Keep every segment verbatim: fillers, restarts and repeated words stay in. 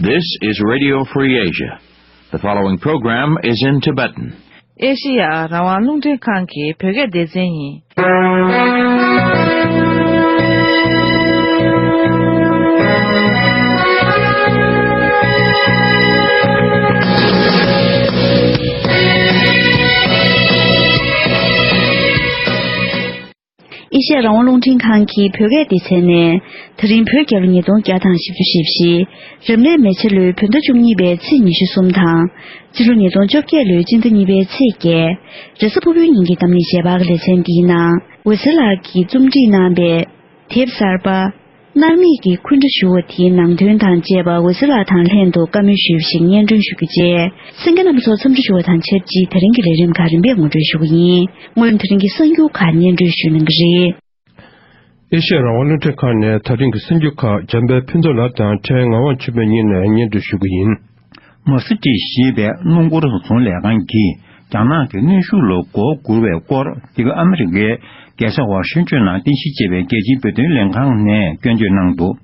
This is Radio Free Asia. The following program is in Tibetan. ཨེ་ཤེ་ཡ་རང་དབང་རླུང་འཕྲིན་ཁང་གི་བོད་སྐད་སྡེ་ཚན་ཡིན། ཨེ་ཤེ་ཡ་རང་དབང་རླུང་འཕྲིན་ཁང་གི་བོད་སྐད་སྡེ་ཚན་ནས། ད་རིང་བོད་རྒྱལ་ལོ་ཉིས་སྟོང་བརྒྱ་དང་བཞི་བཅུ་ཞེ་བཞི། རབ་གནས་མེ་བྱ་ལོའི་བོད་ཟླ་བཅུ་གཉིས་པའི་ཚེས་ཉི་ཤུ་གསུམ་དང་། སྤྱི་ལོ་ཉིས་སྟོང་བཅོ་བརྒྱད་ལོའི་སྤྱི་ཟླ་གཉིས་པའི་ཚེས་བརྒྱད། རེས་གཟའ་ཕུར་བུའི་ཉིན་གྱི་གདམ་གླེང་རྗེས་དཔག་གི་ལེ་ཚན་འདིའི་ནང་། འོད་ཟེར་ལགས་ཀྱིས་རྩོམ་སྒྲིག་གནང་པའི་དེབ་གསར་པ། མནར་མེད་ཀྱི་འཁུན་སྒྲ་ཞུ་བ་དེའི་ནང་དོན་དང་བཅས་པ་འོད་ཟེར་ལགས་དང་ལྷན་དུ་བཀའ་མོལ་ཞུས་པ་ཞིག་སྙན་སྒྲོན་ཞུ་རྒྱུ་བཅས། གསན་མཁན་རྣམ་པ་ཚོ་འཚམས་འདྲི་ཞུ་བ་དང་ཆབས་ཅིག་དེ་རིང་གི་ལས་རིམ་ཁག་རིམ་པས་ངོ་སྤྲོད་ཞུ་གི་ཡིན། སྔོན་དེ་རིང་གི་གསར་འགྱུར་ཁག་སྙན་སྒྲོན་ཞུ་གནང་གི་རེད། ཨེ་ཤེ་ཡ་རང་དབང་རླུང་འཕྲིན་ཁང་ནས་ད་རིང་གི་གསར་འགྱུར་ཁག་འཇམ་དཔལ་ཕུན་ཚོགས་ལགས་དང་འཕྲིན་ངག་དབང་ཆོས་འཕེལ་གཉིས་ནས་སྙན་སྒྲོན་ཞུ་གི་ཡིན། མ་སི་ཏྲིག་ཞེས་པའི་སྣུམ་འཁོར་བཟོ་ཚོང་ལས་ཁང་གིས་རྒྱ་ནག་གི་གནོན་ཤུགས་ལ་མགོ་སྒུར་བའི་སྐོར། འདི་ག་ཨ་མི་རི་ཀའི་རྒྱལ་ས་ཝ་ཤིང་ཊོན་ནང་རྟེན་གཞི་བྱས་པའི་རྒྱལ་སྤྱིའི་བོད་དོན་ལས་ཁང་ནས་སྐྱོན་བརྗོད་གནང་འདུག་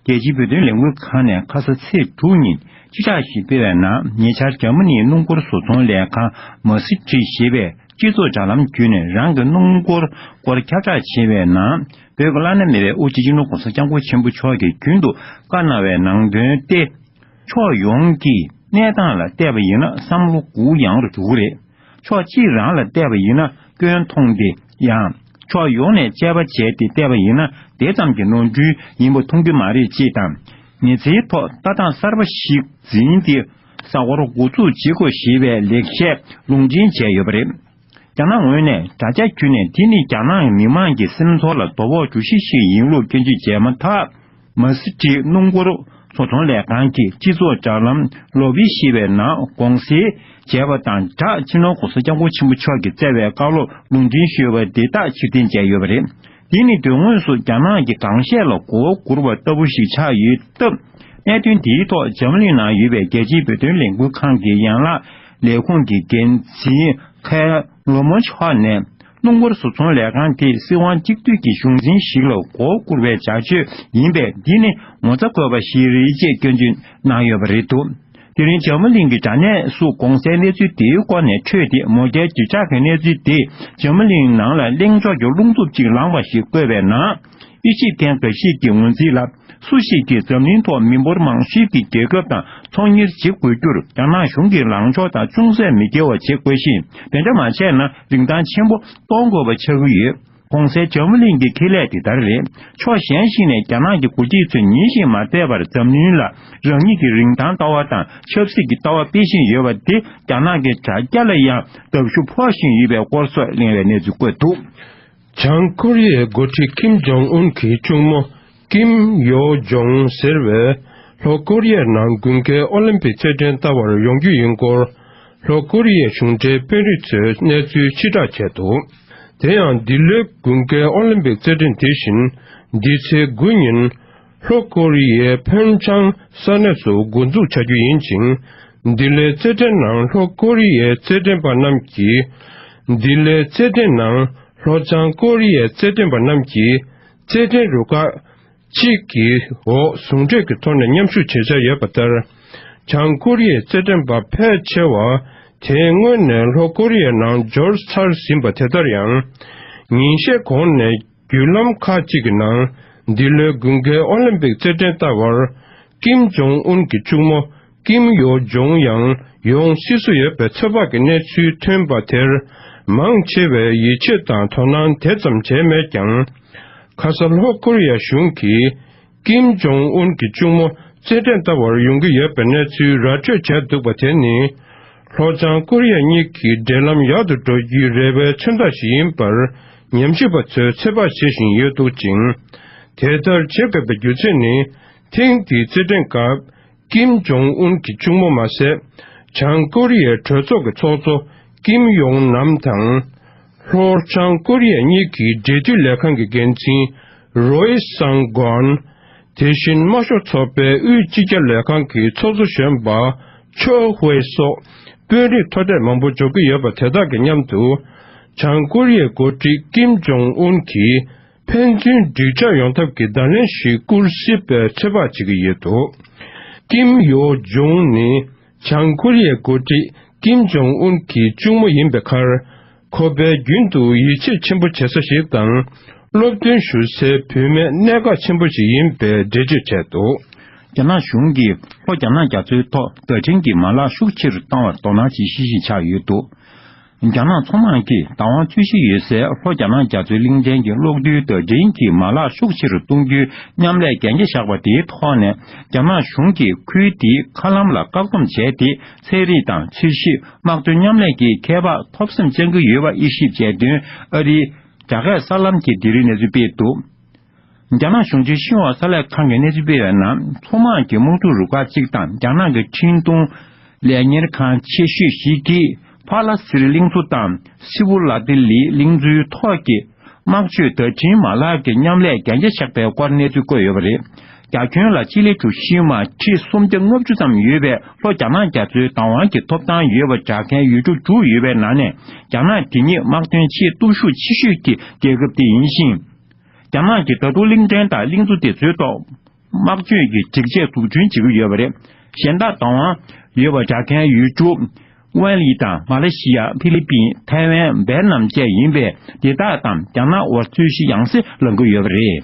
རྒྱལ་སྤྱིའི་བོད་དོན་ལས་འགུལ་ཁང་ནས་ཁ་ས་ཚེས་དྲུག་ཉིན་སྤྱི་བསྒྲགས་ཤིག་སྤེལ་བའི་ནང་། ཉེ་ཆར་འཇར་མ་ནིའི་སྣུམ་འཁོར་བཟོ་ཚོང་ལས་ཁང་མ་སི་ཏྲིག་ཞེས་པས་སྤྱི་ཚོགས་དྲ་ལམ་བརྒྱུད་ནས་རང་གི་སྣུམ་འཁོར་སྐོར་ཁྱབ་བསྒྲགས་བྱས་པའི་ནང་། བོད་ཀྱི་བླ་ན་མེད་པའི་དབུ་ཁྲིད་སྤྱི་ནོར་༸གོང་ས་༸སྐྱབས་མགོན་ཆེན་པོ་མཆོག་གིས་རྒྱུན་དུ་བཀའ་གནང་བའི་ནང་དོན་ཏེ། ཕྱོགས་ཡོངས་ཀྱི་གནས་སྟངས་ལ་བལྟས་པ་ཡིན་ན་བསམ་བློ་གུ་ཡངས་རུ་འགྲོ་གི་རེད། ཕྱོགས་གཅིག་རང་ལ་བལྟས་པ་ཡིན་ན་སྐྱོན་མཐོང་སྟེ། ཡང་ཕྱོགས་ཡོངས་ནས་དཔྱད་པ་བྱས་ཏེ་བལྟས་པ་ཡིན་ན་དེ་ཙམ་གྱི་ནོར་འཁྲུལ་ཡིན་པ་མཐོང་གི་མ་རེད་ཅེས་དང་། མི་ཚེའི་ཐོག་ལྟ་སྟངས་གསར་པ་ཞིག་འཛིན་ཏེ་གསར་འགྱུར་འགོ་འཛུགས་བྱེད་དགོས་ཞེས་པའི་ལེགས་བཤད་ལུང་འདྲེན་བྱས་ཡོད་པ་རེད། རྒྱ་ནག་ངོས་ནས་དྲ་རྒྱ་བརྒྱུད་ནས་འདི་ནི་རྒྱ་ནག་མི་མང་གི་སེམས་ཚོར་ལ་དོ་ཕོག་འགྲོ་གཞི་ཞིག་ཡིན་ལུགས་སྐྱོན་བརྗོད་བྱས་མ་ཐག་མ་སི་ཏྲིག་སྣུམ་འཁོར་བཟོ་ཚོང་ལས་ཁང་གི་སྤྱི་ཚོགས་དྲ་ལམ་ལོ་བི་ཞེས་པའི་ནང་དགོངས་སེལ་བྱས་པ་དང་སྦྲགས། སྤྱི་ནོར་༸གོང་ས་༸སྐྱབས་མགོན་ཆེན་པོ་མཆོག་གིས་བསྩལ་བའི་བཀའ་སློབ་ལུང་འདྲེན་ཞུས་པ་འདི་དག་ཕྱིར་འཐེན་བྱས་ཡོད་པ་རེད། འདི་ནི་དོན་དངོས་སུ་རྒྱ་ནག་གི་དྲང་གཞས་ལ་མགོ་བོ་སྒུར་བ་ལྟ་བུ་ཞིག་ཆགས་ཡོད་སྟབས། གནད་དོན་འདིའི་ཐོག་འཇར་མ་ནི་ནང་ཡོད་པའི་རྒྱལ་སྤྱིའི་བོད་དོན་ལས་འགུལ་ཁང་གི་ཡན་ལག་ལས་ཁུངས་ཀྱི་འགན་འཛིན་ཁའེ་ལོ་མོ་མཆོག་ནས། སྣུམ་འཁོར་བཟོ་ཚོང་ལས་ཁང་དེ་སྲིད་དབང་གཅིག་སྡུད་ཀྱི་གཞུང་འཛིན་ཞིག་ལ་མགོ་བོ་སྒུར་བའི་བྱ་སྤྱོད་ཡིན་པས། འདི་ནི་ངོ་ཚ་དགོས་པ་ཞིག་རེད་ཅེས་སྐྱོན་བརྗོད་གནང་ཡོད་པ་རེད་འདུག་དེ་རིང་འཇར་མ་གླིང་གི་དྲ་གནས་སུ་གོང་གསལ་གནས་ཚུལ་དེའི་སྐོར་ནས་འཕྲོས་ཏེ། མོ་ཊའི་རྗེས་ཆགས་ཀྱི་གནས་ཚུལ་དེས་འཇར་མ་གླིང་ནང་ལ་གླེང་ཕྱོགས་ཀྱི་རླུང་འཚུབ་ཅིག་ལངས་པ་ཞིག་བཀོད་པའི་ནང་། དབྱེ་ཞིབ་མཁན་འགའ་ཞིག་གིས་ངོས་འཛིན་ལ། སུ་ཞིག་གིས་འཛམ་གླིང་ཐོག་མི་འབོར་མང་ཤོས་ཀྱི་རྒྱལ་ཁབ་དང་ཚོང་གཉེར་བྱེད་དགོས་རྒྱུར། རྒྱ་ནག་གཞུང་གིས་ལངས་ཕྱོགས་དང་ཅུང་ཟད་མི་འགལ་བ་བྱེད་དགོས་ཤིང་། དེ་འདྲ་མ་བྱས་ན་རིན་ཐང་ཆེན་པོ་གཏོང་དགོས་པ་ཆགས་ཀྱི་ཡོད། གོང་གསལ་འཇར་མ་གླིང་གི་ཁེ་ལས་དེ་ལྟར་རེད། ཕྱོགས་གཞན་ཞིག་ནས་རྒྱ་ནག་གི་འགོ་ཁྲིད་ཚོས་ཉིན་ཞིག་མ་ཚད་པར་འཛམ་གླིང་ལ་རང་ཉིད་ཀྱི་རིན་ཐང་ལྟ་བ་དང་ཆབ་སྲིད་ཀྱི་ལྟ་བ་སྤེལ་བཞིན་ཡོད་པ་དེ། རྒྱ་ནག་གི་དྲ་རྒྱ་ལ་ཡང་ལྡབ་གཞུ་ཕོག་བཞིན་ཡོད་པའི་སྐོར་སོགས་གླེང་བའི་གནས་ཚུལ་བཀོད་འདུག་བྱང་ཀོ་རི་ཡའི་འགོ་ཁྲིད་ཀིམ་ཇོང་ཨུན་གྱི་གཅུང་མོ་ཀིམ་ཡོ་ཇོང་ཟེར་བས། ལྷོ་ཀོ་རི་ཡའི་ནང་དགུན་ཁའི་ཨོ་ལིམ་པིག་རྩེད་འགྲན་ལྟ་བར་ཡོང་རྒྱུ་ཡིན་སྐོར། ལྷོ་ཀོ་རི་ཡའི་གཞུང་འབྲེལ་དཔོན་རིགས་ཚོས་གནས་ཚུལ་ཕྱིར་བསྒྲགས་བྱས་འདུག་དེ་ཡང་འདི་ལོའི་དགུན་ཁའི་ཨོ་ལིམ་པིག་རྩེད་འགྲན་དེ་བཞིན་འདི་ཚེས་དགུ་ཉིན། ལྷོ་ཀོ་རི་ཡའི་ཕོན་ཆང་ས་གནས་སུ་འགོ་འཛུགས་བྱ་རྒྱུ་ཡིན་ཅིང་། འདི་ལོའི་རྩེད་འགྲན་ནང་ལྷོ་ཀོ་རི་ཡའི་རྩེད་འགྲན་པ་རྣམས་ཀྱིས། འདི་ལོའི་རྩེད་འགྲན་ནང་ལྷོ་བྱང་ཀོ་རི་ཡའི་རྩེད་འགྲན་པ་རྣམས་ཀྱིས་རྩེད་འགྲན་རུ་ཁག་གཅིག་གི་འོག་ཟུང་འབྲེལ་གྱི་ཐོག་ནས་མཉམ་ཞུགས་བྱེད་འཆར་ཡོད་པ་ལྟར། བྱང་ཀོ་རི་ཡའི་རྩེད་འགྲན་པ་ཕལ་ཆེ་བ་དེ་སྔོན་ནས་ལྷོ་ཀོ་རི་ཡའི་ནང་འབྱོར་ཚར་ཟིན་པ་དེ་ལྟར་ཡང་། ཉིན་ཤས་གོང་ནས་བརྒྱུད་ལམ་ཁག་ཅིག་གི་ནང་འདི་ལོའི་དགུན་ཁའི་ཨོ་ལིམ་པིག་རྩེད་འགྲན་ལྟ་བར་ཀིམ་ཇོང་ཨུན་གྱི་གཅུང་མོ་ཀིམ་ཡོ་ཇོང་ཡང་ཡོང་སྲིད་བཟོ་ཡོད་པའི་ཚོད་དཔག་གི་གནས་ཚུལ་ཐོན་པ་དེར་མང་ཆེ་བས་ཡིད་ཆེས་དང་དོ་སྣང་དེ་ཙམ་བྱས་མེད་ཀྱང་། ཁ་ས་ལྷོ་ཀོ་རི་ཡ་གཞུང་གིས་ཀིམ་ཇོང་ཨུན་གྱི་གཅུང་མོ་རྩེད་འགྲན་ལྟ་བར་ཡོང་གི་ཡོད་པའི་གནས་ཚུལ་ར་སྤྲོད་བྱས་འདུག་པ་དེ་ནི། ལྷོ་བྱང་ཀོ་རི་ཡ་གཉིས་ཀྱི་འབྲེལ་ལམ་ཡག་ཏུ་འགྲོ་རྒྱུའི་རེ་བའི་མཚོན་རྟགས་ཤིག་ཡིན་པར་ཉམས་ཞིབ་པ་ཚོས་ཚོད་དཔག་བྱེད་བཞིན་ཡོད་འདུག་ཅིང་། དེ་ལྟར་བྱེད་དགོས་པའི་རྒྱུ་མཚན་ནི། ཐེངས་འདིའི་རྩེད་འགྲན་སྐབས་ཀིམ་ཇོང་ཨུན་གྱི་གཅུང་མོ་མ་ཟད། བྱང་ཀོ་རི་ཡའི་གྲོས་ཚོགས་ཀྱི་ཚོགས་གཙོ་ཀིམ་ཡོང་ནམ་དང་། ལྷོ་བྱང་ཀོ་རི་ཡ་གཉིས་ཀྱི་འབྲེལ་མཐུད་ལས་ཁང་གི་འགན་འཛིན་རོའི་སང་གོན། དེ་བཞིན་དམར་ཤོག་ཚོགས་པའི་དབུས་སྤྱི་ཁྱབ་ལས་ཁང་གི་ཚོགས་གཙོ་གཞོན་པ་ཆོ་ཧུའེ་སོགས་དཔོན་རིགས་མཐོ་གྲས་མང་པོ་འབྱོར་གྱི་ཡོད་པ་དེ་དག་གི་མཉམ་དུ། བྱང་ཀོ་རི་ཡའི་འགོ་ཁྲིད་ཀིམ་ཇོང་ཨུན་གྱིས་ཕན་ཚུན་འགྲིག་འཇགས་ཡོང་ཐབས་ཀྱི་བརྡ་ལན་ཞིག་བསྐུར་སྲིད་པའི་ཚོད་དཔག་བྱེད་ཀྱི་ཡོད་འདུག་ཀིམ་ཡོ་ཇུང་ནི་བྱང་ཀོ་རི་ཡའི་འགོ་ཁྲིད་ཀིམ་ཇོང་ཨུན་གྱི་གཅུང་མོ་ཡིན་པའི་ཁར། ཁོ་པས་རྒྱུན་དུ་ཡིད་ཆེས་ཆེན་པོ་བྱེད་ས་ཞིག་དང་། སློབ་སྟོན་ཞུ་སའི་བུད་མེད་གནད་འགག་ཆེན་པོ་ཞིག་ཡིན་པའི་འགྲེལ་བརྗོད་བྱས་འདུག། རྒྱ་ནག་གཞུང་གིས་ལྷོ་རྒྱ་ནག་རྒྱ་མཚོའི་ཐོག་བརྡ་འཕྲིན་གྱི་མ་ལག་ཤུགས་ཆེ་རུ་བཏང་བར་དོ་སྣང་བྱེད་བཞིན་ཞིག་ཆགས་ཡོད་འདུག། རྒྱ་ནག་མཚོ་དམག་གིས་བདག་དབང་རྩོད་གཞི་ཡོད་སའི་ལྷོ་རྒྱ་ནག་རྒྱ་མཚོའི་གླིང་ཕྲན་གྱི་གློག་རྡུལ་བརྡ་འཕྲིན་གྱི་མ་ལག་ཤུགས་ཆེ་རུ་གཏོང་རྒྱུའི་མཉམ་ལས་གན་རྒྱ་བཞག་པ་དེའི་ཐོག་ནས། རྒྱ་ནག་གཞུང་གིས་ཁུལ་དེའི་མཁའ་ལམ་ལ་བཀག་སྡོམ་བྱས་ཏེ། ཚན་རིག་དང་ཚོས་གཞི། དམག་དོན་མཉམ་ལས་ཀྱི་ཁྱད་འཕགས་ཐོབ་སེམས་བཅངས་ཀྱི་ཡོད་པ་དབྱེ་ཞིབ་བྱས་དོན། ཨ་རིའི་རྒྱ་སྐད་གསར་ལམ་གྱིས་དེ་རིང་གནས་ཚུལ་སྤེལ་འདུག། རྒྱ་ནག་གཞུང་འབྲེལ་ཤིན་ཧྭ་གསར་ལས་ཁང་གིས་གནས་ཚུལ་སྤེལ་བའི་ནང་། མཚོ་དམག་གི་དམག་འཁྲུག་རུ་ཁག་གཅིག་དང་རྒྱ་ནག་གི་འཕྲིན་གཏོང་ལས་གཉེར་ཁང་ཆེ་ཤོས་ཤིག་གིས་ཕ་ལ་སི་རི་གླིང་མཚོ་དང་སི་བུ་ལ་ཏི་ལི་གླིང་མཚོའི་ཐོག་གི་དམག་སྤྱོད་བརྡ་འཕྲིན་མ་ལག་གི་མཉམ་ལས་གན་རྒྱ་བཞག་པའི་སྐོར་གནས་ཚུལ་བཀོད་ཡོད་པ་རེད། རྒྱ་ཁྱོན་ལ་སྤྱི་ལེ་གྲུ་བཞི་མ་ཁྲི་སུམ་བརྒྱ་ལྔ་བཅུ་ཙམ་ཡོད་པའི་ལྷོ་རྒྱ་ནག་རྒྱ་མཚོའི་བདག་དབང་གི་ཐོབ་ཐང་ཡོད་པ་སྦྱར་མཁན་ཡུལ་གྲུ་དྲུག་ཡོད་པའི་ནང་ནས། རྒྱ་ནག་འདི་ཉིད་དམག་དོན་ཆེས་སྟོབས་ཤུགས་ཆེ་ཤོས་ཀྱི་རྒྱལ་ཁབ་དེ་ཡིན་ཞིང་། རྒྱ་ནག་གིས་ད་དུང་གླིང་ཕྲན་དང་གླིང་མཚོ་དེ་ཚོའི་ཐོག་དམག་སྤྱོད་ཀྱི་སྒྲིག་ཆས་འཛུགས་སྐྲུན་བྱེད་ཀྱི་ཡོད་པ་རེད། གཞན་དག་བདག་དབང་ཡོད་པ་སྦྱར་མཁན་ཡུལ་གྲུ། ཝན་ལི་དང་མ་ལེ་ཤི་ཡ། ཧྥི་ལི་པིན། ཐའེ་ཝན། ཝེ་ནམ་བཅས་ཡིན་པས། དེ་དག་དང་རྒྱ་ནག་དབར་རྩོད་གཞི་ཡང་སེ་ལངས་ཀྱི་ཡོད་པ་རེད།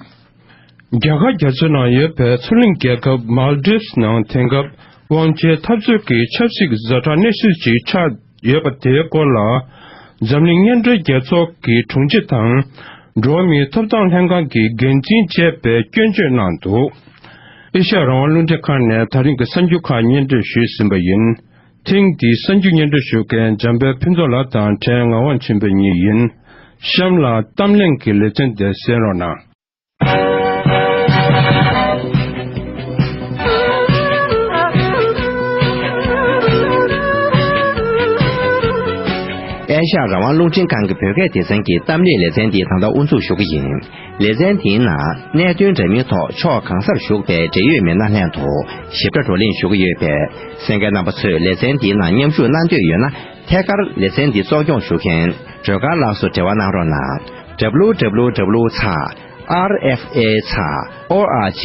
རྒྱ་གར་རྒྱ་མཚོའི་ནང་ཡོད་པའི་མཚོ་གླིང་རྒྱལ་ཁབ་མཱལ་ཌིབས་ནང་དེང་སྐབས་དབང་ཆའི་འཐབ་རྩོད་ཀྱི་ཆབ་སྲིད་བཟོ་གྲྭ་གནས་ཤུལ་ཅིག་ཆགས་ཡོད་པ་དེའི་སྐོར་ལ། འཛམ་གླིང་མཉམ་འབྲེལ་རྒྱལ་ཚོགས་ཀྱི་དྲུང་ཆེ་དང་། འགྲོ་བ་མིའི་ཐོབ་ཐང་ལྷན་ཁང་གི་འགན་འཛིན་བཅས་པས་སྐྱོན་བརྗོད་གནང་འདུག། ཨེ་ཤ་ཡ་རང་དབང་རླུང་འཕྲིན་ཁང་ནས་ད་རིང་གི་གསར་འགྱུར་ཁག་སྙན་སྒྲོན་ཞུས་ཟིན་པ་ཡིན། ཐེངས་འདིའི་གསར་འགྱུར་སྙན་སྒྲོན་ཞུ་མཁན་འཇམ་དཔལ་ཕུན་ཚོགས་ལགས་དང་བྲན་ངག་དབང་ཆོས་འཕེལ་གཉིས་ཡིན། གཤམ་ལ་གཏམ་གླེང་གི་ལེ་ཚན་དེ་གསན་རོགས་གནང་། ཨེ་ཤ་ཡ་རང་དབང་རླུང་འཕྲིན་ཁང་གི་བོད་སྐད་སྡེ་ཚན་གྱི་གཏམ་གླེང་ལེ་ཚན་འདི་ད་ལྟ་དབུ་འཛུགས་ཞུ་གི་ཡིན། ལེ་ཚན་འདིའི་ནང་གནད་དོན་འདྲ་མིན་ཐོག་ཕྱོགས་གང་སར་བཞུགས་པའི་འབྲེལ་ཡོད་མི་སྣ་ལྷན་དུ་ཞིབ་ཕྲ་བགྲོ་གླེང་ཞུ་གི་ཡོད་པས། གསན་མཁན་རྣམ་པ་ཚོས་ལེ་ཚན་འདིའི་ནང་མཉམ་ཞུགས་གནང་འདོད་ཡོད་ན། ཐད་ཀར་ལེ་ཚན་འདི་གཙོ་སྐྱོང་ཞུ་མཁན་སྒྲོལ་དཀར་ལགས་སུ་འབྲེལ་བ་གནང་རོགས་གནང་། W W W ཚེག་R F A ཚེག O R G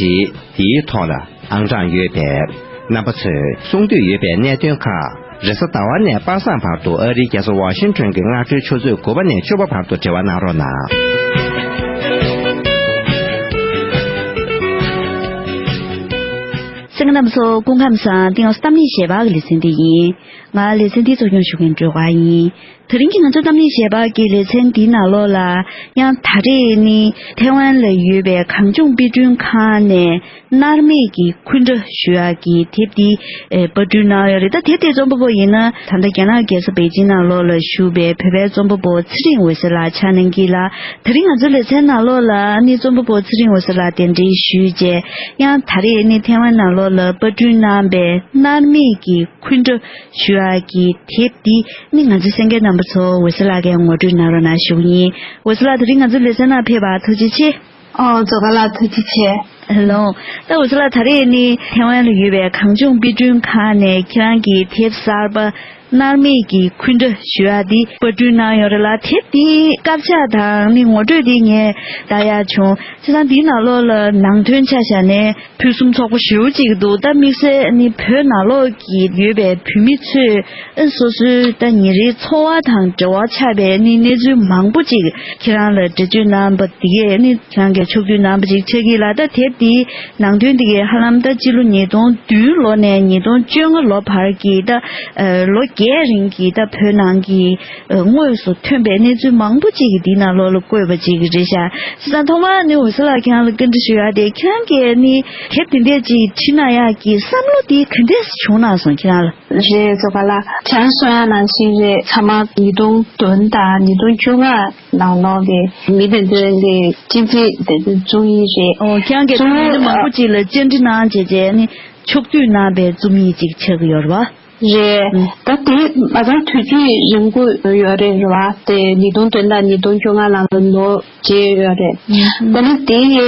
འདིའི་ཐོག་ལ་ཨང་གྲངས་ཡོད་པས། རྣམ་པ་ཚོས་གསུང་འདོད་ཡོད་པའི་གནད་དོན་ཁག་རེས་གཟའ་ཟླ་བ་ནས་པ་སངས་བར་དུ་ཨ་རིའི་རྒྱལ་ས་ཝ་ཤིང་ཊོན་གྱི་སྔ་དྲོའི་ཆུ་ཚོད་དགུ་པ་ནས་བཅུ་པ་བར་དུ་འབྲེལ་བ་གནང་རོགས་གནང་། གསན་མཁན་རྣམ་པ་ཚོ་སྐུ་ཁམས་བཟང་། འདི་ང་ཚོ་གཏམ་གླེང་ཞལ་པར་གྱི་ལེ་ཚན་འདི་ཡིན། ང་ལེ་ཚན་འདི་གཙོ་སྐྱོང་ཞུ་མཁན་སྒྲོལ་དཀར་ཡིན། དེ་རིང་གི་ང་ཚོ་གཏམ་གླེང་ཞལ་པར་གྱི་ལེ་ཚན་འདིའི་ནང་ལོགས་ལ། ཡང་ད་རེས་ནི་ཐའེ་ཝན་ལ་ཡོད་པའི་གངས་ལྗོངས་དཔེ་སྐྲུན་ཁང་ནས་མནར་མེད་ཀྱི་འཁོན་འགྲོ་ཞུ་ཡག་གི་དེབ་འདི་ཨེ་པར་སྐྲུན་གནང་ཡོད་རེད། ད་དེབ་དེ་རྩོམ་པ་པོ་ཡིན་ན་ད་ལྟ་རྒྱ་ནག་རྒྱལ་ས་པེ་ཅིང་ནང་ལོགས་ལ་བཞུགས་པའི་བོད་པའི་རྩོམ་པ་པོ་ཚེ་རིང་འོད་ཟེར་ལགས་ཆགས་གནང་གི་ལ། དེ་རིང་ང་ཚོ་ལེ་ཚན་ནང་ལོགས་ལ་ནི་རྩོམ་པ་པོ་ཚེ་རིང་འོད་ཟེར་ལགས་གདན་འདྲེན་ཞུས་རྗེས། ཡང་ད་རེས་ནི་ཐའེ་ཝན་ནང་ལོགས་ལ་པར་སྐྲུན་གནང་པའི་མནར་མེད་ཀྱི་འཁོན་འགྲོ་ཞུ་ཡག་གི་དེབ་འདི་ནི་ང་ཚོའི་གསན་མཁན་རྣམ་པ་ཚོ་འོད་ཟེར་ལགས་ཀྱིས་ངོ་སྤྲོད་གནང་རོགས་གནང་ཞུ་གི་ཡིན། འོད་ཟེར་ལགས་དེ་རིང་ང་ཚོའི་ལེ་ཚན་ནང་ཕེབས་པར་ཐུགས་རྗེ་ཆེ། ཨོ་རྫོ་ག་ལགས་ཐུགས་རྗེ་ཆེ། ལོ། ད་འོད་ཟེར་ལགས་ད་རེས་ནི་ཐའེ་ཝན་ལ་ཡོད་པའི་གངས་ལྗོངས་དཔེ་སྐྲུན་ཁང་ནས་ཁྱེད་རང་གི་དེབ་གསར་པ་མནར་མེད་ཀྱི་འཁོན་འགྲོ་ཞུ་ཡག་འདི་པར་སྐྲུན་གནང་ཡོད་རེད་ལ། དེབ་འདིའི་དཀར་ཆག་དང་ནི་ངོ་སྤྲོད་འདི་ངས་ལྟ་ཡག་བྱུང་། བྱས་ཙང་འདིའི་ནང་ལོགས་ལ་ནང་དོན་ཆ་བཞག་ནས། ཕུན་སུམ་ཚོགས་པོ་ཞེ་པོ་ཅིག་འདུག་ད་དམིགས་བསལ་ནི་བོད་ནང་ལོགས་ཀྱི་ཡོད་པའི་བོད་མི་ཚོས་ཨ་སོ་སོའི་ད་ཉིན་རེའི་འཚོ་བ་དང་འབྲེལ་བ་ཆགས་པའི་ནི་གནས་ཚུལ་མང་པོ་ཅིག་ཁྱེད་རང་ལ་འགྲེལ་བརྗོད་གནང་པ་འདི་གས་ནི་ཁྱེད་རང་གིས་ཕྱོགས་བསྡུས་གནང་པ་ཅིག་ཆགས་ཀྱི་ལ། ད་དེབ་འདིའི་ནང་དོན་འདི་གས་ཧ་ལམ་ད་སྤྱི་ལོ་ཉིས་སྟོང་བདུན་ལོ་ནས་ཉིས་སྟོང་བཅོ་ལྔ་ལོ་བར་གྱི་ད་ལོ་བརྒྱད་རིང་གི་ད་བོད་ནང་གི་དངོས་སུ་ཐོན་པའི་གནས་ཚུལ་མང་པོ་ཅིག་གིས་འདིའི་ནང་ལོགས་ལ་བཀོད་པ་ཅིག་རེད་ཤག་བྱས་ཙང་ཐོག་མར་ནི་འོད་ཟེར་ལགས་ཁྱེད་རང་ལ་བཀའ་འདྲི་ཞུ་ཡག་དེ། ཁྱེད་རང་གིས་ནི་དེབ་དེ་འདྲས་ཅིག་བྲིས་གནང་ཡག་གི་བསམ་བློ་དེ་ག་འདྲས་བྱུང་གནང་སོང་ཁྱེད་རང་ལ། རེད་རྫོ་ག་ལགས། ཁྱེད་རང་གསུང་ཡག་ནང་བཞིན་རེད། ཚང་མ་ཉིས་སྟོང་བདུན་དང་ཉིས་སྟོང་བཅོ་ལྔ་ནང་ལོགས་ཀྱི་མི་དེ་ཚོའི་གི་སྤྱི་ཚིག་དེ་ཚོ་བཙུགས་ཡིན་རེད། ཨོ་ཁྱེད་རང་གིས་བཙུགས་ཡིན། མི་མང་པོ་ཅིག་ལ་བཅར་འདྲི་གནང་བྱས་བྱས་ནི་ཕྱོགས་བསྡུས་གནང་པའི་རྩོམ་ཡིག་ཅིག་ཆགས་ཀྱི་ཡོད་རེད་པ། རེད། ད་དེ་མ་ཚང་དུས་ཚོད་རིང་པོ་ཡོད་རེད། རེད་བ། དེ་ཉིས་སྟོང་བདུན་དང་ཉིས་སྟོང་བཅོ་ལྔ་ལ་ལོ་བརྗེས་ཡོད་རེད། ད་ནི་དེ་ཡི་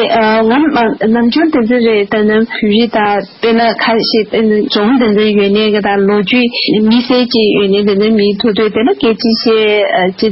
ང་ནམ་རྒྱུན་དེ་ཚོ་རེད། ད་ནི་བོད་རིགས་དང་དཔེར་ན་ཁ་ཤས་དེ་ནི་རྫོང་དེ་ཚོ་ཡོད་ནས་གི་ད་ལོ་རྒྱུས་མི་སེར་ཅིག་ཡོད་ནས་དེ་ཚོ་མི་ཐུག་དུས་དེ་ནི་སྐད་ཆ་བཤད་ཅི་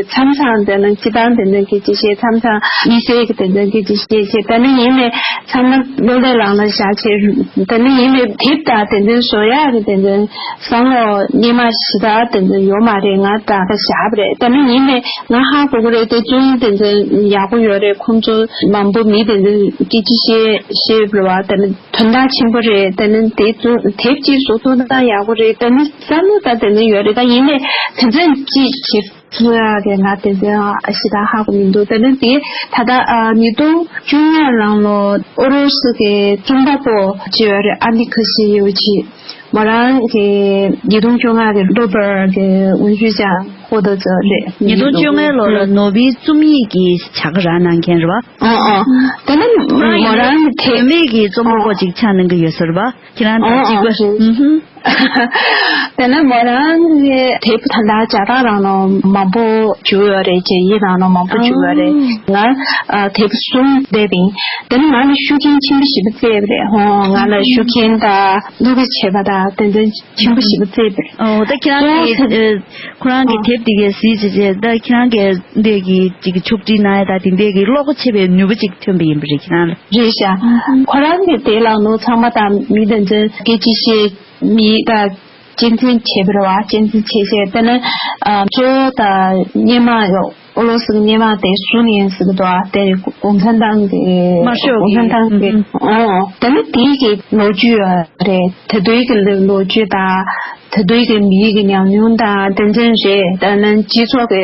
མཚམས་མཚམས་དེ་ནི་སྤྱི་བཏང་དེ་ཚོ་སྐད་ཆ་བཤད། མཚམས་མཚམས་མི་སེར་གི་དེ་ཚོ་སྐད་ཆ་བཤད་ཅེས། དེ་ནི་ཡིན་ནས་ཚང་མ་གློག་ཀླད་ནང་ལ་བཞག་བྱས། དེ་ནི་ཡིན་ནས་དེབ་དང་དེ་ཚོ་བཟོ་ཡག་གི་དེ་ཚོ་བསམ་བློ་སྙན་མ་ཞེ་དྲག་དེ་ཚོ་ཡོད་མ་རེད། ང་ད་ག་བཞག་པ་རེད། དེ་ནི་ཡིན་ནས་ང་ཧ་གོ་གི་རེད། དེ་ཚོ་དེ་ཚོ་ཡག་པོ་ཡོད་རེད། ཁོང་ཚོ་མང་པོ་མི་དེ་ཚོ་སྐད་ཆ་བཤད་བཤད་པ་རེད་བ། དེ་ནི་དོན་དག་ཆེན་པོ་རེད། དེ་ནི་དེ་ཚོ་དེབ་ཅིག་བཟོ་ཐུབ་ན་ཡག་པོ་རེད། དེ་ནི་བསམ་བློ་ད་དེ་ནི་ཡོད་རེད། ད་ཡིན་ནས་དེ་ཚོ་ཅིག་བྱེད་ཐུབ་ཡག་གི་ང་དེ་ཚོ་ཞེ་དྲག་ཧ་གོ་མི་འདུག་དེ་ནི་དེ་ད་ལྟ་ཨ་ཉིས་སྟོང་བཅོ་ལྔ་ནང་ལོ་ཨུ་རུ་སུ་གི་རྩོམ་པ་པོ་ཅིག་ཡོད་རེད། ཨ་ནི་ཁ་ཤི་ཡོ་ཆི། མོ་རང་གི་ཉིས་སྟོང་བཅོ་ལྔ་གི་ཨོག་ཊོ་བར་གི་དབུ་བཞུགས་ཀྱང་ཧོ་དོ་ཙོ་རེད། ཉིས་སྟོང་བཅོ་ལྔའི་ལོ་ལ་ནོ་བྷེལ་རྩོམ་ཡིག་གི་བྱ་དགའ་རག་གནང་མཁན་རེད་བ། ཨོ་ཨོ། དེ་ནི་ཁོ་རང་མོ་ཡིན་ན་རང་གི་དེ་བུད་མེད་ཀྱི་རྩོམ་པ་པོ་ཅིག་ཆགས་གནང་གི་ཡོད་ས་རེད་བ། ཁྱེད་རང་དང་ཨོ་གཅིག་པ། ཨོ་རེད། ཨུ་ཧུམ། དེ་ནི་མོ་རང་གི་དེབ་ད་ལྟ་ལྗགས་རྟགས་རང་ནང་མང་པོ་བྱུང་ཡོད་རེད། རྒྱ་ཡིག་རང་ནང་མང་པོ་བྱུང་ཡོད་རེད། ཨོ། ང་ཨ་དེབ་གསུམ་བལྟས་པ་ཡིན། དེ་ནི་ང་ལ་ཤུགས་རྐྱེན་ཆེན་པོ་ཞེ་པོ་བསྩལ་བ་རེད། ཧོ། ང་ལ་ཤུགས་རྐྱེན་དང་བློ་ཁ་བྱེད་པ་དང་དེ་འདྲ་ཆེན་པོ་ཞེ་པོ་བསྩལ་བ་རེད། ཨོ། ད་ཁྱེད་རང་གིས་གཙོ་བོ་ཨ་ཁོ་རང་གི་ཨ་དེབ་དེ་གའི་གཟིགས་བྱས་རྗེས་ད་ཁྱེད་རང་གིས་འདི་གི་ཅིག་ཕྱོགས་སྒྲིག་གནང་ཡ་ད་དེ་འདྲའི་གི་བློ་ཁ་ཕྱེ་བའི་ནུས་པ་ཅིག་ཐོན་པ་ཡིན་པ་རེད་ཁྱེད་རང་ལ། རེད་ཤག་ཨ་ཁོ་རང་གི་དེ་ལ་ནོ་ཚང་མ་དང་མི་དེ་ཚོའི་སྐད་ཆ་བཤད། མི་དང་གཅེས་འཛིན་བྱེད་པ་རེད་བ། གཅེས་འཛིན་བྱེད་བྱས་དེ་ནི་ཨ་གཙོ་བོ་དང་སྔོན་མ་ཨུ་རུ་སུ་གི་སྔོན་མ་དེ་སུ་ནས་ཟེར་གི་འདུག་ཨ་དེ་གུང་ཁྲན་ཏང་གི་དམར་ཤོག་གུང་ཁྲན་ཏང་གི་ཨུ་ཧུམ། ཨོ་དེ་ནི་དེའི་གི་ལོ་རྒྱུས་རེད། དེ་དུས་ཀྱི་ལོ་རྒྱུས་དང་དེ་དུས་ཀྱི་མིའི་གི་ཉམས་མྱོང་དང་དེ་ཚོ་རེད། དེ་ནི་སྤྱི་ཚོགས་ཀྱི་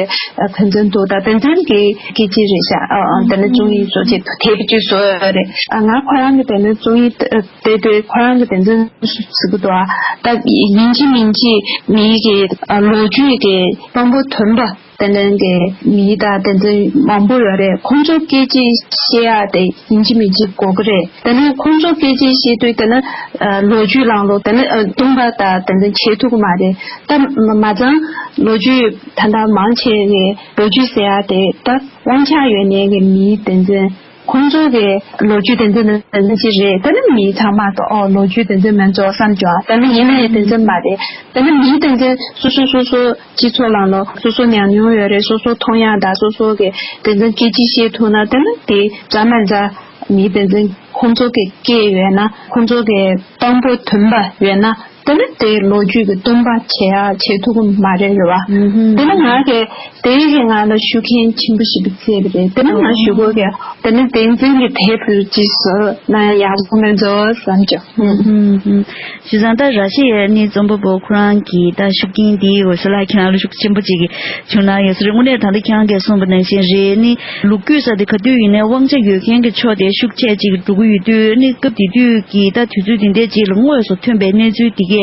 ཕན་ཚུན་འདུག་དང་དེ་ཚོ་གི་སྐད་ཆ་རེད་ཤག་ཨ་ཨ་དེ་ནི་ཅུང་ཡིན་སོ་ཅིག་དེབ་ཅིག་བཟོ་ཡོད་རེད། ཨ་ང་ཁོ་རང་གི་དེ་ནི་ཅུང་ཡིན། དེ་དུས་ཁོ་རང་གི་དེ་ཚོ་ཟེར་གི་འདུག་ཨ་ད་ཡིན་གཅིག་མིན་གཅིག་མིའི་གི་ཨ་ལོ་རྒྱུས་ཀྱི་དཔང་པོ་ཐོན་པ་དེ་འདྲ་གི་མི་དང་དེ་ཚོ་མང་པོ་ཡོད་རེད། ཁོང་ཚོ་སྐད་ཆ་བཤད་ཡ་དེ་ཡིན་གཅིག་མིན་གཅིག་དགོས་ཀྱི་རེད། དེ་ནས་ཁོང་ཚོ་སྐད་ཆ་བཤད་དུས་དེ་ནི་ཨ་ལོ་རྒྱུས་ནང་ལོགས་དེ་ནི་ཨ་སྟོང་པ་དང་དེ་ཚོ་བྱེད་ཐུབ་ཀྱི་མ་རེད། ད་མ་མ་ཚང་ལོ་རྒྱུས་ད་ལྟ་མང་ཆེ་གི་ལོ་རྒྱུས་ཟེར་ཡ་དེ་ད་དབང་ཆ་ཡོད་ནས་གི་མི་དེ་ཚོ། ཁོང་ཚོ་གི་ལོ་རྒྱུས་དེ་ཚོ་ནི་དེ་ཚོ་ཅི་རེད། ད་ནི་མི་ཚང་མ་གི་ཨོ་ལོ་རྒྱུས་དེ་ཚོ་མིན་ཚོ་བསམ་བྱུང་། ད་ནི་ཡིན་ན་ཡང་དེ་ཚོ་མ་རེད། ད་ནི་མི་དེ་ཚོ་སོ་སོ་སོ་སོ་སྤྱི་ཚོགས་ནང་ལོ་སོ་སོ་ཉམས་མྱོང་ཡོད་རེད། སོ་སོ་མཐོང་ཡག་དང་སོ་སོ་གི་དེ་ཚོ་སྐད་ཆ་བཤད་ཐུབ་ན་ད་ནི་དེ་འདྲ་མི་འདྲ་མི་དེ་ཚོ་ཁོང་ཚོ་གི་སྐད་ཡོད་ན་ཁོང་ཚོ་གི་དཔང་པོ་ཐོན་པ་ཡོད་ན། དེ་ནི་དེའི་ལོ་རྒྱུས་ཀྱི་སྟོན་པ་བྱེད་ཡ་བྱེད་ཐུབ་ཀྱི་མ་རེད་རེད་བ། ཨུ་ཧུམ། དེ་ནི་ང་གི་དེའི་གི་ང་ལ་ཤུགས་རྐྱེན་ཆེན་པོ་ཞིག་བསྩལ་བ་རེད། དེ་ནི་ང་ཞུ་དགོས་ཀྱི་དེ་ནི་བསྟན་འཛིན་གྱི་དེབ་ཅིག་བཟོ་ན་ཡག་པོ་མེད་འགྲོ་བསམ་བྱུང་། ཨུ་ཧུམ། བྱས་ཙང་ད་ར་ཤི་ཡའི་ནི་རྩོམ་པ་པོ་ཁོ་རང་གི་ད་ཤུགས་རྐྱེན་འདི་འོད་ཟེར་ལགས་ཁྱེད་རང་ལ་ཤུགས་ཆེན་པོ་ཅིག་བྱུང་གནང་ཡོད་ས་རེད། དངོས་གནས་ད་ལྟ་ཁྱེད་རང་གིས་གསུངས་པ་ནང་བཞིན་རེད། ནི་ལོ་རྒྱུས་ཟེར་དེ་ག་དུས་ཡིན་ནའི་དབང་ཆ་ཡོད་མཁན་གྱི་ཕྱོགས་དེ་ཤུགས་ཆེ་ཅིག་འགྲོ་གི་ཡོད་དུས། ནི་སྐབས་དེ་དུས་ཀྱི་ད་དུས་ཚོད་དེ་འདྲའི་ཅིག་ལ་དངོས་སུ་ཐོན་པའི་གནས་ཚུལ་དེ་གས་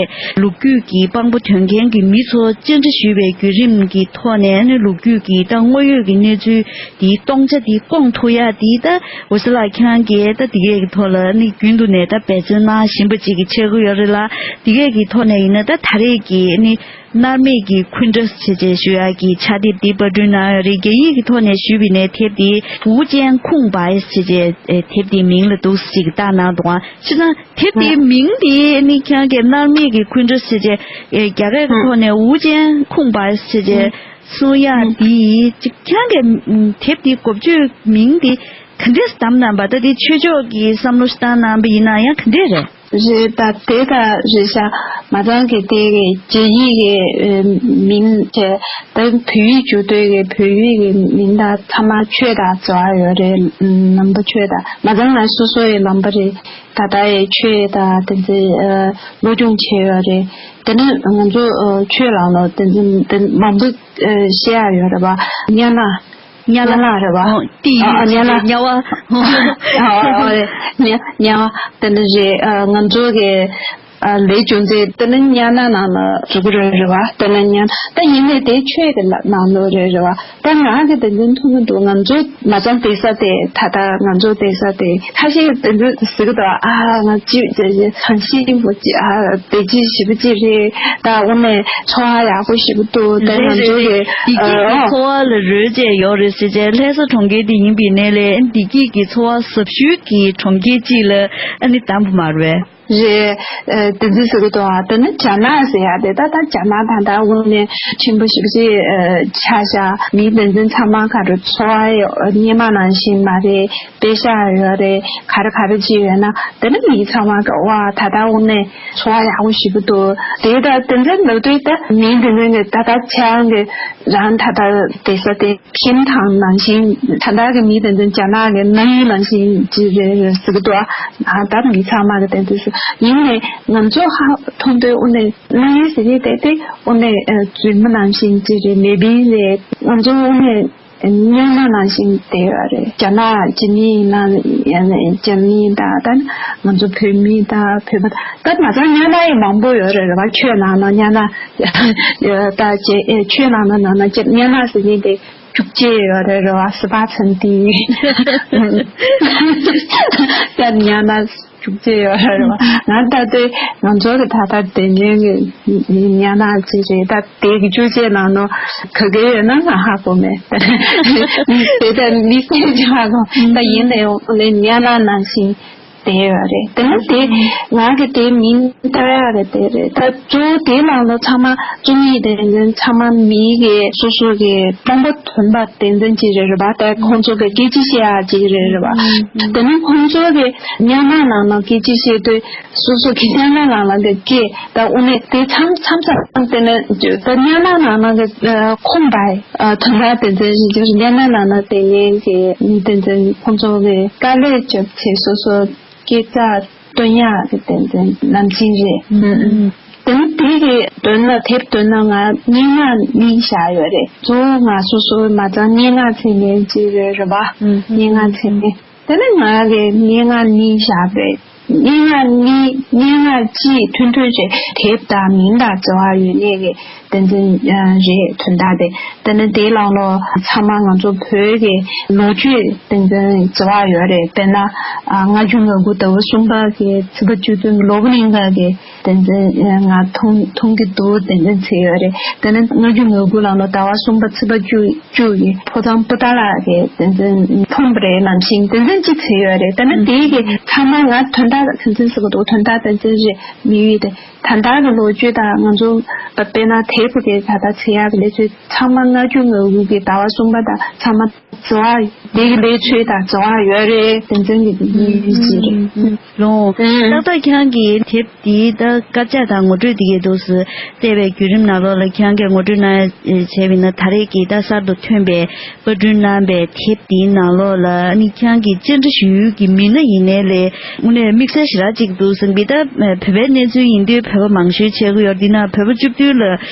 ལོ་རྒྱུས་ཀྱི་དཔང་པོ་འདོན་མཁན་གྱི་མི་ཚོ་བཅར་འདྲི་ཞུས་པའི་བརྒྱུད་རིམ་གྱི་ཐོག་ནས། ནི་ལོ་རྒྱུས་ཀྱི་ད་དངོས་ཡོད་ཀྱི་གནས་ཚུལ་དེའི་སྟོང་ཆ་དེ་སྐོང་ཐུབ་ཡ་དེ་ད་འོད་ཟེར་ལགས་ཁྱེད་རང་གིས་ད་དེ་གས་ཀྱི་ཐོག་ལ་ནི་རྒྱུན་དུ་ནས་ད་འབད་བརྩོན་གནང་བཞིན་པ་ཅིག་གི་ཆགས་ཀྱི་ཡོད་རེད་ལ། དེ་གས་ཀྱི་ཐོག་ནས་ཡིན་ན་ད་ད་རེས་ཀྱི་ནི། མནར་མེད་ཀྱི་འཁོན་འགྲས་ཞེས་བྱས་ཞུ་ཡག་གི་ཕྱག་དེབ་འདི་པར་སྐྲུན་གནང་ཡོད་རེད། རྒྱ་ཡིག་གི་ཐོག་ནས་ཞུས་པ་ཡིན་ནའི་དེབ་འདི་ཝུ་ཅན་ཁུང་བའེ་ཞེས་བྱས་དེབ་འདིའི་མིང་ལ་འདུག་ཅིག་བཏགས་གནང་འདུག་ཨང་། བྱས་ཙང་དེབ་འདིའི་མིང་འདི་ནི་ཁྱེད་རང་གིས་མནར་མེད་ཀྱི་འཁོན་འགྲས་ཞེས་བྱས་རྒྱ་སྐད་ཀྱི་ཐོག་ནས་ཝུ་ཅན་ཁུང་བའེ་ཞེས་བྱས་གསུང་ཡག་འདི་ཅིག་ཁྱེད་རང་གིས་དེབ་འདིའི་འགོ་བརྗོད་མིང་འདི་ག་འདྲས་བདམས་གནང་པ། ད་འདི་ཆོས་ཕྱོགས་ཀྱི་བསམ་བློ་ཞིག་བཏང་གནང་པ་ཡིན་ན་ཡང་ག་འདྲས་རེད། རེད། ད་དེ་ད་རེད་ཤག་མ་ཚང་གི་དེ་གི་རྒྱ་ཡིག་གི་མིང་བྱས། ད་བོད་ཡིག་བསྒྱུར་དུས་ཀྱི་བོད་ཡིག་གི་མིང་ད་ཚང་མ་ཆོས་དང་འབྲེལ་བ་ཡོད་རེད། ནང་པ་ཆོས་དང་མ་ཚང་ང་སོ་སོ་ཡི་ནང་པ་རེད། ད་ལྟ་ཡི་ཆོས་དང་དེ་ཚོ་སློབ་སྦྱོང་བྱས་ཡོད་རེད། དེ་ནི་ང་ཚོ་ཆོས་ལ་ནོ་དེ་ཚོ་མང་པོ་བཤད་ཡ་ཡོད་རེད་པ། ཉ་ན། ཉ་ལ། ཉ་ལ་རེད་བ། ཨོ། ཏི་ཡི་ཨ་ཨ་ཉ་ལ། ཉ་བ། ཨ་ཨ་ཨ་རེད། ཉ་ཉ་བ་དེ་འདྲ་རེད། ཨ་ང་ཚོ་གི་ ཨ་ལས་རྒྱུ་མཚན་དེ་ནི་ཉ་ན་ནང་ལ་འགྲོ་གི་རེད་རེད་བ། དེ་ནི་ཉ་ད་ཡིན་ནའི་དེ་ཆོས་ཀྱི་ལ་ནང་ལོགས་རེད་རེད་བ། ད་ང་གི་དེ་འདྲ་མཐོང་གི་འདུག་ང་ཚོ་མ་ཚང་བསྡད་ས་དེ་ད་ལྟ་ང་ཚོ་བསྡད་ས་དེ་ཁ་ཤས་དེ་འདྲ་ཟེར་གི་འདུག་ཨ་ང་ཅི་ཅི་ཅི་ཐང་ཤིང་པོ་ཅི་ཨ་བདེ་སྐྱིད་ཞེ་པོ་ཅི་རེད། ད་དངོས་གནས་འཚོ་བ་ཡག་པོ་ཞེ་པོ་འདུག་ད་རེད་ང་ཚོ་རེད་གི་རེད། བདེ་སྐྱིད་ཀྱི་ཨ་འཚོ་བ་ལ་རོལ་བྱས་ཡོད་རེད་ཟེར་བྱས་ལྷ་ས་གྲོང་ཁྱེར་དེ་ཡིན་པའི་ནས་ལས་བདེ་སྐྱིད་ཀྱི་འཚོ་བ་ཟབ་ཤོས་ཀྱི་གྲོང་ཁྱེར་ཅིག་ལ་ཨ་ནི་བདམས་པ་མ་རེད་པས། རེད། ཨ་དེ་ཚོ་ཟེར་གི་འདུག་ཨ་དེ་ནི་རྒྱ་ནག་ཟེར་ཡ་དེ་ད་ད་རྒྱ་ནག་ད་ད་དངོས་གནས་ཆེན་པོ་ཞེ་པོ་ཅིག་ཨ་ཆགས་ཤག་མི་དེ་ཚོ་ཚང་མ་ག་རེ་འཚོ་བ་སྔོན་མ་ནང་བཞིན་མ་རེད། པེ་ཤག་ཡོད་རེད། ག་རེ་ག་རེ་ཅིག་ཡོད་ན་དེ་ནི་མི་ཚང་མ་གི་ཨ་ད་ད་དངོས་གནས་འཚོ་བ་ཡག་པོ་ཞེ་པོ་འདུག་དེ་ད་དེ་ཚོ་ལབ་དུས་ད་མི་དེ་ཚོ་གི་ད་ད་ཆ་གི་རང་ད་ད་བསྡད་ས་དེ་ཁྱིམ་ཚང་ནང་བཞིན་ད་ལྟ་གི་མི་དེ་ཚོ་རྒྱ་ནག་གི་གནའ་ཡུལ་ནང་བཞིན་ཅིག་རེད་རེད་ཟེར་གི་འདུག་ཨ་ད་མི་ཚང་མ་གི་དེ་ཚོ་ཡིན་ནའི་ང་ཚོ་ཧ་མཐོང་དུས་དངོས་གནས་གནའ་ཡུལ་ཟེར་གི་དེ་དེ་དངོས་གནས་རྫུན་མ་ནང་བཞིན་ཅིག་རེད། མེ་བིང་རེད། ང་ཚོ་དངོས་གནས་སྔོན་མ་ནང་བཞིན་བསྡད་ཡོད་རེད། རྒྱ་ནག་རྒྱ་མི་ཡིན་ན་རྒྱ་མི་དང་ད་ང་ཚོ་བོད་མི་དང་བོད་པ་ད་ང་ཚོ་ཉ་ན་ཡི་མང་པོ་ཡོད་རེད་རེད་བ། ཆོས་ནང་ན་ཉ་ན་ད་ཅེ་ཆོས་ནང་ན་ནང་ན་ཉ་ན་ཟེར་མཁན་དེ་བཅུ་གཅིག་ཡོད་རེད་རེད་བ། སི་པ་ཚན་ཏི་ད་ཉ་ན་བཅུ་གཅིག་ཡོད་རེད་རེད་བ། ང་ད་ལྟའི་ང་ཚོ་གི་ད་ལྟ་དེ་ཉན་གི་ཉ་ན་ཅི་རེད། ད་དེ་གི་བཅུ་གཅིག་ནང་ནོ་ག་གེ་ཡོད་ན་ང་ཧ་གོ་མེད། དེ་ད་མི་སེར་ཅི་ཧ་གོ་ད་ཡིན་ནའི་ཉ་ན་ནང་བཞིན་བསྡད་ཡོད་རེད། དེ་ནི་དེ་ང་གི་དེ་མིང་བཏགས་ཡག་གི་དེ་རེད། ད་གཙོ་བོ་དེ་ནང་ལོ་ཚང་མ་བཅུ་གཉིས་དེ་ཚང་མ་མི་གི་སོ་སོ་གི་དཔང་པོ་ཐོན་པ་དེ་ཚོ་ཅིག་རེད་རེད་པ། ད་ཁོང་ཚོ་གི་སྐད་ཆ་བཤད་ཡག་ཅིག་རེད་རེད་པ། དེ་ནི་ཁོང་ཚོ་གི་ཉ་ན་ནང་ནོ་སྐད་ཆ་བཤད་དུས་སོ་སོ་གི་ཉ་ན་ནང་ལ་གི་སྐད་ད་དངོས་གནས་དེ་མཚམས་མཚམས་མཚམས་དེ་ནི་ད་ཉ་ན་ནང་ན་གི་ཁོམ་པའི་དོན་དག་དེ་ཚོ་ཞིག་ཉ་ན་ནང་ན་དེ་ངན་གི་མི་དེ་ཚོ་ཁོང་ཚོ་གི་དཀའ་ལས་བརྒྱབ་ཚེ་སོ་སོ་སྐད་ཆ་སྟོན་ཡག་གི་དེ་ཚོ་ནམ་ཕྱིན་རེད། དེ་ནི་དེ་གི་དོན་ན་དེབ་དོན་ན་ང་སྙན་ངག་གཉིས་བཞག་ཡོད་རེད། གཙོ་བོ་ང་སོ་སོ་མ་ཚང་སྙན་ངག་ཚེ་ངན་ཅིག་རེད་རེད་བ། སྙན་ངག་ཚེ་ངན། དེ་ནི་ང་གི་སྙན་ངག་གཉིས་བཞག་པས། སྙན་ངག་གཉིས་སྙན་ངག་གཅིག་ཐུང་ཐུང་རེད། དེབ་དང་མིང་དང་འབྲེལ་བ་ཡོད་ནས་གི་དེ་འཛིན་རེད་དོན་དག་དེ། དེ་ནི་དེའི་ནང་ལོ་ཚང་མ་ང་ཚོ་བོད་ཀྱི་ལོ་རྒྱུས་དེ་འཛིན་འབྲེལ་བ་ཡོད་རེད། དཔེར་ན་ལྔ་བཅུ་ང་དགུ་ཟླ་བ་གསུམ་པ་གི་ཚེས་པ་བཅུ་བདུན་ལོ་བུ་ལིང་ག་གི་དེ་འཛིན་ང་མཐོང་མཐོང་གི་འདུག་དེ་འཛིན་བྱས་ཡོད་རེད། དེ་ནི་ལྔ་བཅུ་ང་དགུ་ལ་ལོ་ཟླ་བ་གསུམ་པ་ཚེས་པ་བཅུ་བཅུ་ཡི་ཕོ་བྲང་པོ་ཏཱ་ལ་གི་དེ་འཛིན་མཐོང་པ་རེད། ནམ་ཞིག་དེ་འཛིན་ཅི་བྱས་ཡོད་རེད། དེ་ནི་དེའི་གི་ཚང་མ་ང་དོན་དག་དེ་འཛིན་ཟེར་གི་འདུག་དོན་དག་དེ་འཛིན་རེད་མི་ཡུལ་དེ་ད་ལྟ་གི་ལོ་རྒྱུས་དང་ང་ཚོ་དཔེར་ན་དེབ་ཀྱི་ད་ལྟ་བྱེད་ཡག་གི་ལས་ཚོད་ཚང་མ་ལྔ་བཅུ་ང་དགུ་གི་ཟླ་བ་གསུམ་པ་དང་ཚང་མ་འབྲེལ་བ་འདི་གི་ལས་ཚོད་དང་འབྲེལ་བ་ཡོད་རེད། དེ་འཛིན་གི་ཡིན་གྱི་རེད། ལོང་། ཏག་ཏག་ཁྱེད་རང་གིས་དེབ་འདིའི་ད་དཀར་ཆག་དང་ངོ་སྤྲོད་འདི་གའི་འདུག་སེ་བལྟས་པའི་བརྒྱུད་རིམ་ནང་ལོགས་ལ་ཁྱེད་རང་གིས་ངོ་སྤྲོད་གནང་བྱས་པ་ཡིན་ན་ད་རེས་ཀྱི་ད་གསར་དུ་ཐོན་པའི་པར་སྐྲུན་གནང་པའི་དེབ་འདིའི་ནང་ལོགས་ལ་ཨ་ནི་ཁྱེད་རང་གི་བཅར་འདྲི་ཞུ་ཡུལ་གྱི་མི་སྣ་ཡིན་ནའི་ལས་དངོས་གནས་དམིགས་བསལ་ཞེ་དྲག་ཅིག་འདུག་བསམ་གི། ད་བོད་པའི་གནས་ཚུལ་ཡིན་དུས་བོད་པ་མང་ཤོས་བྱེད་ཀྱི་ཡོད། འདི་ན་བོད་པ་བཅུ་བདུན་ལ་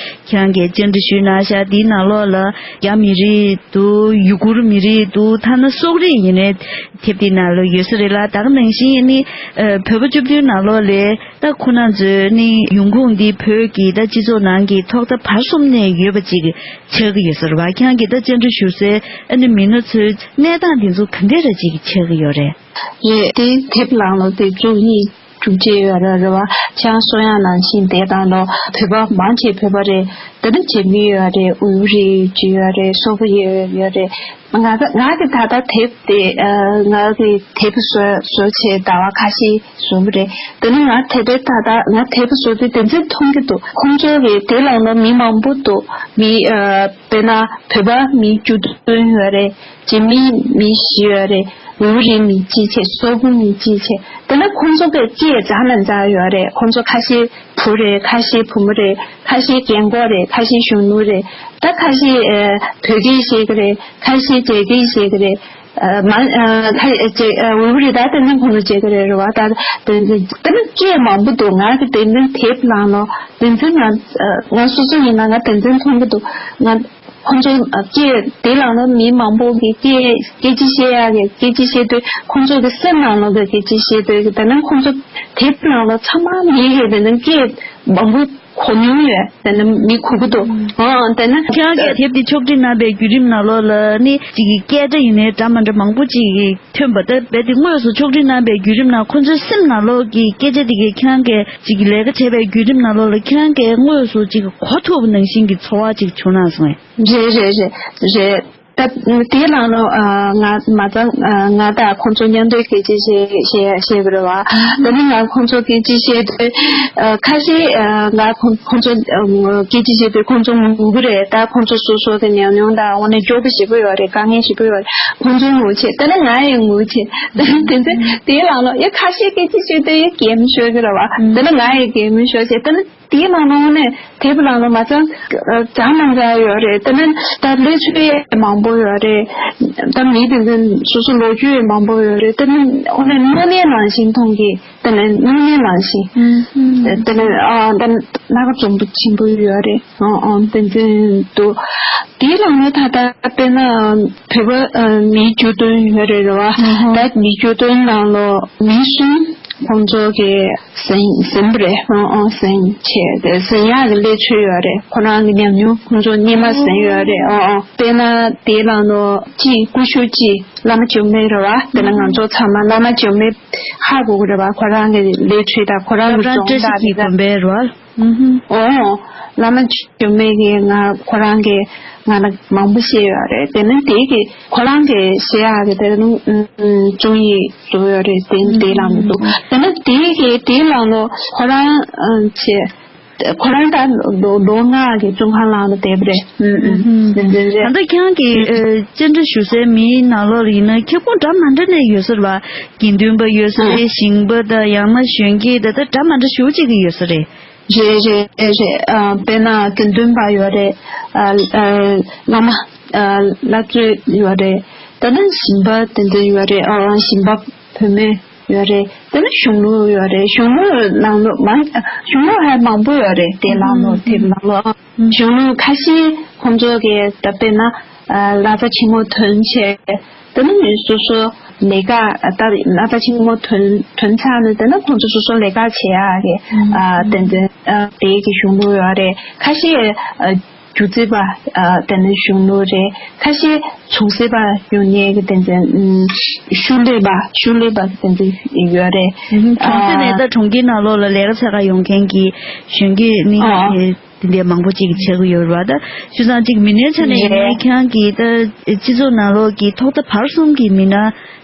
ཁྱེད་རང་གིས་བཅར་འདྲི་ཞུས་གནང་ཤག་འདིའི་ནང་ལོགས་ལ་རྒྱ་མི་རིགས་འདུག་ཡུ་གུར་མི་རིགས་འདུག་ཐ་ན་སོག་རིགས་ཡིན་ནའི་དེབ་འདི་ནང་ལ་ཡོད་ས་རེད་ལ། ད་ག་ནང་བཞིན་ཨ་ནི་བོད་པ་བཅུ་བདུན་ནང་ལོགས་ལས་ད་ཁོ་ན་ཚོའི་ནི་ཡོང་ཁུངས་འདི་བོད་ཀྱི་ད་སྤྱི་ཚོགས་ནང་གི་ཐོག་མཐའ་བར་གསུམ་ནས་ཡོད་པ་ཅིག་ཆགས་ཀྱི་ཡོད་ས་རེད་བ། ཁྱེད་རང་གིས་ད་བཅར་འདྲི་ཞུ་སའི་ཨ་ནི་མི་སྣ་ཚོའི་གནས་སྟངས་འདི་ཚོ་ག་འདྲ་ར་ཅིག་ཆགས་ཀྱི་ཡོད་རེད། རེད་དེ་དེབ་ནང་ལོགས་དེ་བཅུ་གཉིས་བཅུ་གཅིག་ཡོད་རེད་རེད་བ། ཁྱེད་རང་གསུང་ཡག་ནང་བཞིན་དེ་ནང་ལོགས་བོད་པ་མང་ཆེ་བོད་པ་རེད། དེ་ནི་བྱེད་མི་ཡོད་རེད། ཨུ་རི་ཅི་ཡོད་རེད། སོག་པོ་ཡོད་ཡོད་རེད། ང་ང་གི་ད་ལྟ་དེབ་དེ་ང་གི་དེབ་བཟོ་བཟོ་བྱས་ཟླ་བ་ཁ་ཤས་བཟོ་བ་རེད། དེ་ནི་ང་དེབ་དེ་ད་ལྟ་ང་དེབ་བཟོ་དུས་དེ་ཚོ་མཐོང་གི་འདུག་ཁོང་ཚོ་གི་དེ་ལ་ནོ་མི་མང་པོ་འདུག་མི་དཔེར་ན་བོད་པ་མི་བཅུ་བདུན་ཡོད་རེད། འཇིགས་མེད་མི་བཞི་ཡོད་རེད། ཝེ་ཝུ་རི་མི་གཅིག་བྱས། སོག་པོ་མི་གཅིག་བྱས། དེ་ནི་ཁོང་ཚོ་གི་སྐད་འཛའ་ནས་འཛའ་ཡོད་རེད། ཁོང་ཚོ་ཁ་ཤས་བུ་རེད། ཁ་ཤས་བུ་མོ་རེད། ཁ་ཤས་རྒན་གོག་རེད། ཁ་ཤས་གཞོན་ནུ་རེད། ད་ཁ་ཤས་ཨ་བོད་སྐད་བཤད་གི་རེད། ཁ་ཤས་རྒྱ་སྐད་བཤད་གི་རེད། ཨ་མ་ཨ་ཁ་ཨ་ཅེ་ཨ་ཝེ་ཝུ་རི་ད་དེ་ནི་ཁོང་ཚོ་བྱེད་གི་རེད་རེད་བ། ད་དེ་ནི་དེ་ནི་སྐད་མང་པོ་འདུག་ང་གི་དེ་ནི་དེབ་ནང་ལོ་དེ་ཚོ་ང་ཨ་ང་སོ་སོ་ཡིན་ན་ང་དེ་ཚོ་མཐོང་གི་འདུག་ང་ ཁོང་ཚོ་སྐད་དེ་ལ་ནི་མི་མང་པོ་གི་སྐད་སྐད་ཆ་བཤད་ཡག་གི་སྐད་ཆ་བཤད་དུས་ཁོང་ཚོ་གི་སེམས་ནང་ལོགས་ཀྱི་སྐད་ཆ་བཤད་དུས་ཀྱི་དེ་ནི་ཁོང་ཚོ་དེབ་ནང་ལོགས་ཚང་མ་མི་གི་དེ་ནི་སྐད་མང་པོ་གོ་མྱོང་ཡོད། དེ་ནི་མི་གོ་གི་འདུག་ཨང་། དེ་ནི་ཁྱེད་རང་གིས་དེབ་དེ་ཕྱོགས་སྒྲིག་གནང་པའི་བརྒྱུད་རིམ་ནང་ལོགས་ལ་ནི་གཅིག་གི་སྐད་སྒྲ་ཡིན་ནའི་འདྲ་མ་འདྲ་མང་པོ་གཅིག་གི་ཐོན་པ་ད་རྦད་དེ་དངོས་སུ་ཕྱོགས་སྒྲིག་གནང་པའི་བརྒྱུད་རིམ་ནང་ཁོ་ཚོའི་སེམས་ནང་ལོགས་ཀྱི་སྐད་ཆ་དེ་གའི་ཁྱེད་རང་གིས་གཅིག་གི་ལས་ཀ་བྱས་པའི་བརྒྱུད་རིམ་ནང་ལོགས་ལ་ཁྱེད་རང་གིས་དངོས་སུ་གཅིག་གི་གོ་ཐུབ་པ་ནང་བཞིན་གྱི་ཚོར་བ་གཅིག་བྱུང་ན་གསུངས་ཡ། རེད་རེད་རེད་རེད། ད་དེའི་ནང་ལ་ང་མ་ཚང་ང་དང་ཁོང་ཚོ་མཉམ་དུ་སྐད་ཆ་བཤད་བཤད་བཤད་པ་རེད་བ། དེ་ནི་ང་ཁོང་ཚོ་སྐད་ཆ་བཤད་དུས་ཁ་ཤས་ང་ཁོང་ཁོང་ཚོ་སྐད་ཆ་བཤད་དུས་ཁོང་ཚོ་ངུ་གི་རེད། ད་ཁོང་ཚོ་སོ་སོ་གི་ཉམས་མྱོང་དང་དངོས་གནས་སྐྱོ་པོ་ཞེ་པོ་ཡོད་རེད། དཀའ་ངལ་ཞེ་པོ་ཡོད་རེད། ཁོང་ཚོ་ངུ་བྱེད། དེ་ནི་ང་ཡང་ངུ་བྱེད། དེ་ཚེ་དེའི་ནང་ལ་ཡ་ཁ་ཤས་སྐད་ཆ་བཤད་དུས་ཡ་གད་མོ་ཤོར་གི་རེད་བ། དེ་ནི་ང་ཡང་གད་མོ་ཤོར་བྱེད། དེ་ནི་དེའི་ནང་ལོགས་ནས་དེབ་ནང་ལོགས་མ་ཚང་ཙང་མ་ཚང་ཡོད་རེད། དེ་ནས་ད་ལས་ཚོད་མང་པོ་ཡོད་རེད། ད་མི་དེ་ཚོ་སོ་སོ་ལོ་རྒྱུས་མང་པོ་ཡོད་རེད། དེ་ནས་དངོས་གནས་གནོད་ནས་ནང་བཞིན་མཐོང་གི། དེ་ནས་གནོད་ནས་ནང་བཞིན། དེ་ནས་ཨ་ད་སྣ་ཁ་འཛོམས་པོ་ཆེན་པོ་ཡོད་རེད། ཨ་ཨ་དེ་ཚོ་འདུག་དེའི་ནང་ནས་ད་ལྟ་དཔེར་ན་བོད་པ་མི་བཅུ་བདུན་ཡོད་རེད་རེད་བ། ད་མི་བཅུ་བདུན་ནང་ལོགས་མི་གསུམ། ཁོང་ཚོ་གི་ཟིན་ཟིན་པ་རེད། ཨང་ཨང་ཟིན་བྱས་ཏེ་ཟིན་ཡག་གི་གནས་ཚུལ་ཡོད་རེད། ཁོ་རང་གི་ཉམས་མྱོང་ཁོང་ཚོ་སྔོན་མ་ཟིན་ཡོད་རེད། ཨང་ཨང་དཔེར་ན་དེའི་ནང་ལོགས་གཅིག་ཀུ་ཤུ་གཅིག་བླ་མ་འཇམ་དཔལ་རེད་བ། དེ་ནས་ང་ཚོ་ཚང་མ་བླ་མ་འཇམ་དཔལ་ཧ་གོ་གི་རེད་བ། ཁོ་རང་གི་གནས་ཚུལ་དང་ཁོ་རང་གི་སྦྱོང་བརྡར་དེ་དག་དགོན་པའི་རེད་བ། ཨོ། བླ་མ་འཇམ་དཔལ་གྱིས་ང་ཁོ་རང་གི་ང་ལ་མང་པོ་བཤད་ཡོད་རེད། དེ་ནས་དེ་གི་ཁོ་རང་གི་བཤད་ཡག་གི་དེ་ནི་ཨུམ་རྩོམ་ཡིག་བཟོ་ཡོད་རེད། དེ་དེ་ལམ་དུ་དེ་ནས་དེ་གི་དེ་ལམ་ལོ་ཁོ་རང་ཨ་བྱས་ཁོ་རང་ད་ལོ་ལོ་ལྔ་གི་བཙོན་ཁང་ནང་ལ་བསྡད་པ་རེད། ཨུམ་ཨུམ་དེ་འདྲ་རེད། ད་ལྟ་ཁྱེད་རང་གི་ཨ་བཅར་འདྲི་ཞུ་སའི་མིའི་ནང་ལོགས་ལ་ཡིན་ན་ཁྱབ་ཁོངས་འདྲ་མ་འདྲ་ནས་ཡོད་ས་རེད་བ། དགེ་འདུན་པ་ཡོད་ས་རེད། ཞིང་པ་དང་ཡང་ན་གཞོན་སྐྱེས་དང་ད་འདྲ་མ་འདྲ་ཞེ་པོ་ཅིག་གི་ཡོད་ས་རེད། རེད་རེད་རེད། ཨ་དཔེར་ན་དགེ་འདུན་པ་ཡོད་རེད། ཨ་ཨ་བླ་མ་ཨ་བླ་མཆོད་ཡོད་རེད། ད་ནི་ཞིང་པ་དེ་འདྲ་ཡོད་རེད། ཨ་ཞིང་པ་བུད་མེད་ཡོད་རེད། ད་ནི་གཞོན་ནུ་ཡོད་རེད། གཞོན་ནུ་ནང་ལོགས་མང་གཞོན་ནུ་ཧ་མང་པོ་ཡོད་རེད། དེ་ནང་ལོགས་དེབ་ནང་ལོགས་གཞོན་ནུ་ཁ་ཤས་ཁོང་ཚོ་གི་ད་དཔེར་ན་ཨ་ལག་རྩལ་ཆེན་མོ་ཐོན་བྱས། དེ་ནི་སོ་སོ་ལས་ཀ་ད་ལྟ་ཆེན་མོ་ཐོན་ཐོན་ཚར་ནས་དེ་ནི་ཁོང་ཚོ་སོ་སོ་ལས་ཀ་བྱེད་ཡག་གི་ཨ་དེ་འདྲ་ཨ་དེ་གི་གཞོན་ནུ་ཡོད་རེད། ཁ་ཤས་ཨ་སྒྱུ་རྩལ་པ་ཨ་དེ་ནི་གཞོན་ནུ་རེད། ཁ་ཤས་ཚོང་ཟས་པ་ཡོང་མཁན་གི་དེ་འདྲ་ཨུམ་ཤུགས་ལས་པ་ཤུགས་ལས་པ་དེ་འདྲ་ཡོད་རེད། གྲོང་གསེབ་ནས་ད་གྲོང་ཁྱེར་ནང་ལོགས་ལ་ལས་ཀ་བྱེད་ག་ཡོང་མཁན་གྱི་གཞོན་སྐྱེས་ནི། ཨ་ཨ། དེ་འདྲའི་མང་པོ་ཅིག་ཆགས་ཀྱི་ཡོད་རེད་བ། ད་བྱས་ཙང་ཅིག་མི་སྣའི་ཆ་ནས་ཡིན་ནའི་ཁྱེད་རང་གིས་ད་སྤྱི་ཚོགས་ནང་ལོགས་ཀྱི་ཐོག་མཐའ་བར་གསུམ་གྱི་མི་སྣ་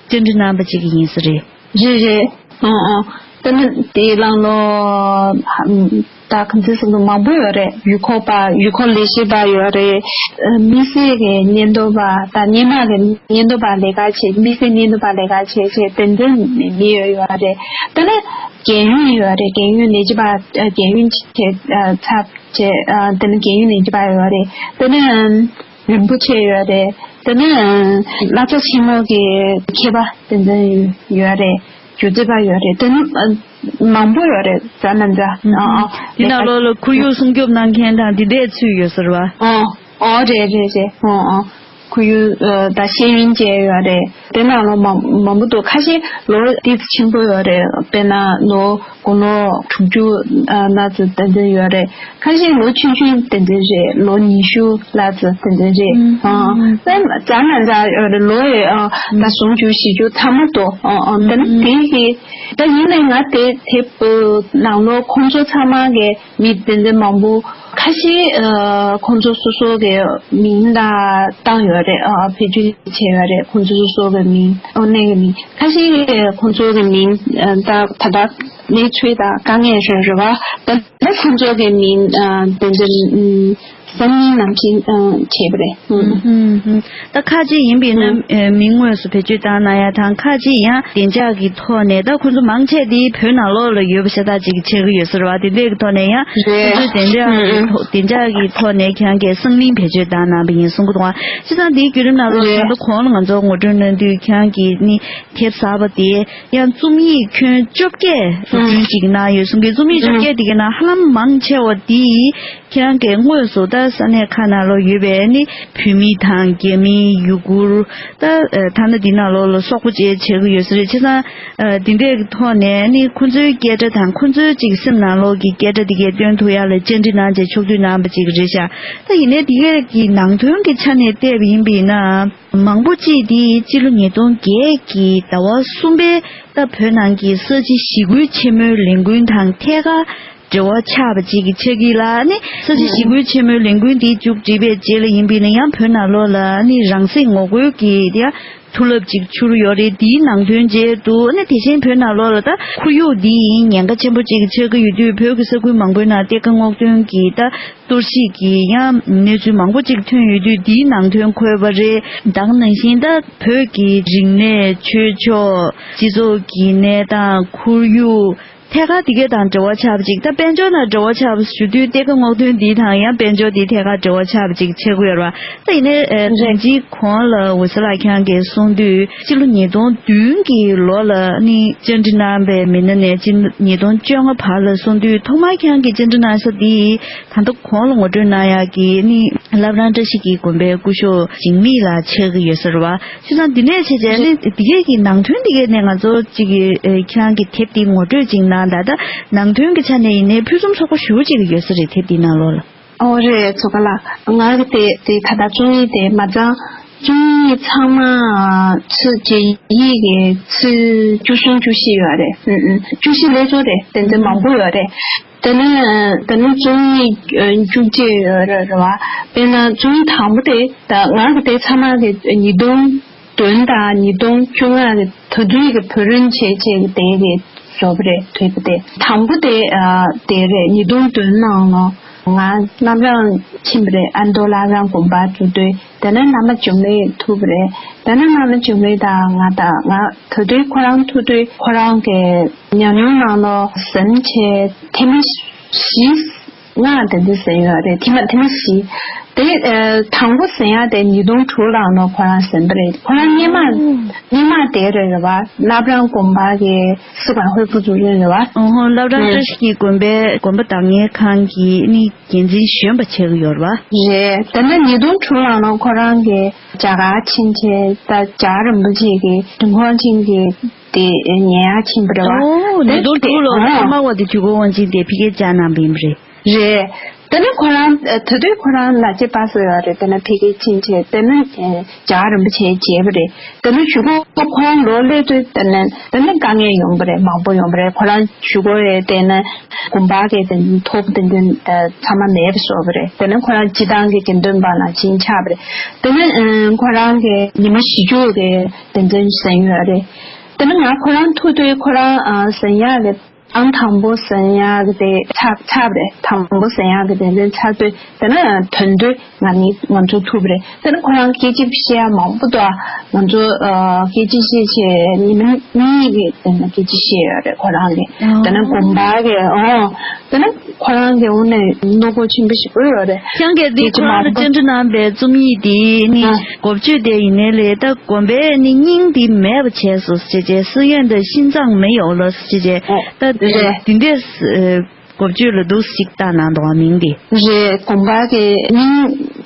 བཅར་འདྲི་གནང་བ་ཅིག་ཡིན་ས་རེད། རེད་རེད། ཨོ་ཨོ། ད་ནི་དེའི་ནང་ལོགས་ད་གང་ཚེ་ཟུང་དུ་མང་པོ་ཡོད་རེད། ཡུལ་སྐོར་པ་ཡུལ་སྐོར་ལས་བྱེད་པ་ཡོད་རེད། དམིགས་བསལ་གྱི་བརྙན་ཐུང་པ་ད་སྔོན་མ་གི་བརྙན་ཐུང་པ་ལས་ཀ་བྱེད་དམིགས་བསལ་བརྙན་ཐུང་པ་ལས་ཀ་བྱེད་བྱེད་དེ་འདྲ་མི་ཡོད་ཡོད་རེད། ད་ནི་རྒན་ཡོལ་ཡོད་རེད། རྒན་ཡོལ་ལས་བྱེད་པ་རྒན་ཡོལ་བྱས་ཚར་བྱས་དེ་ནི་རྒན་ཡོལ་ལས་བྱེད་པ་ཡོད་རེད། དེ་ནི་རིན་པོ་ཆེ་ཡོད་རེད། དེ་ནི་བླ་བྱ་ཆེན་མོ་གི་མཁས་པ་དེ་འདྲ་ཡོད་རེད། སྒྱུ་རྩལ་པ་ཡོད་རེད། དེ་ནི་མང་པོ་ཡོད་རེད། ཛ་ན་ཛ། ཨ་ཨ། འདི་ནང་ལོགས་ལ་ཁོར་ཡུག་སྲུང་སྐྱོབ་གནང་མཁན་དང་འདི་འདྲས་ཚུད་ཡོད་ཟེར་བ། ཨོ་ཨོ་རེད་རེད་རེད། ཨོ་ཨོ། ཁོར་ཡུག་ཨ་ད་ཤེས་ཡོན་ཅན་ཡོད་རེད། དེ་ནང་ལོགས་མང་མང་པོ་འདུག་ཁ་ཤས་ལོ་དེ་ཆེན་པོ་ཡོད་རེད། དཔེར་ན་ལོ་དགུང་ལོ་དྲུག་ཅུ་ཨ་ན་ཙམ་དེ་འདྲ་ཡོད་རེད། ཁ་ཤས་ལོ་ཆུང་ཆུང་དེ་འདྲ་རེད། ལོ་ཉི་ཤུ་ལ་ཙམ་དེ་འདྲ་རེད། ཨ་ཙམ་ཙམ་ན་ཙམ་ཡོད་རེད། ལོ་ཡི་ཨ་ད་སུམ་ཅུ་བཞི་ཅུ་ཐ་མ་དོ། ཨ་ཨ་དེ་ནི་དེ་གི་ད་ཡིན་ནའི་ང་དེ་དེབ་ནང་ལོགས་ཁོང་ཚོ་ཚང་མ་གི་མི་དེ་འདྲ་མང་པོ་ཁ་ཤས་ཨ་ཁོང་ཚོ་སོ་སོ་གི་མིང་ལ་བཏང་ཡོད་རེད། ཨ་བེད་སྤྱོད་བྱས་ཡོད་རེད། ཁོང་ཚོ་སོ་སོ་གི་མིང་ཨོ་ནེ་གི་མིང་ཁ་ཤས་ཁོང་ཚོ་གི་མིང་ཨ་ད་ད་ལྟ་གནས་ཚུལ་དང་དཀའ་ངལ་རེད་རེད་བ། ད་ལྟ་ཁོང་ཚོ་གི་མིང་ཨ་དེ་འདྲ་ཨམ་སང་ཉིན་ནང་བཞིན་ཨ་བྱས་པ་རེད། ཨུམ། ད་ཁ་ཅིག་ཡིན་པས་ན་ཨུམ། ཨེ་མིང་དངོས་སུ་བེད་སྤྱོད་བཏང་གནང་ཡ་དང་ཁ་ཅིག་ཡང་བདེ་འཇགས་ཀྱི་ཐོག་ནས་ད་ཁོ་ཚོ་མང་ཆེ་དེ་བོད་ནང་ལོགས་ལ་ཡོད་པ་ཤ་སྟག་ཅིག་ཆགས་ཀྱི་ཡོད་ས་རེད་བ། དེ་འདྲས་ཀྱི་ཐོག་ནས་ཡང་ཁོ་ཚོས་བདེ་འཇགས་ཀྱི་ཐོག་བདེ་འཇགས་ཀྱི་ཐོག་ནས་ཁྱེད་རང་གིས་སང་ཉིན་བེད་སྤྱོད་བཏང་གནང་བ་ཡིན་གསུང་གི་འདུག་ཨ། བྱས་ཙང་དེའི་བརྒྱུད་རིམ་ནང་ལོགས་ལ་ད་ལྟ་གོང་ལ་ང་ཚོ་ངོ་སྤྲོད་གནང་དུས་ཁྱེད་རང་གིས་ནི་དེབ་གསར་པ་དེ་ཡང་རྩོམ་ཡིག་ཁྱོན་བཅོ་བརྒྱད་བཟོ་སྐྲུན་ཅིག་གནང་ཡོད་གསུང་གི། རྩོམ་ཡིག་བཅོ་བརྒྱད་དེ་གའི་ནང་ཧ་ལམ་མང་ཆེ་བ་དེ་ཁྱེད་རང་གིས་དངོས་སུ་ད་ ས་གནས་ཁག་ནང་ལོགས་ཡོད་པའི་ནི་བོད་མི་དང་རྒྱ་མི་ཡུ་གུར་ད་ཐ་ན་འདི་ནང་ལོགས་ལ་སོག་པོ་བཅས་བྱེད་ཀྱི་ཡོད་ས་རེད། བྱས་ཙང་འདི་འདྲའི་ཐོག་ནས་ནི་ཁོ་ཚོའི་སྐད་སྒྲ་དང་ཁོ་ཚོའི་ཅིག་སེམས་ནང་ལོགས་ཀྱི་སྐད་སྒྲ་འདི་གས་སྟོན་ཐུབ་ཡ་ལ་བཅར་འདྲི་གནང་བྱས་ཕྱོགས་བསྡུས་གནང་བ་ཅིག་རེད་ཤག་ད་ཡིན་ནའི་འདི་གས་ཀྱི་ནང་དོན་གྱི་ཆ་ནས་བལྟས་པ་ཡིན་པས་ན་མང་པོ་ཅིག་འདི་སྤྱི་ལོ་ཉིས་སྟོང་བརྒྱད་ཀྱི་ཟླ་བ་གསུམ་པའི་ད་བོད་ནང་གི་ས་བྱི་ཞི་རྒོལ་ཆེན་མོའི་ལས་འགུལ་དང་ཐད་ཀར་འབྲེལ་བ་ཆགས་པ་ཅིག་གི་ཆགས་ཀྱི་ལ་ནི་ས་བྱི་ཞི་རྒོལ་ཆེན་མོའི་ལས་འགུལ་འདི་མཇུག་སྒྲིལ་བའི་རྗེས་ལ་ཡིན་པས་ན་ཡང་བོད་ནང་ལོགས་ལ་ནི་རང་སྲིད་ངོ་རྒོལ་གྱི་ཡ་མཐུ་རླབས་ཅིག་འཕྱུར་ཡོད་རེད། འདིའི་ནང་དོན་བཅས་འདུག་ནི་དེ་བཞིན་བོད་ནང་ལོགས་ལ་ད་ཁོར་ཡུག་འདི་ཡིན་ཉེན་ཁ་ཆེན་པོ་ཅིག་ཆགས་ཀྱི་ཡོད་དུས་བོད་ཀྱི་ས་ཁུལ་མང་པོའི་ནང་གཏེར་ཁ་སྔོག་འདོན་གྱི་ད་གཏོར་བཤིག་གི་ཡང་གནས་ཚུལ་མང་པོ་ཅིག་ཐོན་ཡོད་དུས་འདིའི་ནང་དོན་འཁོད་པ་རེད། ད་ག་ནང་བཞིན་ད་བོད་ཀྱི་རིག་གནས་ཆོས་ཕྱོགས་སྤྱི་ཚོགས་ཀྱི་གནས་སྟངས་ཁོར་ཡུག་ཐད་ཀར་དེ་གས་དང་འབྲེལ་བ་ཆགས་པ་ཅིག་ད་དཔལ་འབྱོར་ནང་འབྲེལ་བ་ཆགས་པ་ཞུ་དུས་གཏེར་ཁ་སྔོག་འདོན་འདི་དང་ཡང་དཔལ་འབྱོར་འདི་ཐད་ཀར་འབྲེལ་བ་ཆགས་པ་ཅིག་ཆགས་ཀྱི་ཡོད་རེད་བ། ད་ཡིན་ནའི་ཨ་རེད། དེ་གོང་ལ་འོད་ཟེར་ལགས་ཁྱེད་རང་གིས་གསུངས་དུས་སྤྱི་ལོ་ཉིས་སྟོང་བདུན་གྱི་ལོ་ལ་ནི་བཅར་འདྲི་གནང་བའི་མི་སྣ་ནས་སྤྱི་ལོ་ཉིས་སྟོང་བཅོ་ལྔ་བར་ལ་གསུངས་དུས་ཐོག་མར་ཁྱེད་རང་གིས་བཅར་འདྲི་གནང་ས་འདི་ད་ལྟ་གོང་ལ་ངོ་སྤྲོད་གནང་ཡག་གི་ནི་བླ་བྲང་བཀྲ་ཤིས་ཀྱི་དགོན་པའི་སྐུ་ཞབས་འཇིགས་མེད་ལགས་ཆགས་ཀྱི་ཡོད་ས་རེད་བ། བྱས་ཙང་འདི་ནས་བྱས་བྱས་ནི་འདི་གས་ཀྱི་ནང་དོན་འདི་གས་ནས་ང་ཚོ་གཅིག་གི་ཨེ་ཁྱེད་རང་གི་དེབ་འདི་ངོ་སྤྲོད་ཅིག་གནང་དང་ད་ནང་དོན་གྱི་ཆ་ནས་ཡིན་ནའི་ཕུན་སུམ་ཚོགས་པ་ཞེ་པོ་ཅིག་ཡོད་ས་རེད། དེབ་འདི་ནང་ལོགས་ལ། ཨོ་རེད། ཚོ་ག་ལ་ང་གི་དེ་དེ་ད་ལྟ་རྩོམ་ཡིག་དེ་མ་ཚང་རྩོམ་ཡིག་ཚང་མ་ཚུར་རྒྱག་ཡིག་གི་ཚུར་བཅུ་གསུམ་བཅུ་བཞི་ཡོད་རེད། ཨུ་ཨུ་བཅུ་བཞི་ལས་ཚོ་རེད། དེ་འདྲ་མང་པོ་ཡོད་རེད། དེ་ནས་དེ་ནས་རྩོམ་ཡིག་བཅུ་གཅིག་ཡོད་རེད་རེད་བ། དཔེར་ན་རྩོམ་ཡིག་དང་པོ་དེ་ད་ང་གི་དེ་ཚང་མ་གི་ཉིས་སྟོང་བདུན་དང་ཉིས་སྟོང་བཅོ་ལྔ་གི་ད་དུང་གི་བོད་རིགས་བྱས་བྱས་ཀྱི་དེ་གི་བཟོ་བ་རེད། དུས་པ་དེ་དང་པོ་དེ་ཨ་དེ་རེད། ཉིས་སྟོང་བདུན་ནང་ལོ་ང་བླ་བྲང་ཕྱིན་པ་རེད། ཨ་མདོ་བླ་བྲང་དགོན་པ་འགྲོ་དུས་དེ་ནས་བླ་མ་འཇམ་དཔལ་ཐུག་པ་རེད། དེ་ནས་བླ་མ་འཇམ་དཔལ་དང་ང་དང་ང་ད་དུས་ཁོ་རང་ཐུག་དུས་ཁོ་རང་གི་ཉམས་མྱོང་ནང་ལོ་ཟིན་བྱས་ཐེངས་མ་བཞི། ང་དེ་འདྲ་ཟིན་ཡོད་རེད། ཐེངས་མ་ཐེངས་མ་བཞི། དེ་ཨ་དང་པོ་ཟིན་ཡག་དེ་ཉིས་སྟོང་དྲུག་ལ་ནོ་ཁོ་རང་ཟིན་པ་རེད། ཁོ་རང་སྔོན་མ་སྔོན་མ་དེ་རེད་རེད་བ། བླ་བྲང་དགོན་པ་གི་སི་ཁྲོན་ཧོར་ཕུ་ཚུགས་རེད་རེད་བ། ཨོ་ཧོ། བླ་བྲང་ཨ་བཀྲ་ཤིས་ཀྱི་དགོན་པའི་དགོན་པ་བདག་གཉེར་ཁང་གི་ནི་འགན་འཛིན་གཞོན་པ་བྱེད་ཀྱི་ཡོད་རེད་བ། རེད། དེ་ནས་ཉིས་སྟོང་དྲུག་ལ་ནོ་ཁོ་རང་གི་རྒྱ་གར་ཕྱིན་བྱས་ད་རྒྱལ་བ་རིན་པོ་ཆེ་གི་རིན་གོང་ཅན་གྱི་དེ་ཉན་ཡག་ཕྱིན་པ་རེད་བ། ཨོ་ཉིས་སྟོང་དྲུག་ལོ་ཨ་ཐོག་མ་བ་དེ་དུས་འཁོར་དབང་ཆེན་དེ་ཕ་གིར་བཅར་གནང་བ་ཡིན་པ་རེད། རེད། དེ་ནས་ཁོ་རང་ཨ་དེ་དུས་ཁོ་རང་ལ་ཅེ་པ་སི་ཡོད་རེད། དེ་ནས་ཕ་གིར་ཕྱིན་བྱས་དེ་ནས་ཨ་རྒྱལ་བ་རིན་པོ་ཆེ་མཇལ་བ་རེད། དེ་ནས་གཞུག་གུ་ཁོ་རང་ལོ་སླེབས་དུས་དེ་ནས་དེ་ནས་དཀའ་ངལ་ཡོང་བ་རེད། མང་པོ་ཡོང་བ་རེད། ཁོ་རང་གཞུག་གུ་ཡས་དེ་ནས་དགོན་པ་གི་དེ་ཐོབ་དེ་འདྲ་ཚང་མ་མེད་པ་བཟོ་བ་རེད། དེ་ནས་ཁོ་རང་སྤྱི་བཏང་གི་དགེ་འདུན་པ་ནང་བཞིན་ཆགས་པ་རེད། དེ་ནས་ཁོ་རང་གི་ཉི་མ་བཞི་བཅུ་གི་དེ་འདྲ་ཟིན་ཡོད་རེད། དེ་ནས་ང་ཁོ་རང་ཐུག་དུས་ཁོ་རང་ཟིན་ཡག་གི་ཨང་དང་པོ་ཟིན་ཡག་གི་དེ་ཆགས་ཆགས་པ་རེད། དང་པོ་ཟིན་ཡག་གི་དེ་འདྲ་ཆགས་དུས་དེ་ནས་དོན་དུ་ང་ནི་ང་ཚོ་ཐུག་པ་རེད། དེ་ནས་ཁོ་རང་སྐད་ཆ་བཤད་ཡག་མང་པོ་འདུག་ཨ་ང་ཚོ་ཨ་སྐད་ཆ་བཤད་བྱས་ཉི་མ་གཉིས་ཀྱི་དེ་ནས་སྐད་ཆ་བཤད་ཡོད་རེད་ཁོ་རང་གིས། དེ་ནས་དགོན་པ་གི་ཨོ་དེ་ནས་ཁོ་རང་གི་འོ་ནས་རྣོ་སྒོ་ཆེན་པོ་ཞིག་དགོས་ཡོད་རེད། ཁྱེད་ཀྱིས་འདི་ཁོ་རང་ལ་བཅར་འདྲི་གནང་བའི་རྩོམ་ཡིག་འདི་ནི་ཨ་འགོ་བརྗོད་དེ་ཡིན་ནའི་ལས་ད་དགོན་པའི་ནི་སྙིང་འདི་མེད་པ་བྱས་སོ་ཞེས་བྱས། 寺院的心脏没有了 ཞེས་བྱས། ད་རེད། འདི་འདྲས་འགོ་བརྗོད་ལ་འདུག་ཞིག་བཏགས་གནང་འདུག་བ་མིང་འདི། རེད། དགོན་པ་གི་སྙིང་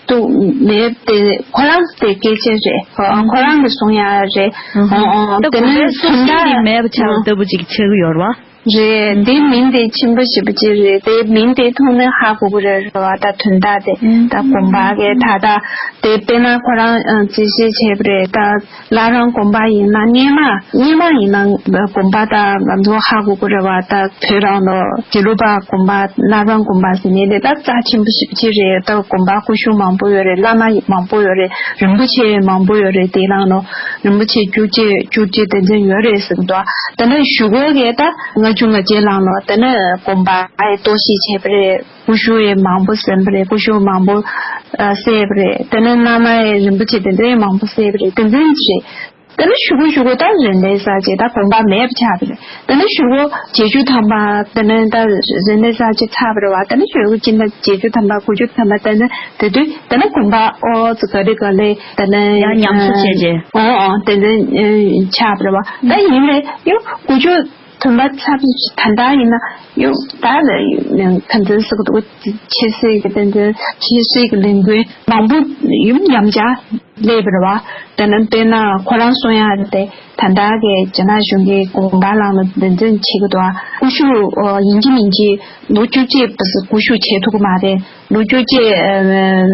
སྡུག་མེད་དེ་ཁོ་རང་དེ་སྐད་ཆ་རེད། ཁོ་ཁོ་རང་གི་གསུང་ཡག་རེད། ཨོ་ཨོ་ད་དེ་དགོན་པའི་ནས་སྲོག་ཤིང་འདི་མེད་པ་ཆགས་ལྟ་བུ་ཅིག་ཆགས་ཀྱི་ཡོད་རེད་བ། རེད། དེ་མིང་དེ་ཆེན་པོ་ཞེ་པོ་ཅིག་རེད། དེ་མིང་དེ་མཐོང་ནས་ཧ་གོ་གི་རེད་རེད་བ། ད་དོན་དག་དེ་ད་དགོན་པ་གི་ད་ད་དེ་དཔེར་ན་ཁོ་རང་ཨ་རྩིས་བཤེར་བྱས་པ་རེད། ད་བླ་བྲང་དགོན་པ་ཡིན་ན་སྔོན་མ་སྔོན་མ་ཡིན་ན་དགོན་པ་ད་ང་ཚོ་ཧ་གོ་གི་རེད་བ། ད་བོད་རང་ལོ་དགེ་ལུགས་པ་དགོན་པ་བླ་བྲང་དགོན་པ་ཟེར་ནས་དེ་ད་རྩ་ཆེན་པོ་ཞེ་པོ་ཅིག་རེད། ད་དགོན་པ་སྐུ་ཞབས་མང་པོ་ཡོད་རེད། བླ་མ་མང་པོ་ཡོད་རེད། རིན་པོ་ཆེ་མང་པོ་ཡོད་རེད། དེ་རང་ལོ་རིན་པོ་ཆེ་བཅུ་གཅིག་བཅུ་གཅིག་དེ་འདྲ་ཡོད་རེད་ཟེར་གི་འདུག་དེ་ནས་གཞུག་གུ་གི་ད་ལྔ་བཅུ་ང་བརྒྱད་ལང་ལོ་དེ་ནས་དགོན་པ་ཨེ་གཏོར་བཤིག་བྱས་པ་རེད། སྐུ་ཞབས་ཡང་མང་པོ་ཟིན་པ་རེད། སྐུ་ཞབས་མང་པོ་ཨ་བསད་པ་རེད། དེ་ནས་བླ་མ་ཡང་རིན་པོ་ཆེ་དེ་འདྲ་ཡང་མང་པོ་བསད་པ་རེད། དེ་འདྲ་རེད། དེ་ནས་གཞུག་གུ་གཞུག་གུ་ད་རིན་ལས་ས་ཅེ་ད་དགོན་པ་མེད་པ་ཆགས་པ་རེད། དེ་ནས་གཞུག་གུ་བརྒྱད་ཅུ་ཐམ་པ་དེ་ནས་ད་རིན་ལས་ས་ཅེ་ཆགས་པ་རེད་བ། དེ་ནས་གཞུག་གུ་ཅི་ན་བརྒྱད་ཅུ་ཐམ་པ་དགུ་བཅུ་ཐམ་པ་དེ་ནས་དེ་དུས་དེ་ནས་དགོན་པ་ཨོ་ཙི་ག་རེ་ག་ལེ་དེ་ནས་ཡང་ཉམས་གསོ་བྱས་རྗེས། ཨོ་ཨོ་དེ་འདྲ་ཆགས་པ་རེད་བ། ད་ཡིན་རེད་ཡོ་དགུ་བཅུ། ཐོན་པ་ཚབ་ད་ལྟ་ཡིན་ན་ཡོད་ད་ལ་ཁ་འཛིན་ཟེར་གི་འདུག་ཆེ་སྲིད་ཀྱི་བསྟན་འཛིན་ཆེ་སྲིད་ཀྱི་ལས་འགུལ་མང་པོ་ཡུམ་ཡང་བསྐྱར་སླེབས་པ་རེད་བ། དེ་ནི་དཔེར་ན་ཁོ་རང་གསུང་ཡག་དེ་ད་ལྟ་གི་རྒྱ་ནག་གཞུང་གིས་དགོངས་པ་བླངས་ནས་འདི་འཛིན་བྱེད་ཀྱི་འདུག་སྐུ་ཞབས་ཡིན་གཅིག་མིན་གཅིག་ལོ་བཅུ་གཅིག་བར་སྐུ་ཞབས་བྱེད་ཐུབ་ཀྱི་མ་རེད། ལོ་བཅུ་གཅིག་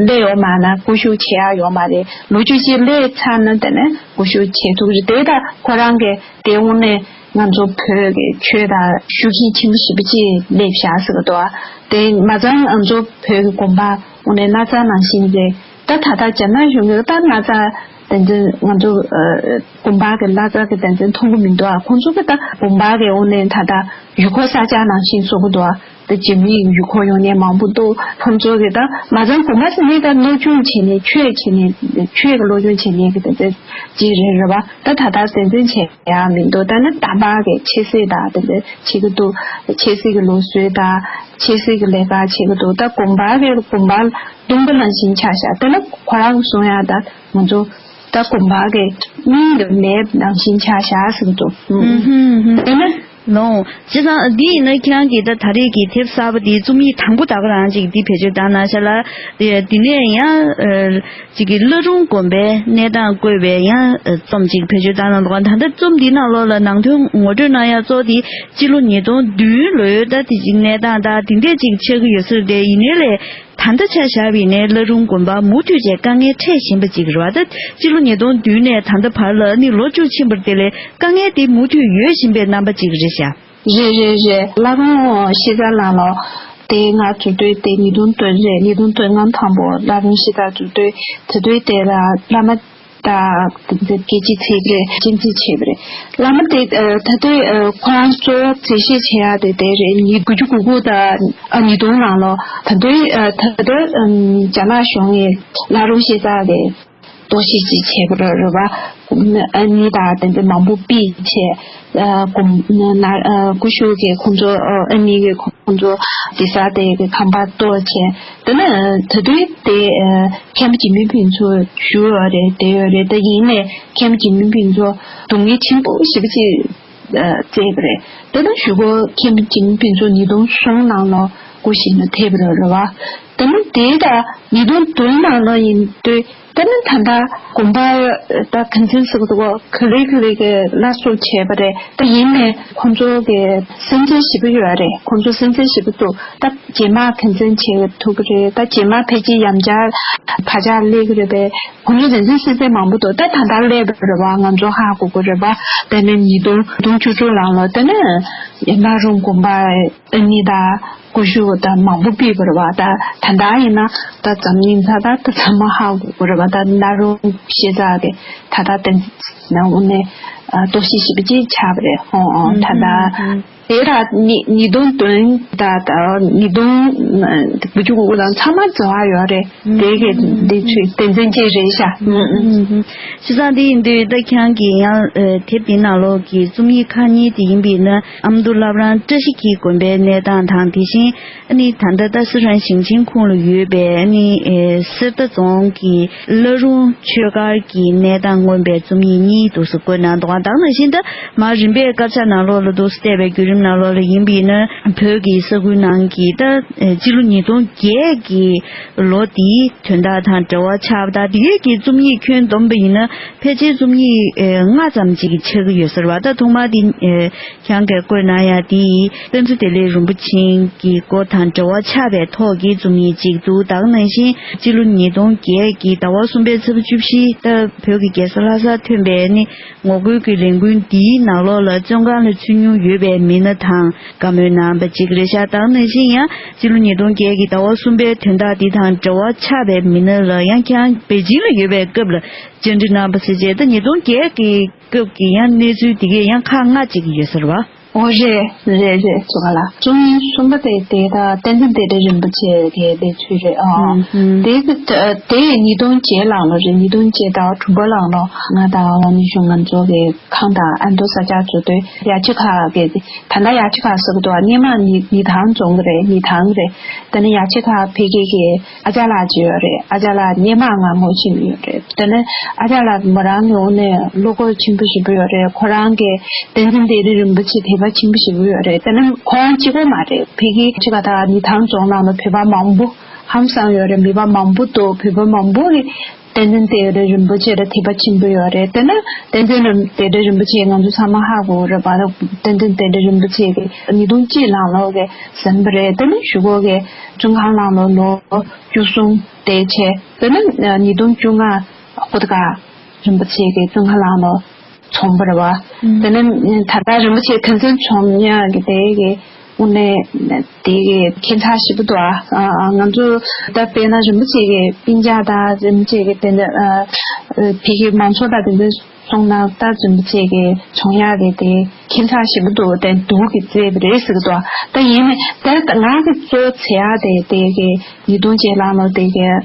སླེབས་ཡོད་མ་ན་སྐུ་ཞབས་བྱེད་ཡག་ཡོད་མ་རེད། ལོ་བཅུ་གཅིག་སླེབས་ཚར་ན་དེ་ནི་སྐུ་ཞབས་བྱེད་ཐུབ་ཀྱི་རེད། དེ་ད་ཁོ་རང་གི་དེ་དངོས་གནས་ང་ཚོ་བོད་ཀྱི་ཆོས་དང་ཤུགས་རྐྱེན་ཆེན་པོ་ཞེ་པོ་ཅིག་སླེབས་བཞག་ཟེར་གི་འདུག་དེ་མ་ཚད་ང་ཚོ་བོད་ཀྱི་དགོན་པ་དངོས་གནས་ན་ཚ་ནང་བཞིན་རེད། ད་ད་ལྟ་རྒྱ་ནག་གཞུང་གིས་ད་ན་ཚ་དེ་འདྲ་ང་ཚོ་དགོན་པ་གི་ན་ཚ་གི་དེ་འདྲ་མཐོང་གི་མི་འདུག་ཁོང་ཚོ་གི་ད་དགོན་པ་གི་དངོས་གནས་ད་ལྟ་ཡུལ་སྐོར་ས་ཆ་ནང་བཞིན་བཟོ་གི་འདུག་དེ་རྗེས་མའི་ཡུལ་སྐོར་ཡོང་མཁན་མང་པོ་འདུག་ཁོང་ཚོ་གི་ད་མ་ཚང་དགོན་པ་ཟེར་ནས་ད་སློབ་སྦྱོང་བྱེད་ནས་ཆོས་བྱེད་ནས་ཆོས་ཀྱི་སློབ་སྦྱོང་བྱེད་ནས་གི་དེ་འདྲ་ཅིག་རེད་རེད་བ། ད་ད་ལྟ་དེ་འདྲ་བྱེད་ཡག་མི་འདུག་ད་ནི་དམ་པ་གི་ཆོས་སྲིད་དང་དེ་འདྲ་བྱེད་གི་འདུག་ཆོས་སྲིད་ཀྱི་ལུགས་སྲོལ་དང་ཆོས་སྲིད་ཀྱི་ལས་ཀ་བྱེད་གི་འདུག་ད་དགོན་པ་གི་དགོན་པ་སྟོང་པ་ནང་བཞིན་ཆགས་བཞག་དེ་ནི་ཁོ་རང་གསུང་ཡག་ད་ང་ཚོ་ད་དགོན་པ་གི་སྙིང་གི་མེད་ནང་བཞིན་ཆགས་བཞག་ཟེར་གི་འདུག་ཨུ་ཧུམ་ཧུམ། དེ་ནི། ལོང་། བྱས་ཙང་འདི་ཡིན་ན་ཁྱེད་རང་གིས་ད་ད་རེས་ཀྱི་དེབ་གསར་པ་འདིའི་རྩོམ་ཡིག་དང་པོ་ད་ག་རང་ཅིག་འདི་བེད་སྤྱོད་བཏང་གནང་ཤག་ལ། དེ་ནས་ཡང་ཅིག་གི་བླ་རུང་དགོན་པའི་གནས་སྟངས་བཀོད་པའི་ཡང་རྩོམ་ཅིག་བེད་སྤྱོད་བཏང་གནང་འདུག་ད་ལྟ་རྩོམ་འདིའི་ནང་ལོགས་ལ་ནང་དོན་ངོ་སྤྲོད་གནང་ཡག་གཙོ་བོ་དེ་སྤྱི་ལོ་ཉིས་སྟོང་བདུན་ལོའི་ད་དེ་ཅིག་གནས་སྟངས་ད་དེ་འདྲས་ཅིག་ཆགས་ཀྱི་ཡོད་ས་རེད། ཡིན་ནའི་ལས། ད་ལྟ་ཆ་བཞག་པ་ཡིན་ནའི་བླ་རུང་དགོན་པ་མུ་མཐུད་བྱས་དཀའ་ངལ་འཕྲད་བཞིན་པ་ཅིག་རེད་བ། ད་སྤྱི་ལོ་ཉིས་སྟོང་བདུན་ནས་ད་ལྟ་བར་ལ་ནི་ལོ་བཅུ་ཕྱིན་པར་དེ་ལས་དཀའ་ངལ་དེ་མུ་མཐུད་ཡོད་བཞིན་པའི་རྣམ་པ་ཅིག་རེད་ཤག་རེད་རེད་རེད། བླ་རུང་ཤེས་བྱ་ལམ་ལོག་དེ་ང་འཛུགས་དུས་དེ་ཉིས་སྟོང་བདུན་རེད། ཉིས་སྟོང་བདུན་ང་དང་པོ་བླ་རུང་ཤེས་བྱ་འཛུགས་དུས་དེ་དུས་དེ་ལ་བླ་མ་ད་དེ་སྐད་ཅིག་ཚིག་རེད་སྤྱན་གཟིགས་བྱས་པ་རེད། བླ་མ་དེ་ད་དུས་ཁོ་རང་གཙོ་བོ་འཛིན་བྱེད་བྱེད་ཡག་དེ་དེ་རེད། ཉིས་དགུ་བཅུ་གོ་དགུ་དང་ཉིས་སྟོང་ནང་ལོགས་ད་དུས་ད་དུས་རྒྱ་ནག་གཞུང་གིས་བླ་རུང་ཤེས་བྱ་དེ་གཏོར་བཤིག་ཅིག་བྱས་པ་རེད་བ། ཨ་ནི་དང་དེ་འདྲ་མང་པོ་ཕུད་བྱས། ཨ་སྐུ་ཞབས་ཀྱིས་ཁོང་ཚོ་ཨ་ནི་གིས་ཁོང་ཚོ་དེ་ས་དེ་གི་ཁང་པ་གཏོར་བྱས། དེ་ནས་ད་དུས་དེ་མཁན་པོ་འཇིགས་མེད་ཕུན་ཚོགས་བཞུགས་ཡོད་རེད་བསྡད་ཡོད་རེད། ད་ཡིན་ནའི་མཁན་པོ་འཇིགས་མེད་ཕུན་ཚོགས་སྡུག་བསྔལ་ཆེན་པོ་ཞེ་པོ་ཅིག་སྤྱད་པ་རེད། དེ་ནས་གཞུག་གུ་མཁན་པོ་འཇིགས་མེད་ཕུན་ཚོགས་ཉིས་སྟོང་གསུམ་ནང་ལོགས་སྐུ་ཞིག་ནས་ཐེབས་པ་རེད་བ། དེ་ནས་དེ་དང་ཉིས་སྟོང་བདུན་ནང་ལོགས་ཡིན་དུས། དེ་ནི་ད་ལྟ་དགོན་པ་ད་ཁ་འཛིན་ཟེར་གི་འདུག་ག་ག་ལེ་ག་ལེ་གི་སླར་གསོ་བྱས་པ་རེད། ད་ཡིན་ནའི་ཁོང་ཚོ་གི་སེམས་ཅན་ཞེ་པོ་ཡོད་རེད། ཁོང་ཚོ་སེམས་ཅན་ཞེ་པོ་འདུག་ད་རྗེས་མ་ཁ་འཛིན་བྱེད་ཐུབ་ཀྱི་རེད། ད་རྗེས་མ་ཕལ་ཆེར་ཡང་བསྐྱར་བག་ཆགས་སླེབས་ཀྱི་རེད་པས། ཁོང་ཚོ་རྫུན་རྫུན་སེམས་ཅན་མང་པོ་འདུག་ད་ད་ལྟ་སླེབས་པ་རེད་བ། ང་ཚོ་ཧ་གོ་གི་རེད་བ། དེ་ནི་ཉིས་སྟོང་ཉིས་སྟོང་བཅུ་དྲུག་ལང་ལོ་དེ་ནི་ཡན་ལག་རུང་དགོན་པ། ཨ་ནི་ད་སྐུ་ཞབས་ད་མང་པོ་ཕུད་པ་རེད་བ། ད་ད་ལྟ་ཡིན་ན་ད་འཛམ་གླིང་ས་ད་ད་ཚང་མ་ཧ་གོ་གི་རེད་བ། ད་བླ་རུང་ཤེས་བྱ་གི་ད་ལྟ་དེ་ནང་དངོས་གནས་གཏོར་བཤིག་ཞེ་པོ་ཅིག་ཆགས་པ་རེད། ཧོ་ཨོ་ད་ལྟ་དེ་ད་ཉིས་ཉིས་སྟོང་བདུན་ད་ད་ཉིས་སྟོང་དགུ་བཅུ་གོ་དགུ་དང་ཚང་མ་འཛོལ་བ་ཡོད་རེད། དེ་གི་འདི་ཚོའི་དེ་འཛིན་ཅིག་རེད་ཤག་བྱས་ཙང་དེ་ཡིན་དུས་ད་ཁྱེད་རང་གིས་ཡང་དེབ་འདི་ནང་ལོགས་ཀྱི་རྩོམ་ཡིག་ཁག་གཉིས་དེ་ཡིན་པས་ན་ཨ་མདོ་བླ་བྲང་བཀྲ་ཤིས་འཁྱིལ་དགོན་པའི་གནས་སྟངས་དང་། དེ་བཞིན་ཨ་ནི་ད་ལྟ་ད་སི་ཁྲོན་ཞིང་ཆེན་ཁོངས་ལ་ཡོད་པའི་ཨ་ནི་གསེར་རྟ་རྫོང་གི་བླ་རུང་ཆོས་སྒར་གྱི་གནས་སྟངས་མངོན་པའི་རྩོམ་ཡིག་གཉིས་འདུག་སེ་བཀོད་གནང་འདུག་ད་ག་ནང་བཞིན་ད་མར་རིམ་པས་དཀར་ཆག་ནང་ལོགས་ལ་འདུག་སེ་བལྟས་པའི་བརྒྱུད་རིམ་ནང་ལོགས་ལ་ཡིན་པས་ན་བོད་ཀྱི་ས་ཁུལ་ནང་གི་ད་སྤྱི་ལོ་ཉིས་སྟོང་བརྒྱད་ཀྱི་ལོ་དེའི་དོན་དག་དང་འབྲེལ་བ་ཆགས་པ་དང་། དེ་གའི་གི་རྩོམ་ཡིག་ཁྱོན་བསྡོམས་པ་ཡིན་ན་ཕལ་ཆེར་རྩོམ་ཡིག་ལྔ་ཙམ་ཅིག་ཆགས་ཀྱི་ཡོད་ས་རེད་བ། ད་ཐོག་མར་དེ་ཁྱེད་རང་གིས་བཀོད་གནང་ཡག་དེ་བསྟན་འཛིན་བདེ་ལེགས་རིན་པོ་ཆེ་གི་སྐོར་དང་འབྲེལ་བ་ཆགས་པའི་ཐོག་གི་རྩོམ་ཡིག་ཅིག་འདུག་ད་ག་ནང་བཞིན་སྤྱི་ལོ་ཉིས་སྟོང་བརྒྱད་ཀྱི་ཟླ་བ་གསུམ་པའི་ཚེས་པ་བཅུ་བཞི་ད་བོད་ཀྱི་རྒྱལ་ས་ལྷ་སར་ཐོན་པའི་ནི་ངོ་རྒོལ་གྱི་ལས་འགུལ་འདིའི་ནང་ལོགས་ལ་བཙོན་ཁང་ལ་ཚུད་མྱོང་ཡོད་པའི་མི་སྣ་དང་བཀའ་མོལ་གནང་བ་ཅིག་རེད་ཤག་ད་ག་ནང་བཞིན་ཡང་སྤྱི་ལོ་ཉིས་སྟོང་བརྒྱད་ཀྱི་ཟླ་བ་གསུམ་པའི་དོན་དག་འདི་དང་འབྲེལ་བ་ཆགས་པའི་མི་སྣ་ལ་ཡང་ཁྱེད་རང་པེ་ཅིང་ལ་ཡོད་པའི་སྐབས་ལ་བཅར་འདྲི་གནང་བ་ཟེར་བྱས། ད་ཉིས་སྟོང་བརྒྱད་ཀྱི་སྐབས་ཀྱི་ཡང་གནས་ཚུལ་འདི་གས་ཡང་ཁག་ལྔ་ཅིག་ཡོད་ས་རེད་བ། ཨོ་རེད་རེད་རེད། ཚོ་ག་ལ་རྩོམ་ཡིག་གསུམ་པ་དེ་དེ་ད་བསྟན་འཛིན་བདེ་ལེགས་རིན་པོ་ཆེ་གི་གནས་ཚུལ་རེད། ཨོ་ཨུམ་ཨུམ། དེ་གི་དེ་ཉིས་སྟོང་བརྒྱད་ལང་ལོ་རེད། ཉིས་སྟོང་བརྒྱད་ཟླ་བ་དྲུག་པ་ལང་ལོ་ང་དང་ཝང་ནི་ཞུང་ང་ཚོ་གི་ཁང་དང་ཨ་མདོ་ས་ཆ་ཚོ་དེ་ཡ་ཆི་ཁ་གི་ད་ལྟ་ཡ་ཆི་ཁ་ཟེར་གི་འདུག་སྔོན་མ་ཉི་ཉི་ཐང་རྫོང་གི་རེད། ཉི་ཐང་གི་རེད། དེ་ནས་ཡ་ཆི་ཁ་ཕ་གི་གི་ཨ་ཅག་ལགས་ཅིག་ཡོད་རེད། ཨ་ཅག་ལགས་སྔོན་མ་ང་ངོ་ཤེས་ཀྱི་ཡོད་རེད། དེ་ནས་ཨ་ཅག་ལགས་མོ་རང་ངོ་ནས་བློ་ཁོག་ཆེན་པོ་ཞེ་པོ་ཡོད་རེད། ཁོ་རང་གིས་བསྟན་འཛིན་བདེ་ལེགས་རིན་པོ་ཆེ་དེ་ ཆེན་པོ་ཞེ་པོ་ཡོད་རེད། དེ་ནི་ཁོང་གཅིག་པོ་མ་རེད། ཕ་གི་ཆི་ག་ད་ཉི་ཐང་རྫོང་ནང་ལ་བོད་པ་མང་པོ་ཧང་སང་ཡོད་རེད། མི་པ་མང་པོ་འདུག་བོད་པ་མང་པོ་གི་ཏན་ཏན་གཏེར་རིན་པོ་ཆེ་ལ་དད་པ་ཆེན་པོ་ཡོད་རེད། དེ་ནི་ཏན་ཏན་གཏེར་རིན་པོ་ཆེ་ང་ཚོ་ཚང་མ་ཧ་གོ་རེད་པ། ཏན་ཏན་གཏེར་རིན་པོ་ཆེ་གི་ཉིས་སྟོང་གཅིག་ལང་ལོ་གི་ཟིན་པ་རེད། དེ་ནི་གཞུག་གུ་གི་ཙོང་ཁ་ལང་ལོ་ལོ་བཅུ་གསུམ་དེ་བྱས། དེ་ནི་ཉིས་སྟོང་བཅོ་ལྔ་ཧོ་ཏ་ག་རིན་པོ་ཆེ་གི་ཙོང་ཁ་ལང་ལོ་ཚོང་པ་རེད་བ། དེ་ནས་ད་ལྟ་རིན་པོ་ཆེ་དོན་ཚན་ཚོང་ཉག་གི་དེ་གི་དངོས་གནས་དེ་གི་ཁྱད་མཚར་ཞིག་འདུག་ཨ། ང་ཚོ་ད་དཔེར་ན་རིན་པོ་ཆེ་གི་སྤུན་ཀྱག་དང་རིན་པོ་ཆེ་གི་དེ་འདྲ་ཕ་གི་མང་ཚོགས་དང་དེ་འདྲ་སོང་ན་ད་རིན་པོ་ཆེ་གི་ཚོང་ཡག་གི་དེ་ཁྱད་མཚར་ཞིག་འདུག་དེ་དུག་གི་རྩེད་པ་རེད་ཟེར་གི་འདུག་ད་ཡིན་ནའི་ད་ང་གི་གཙོ་བྱེད་ཡག་དེ་དེ་གི་ཉིས་སྟོང་བཅུ་ལང་ལོ་དེ་གི་ཨ།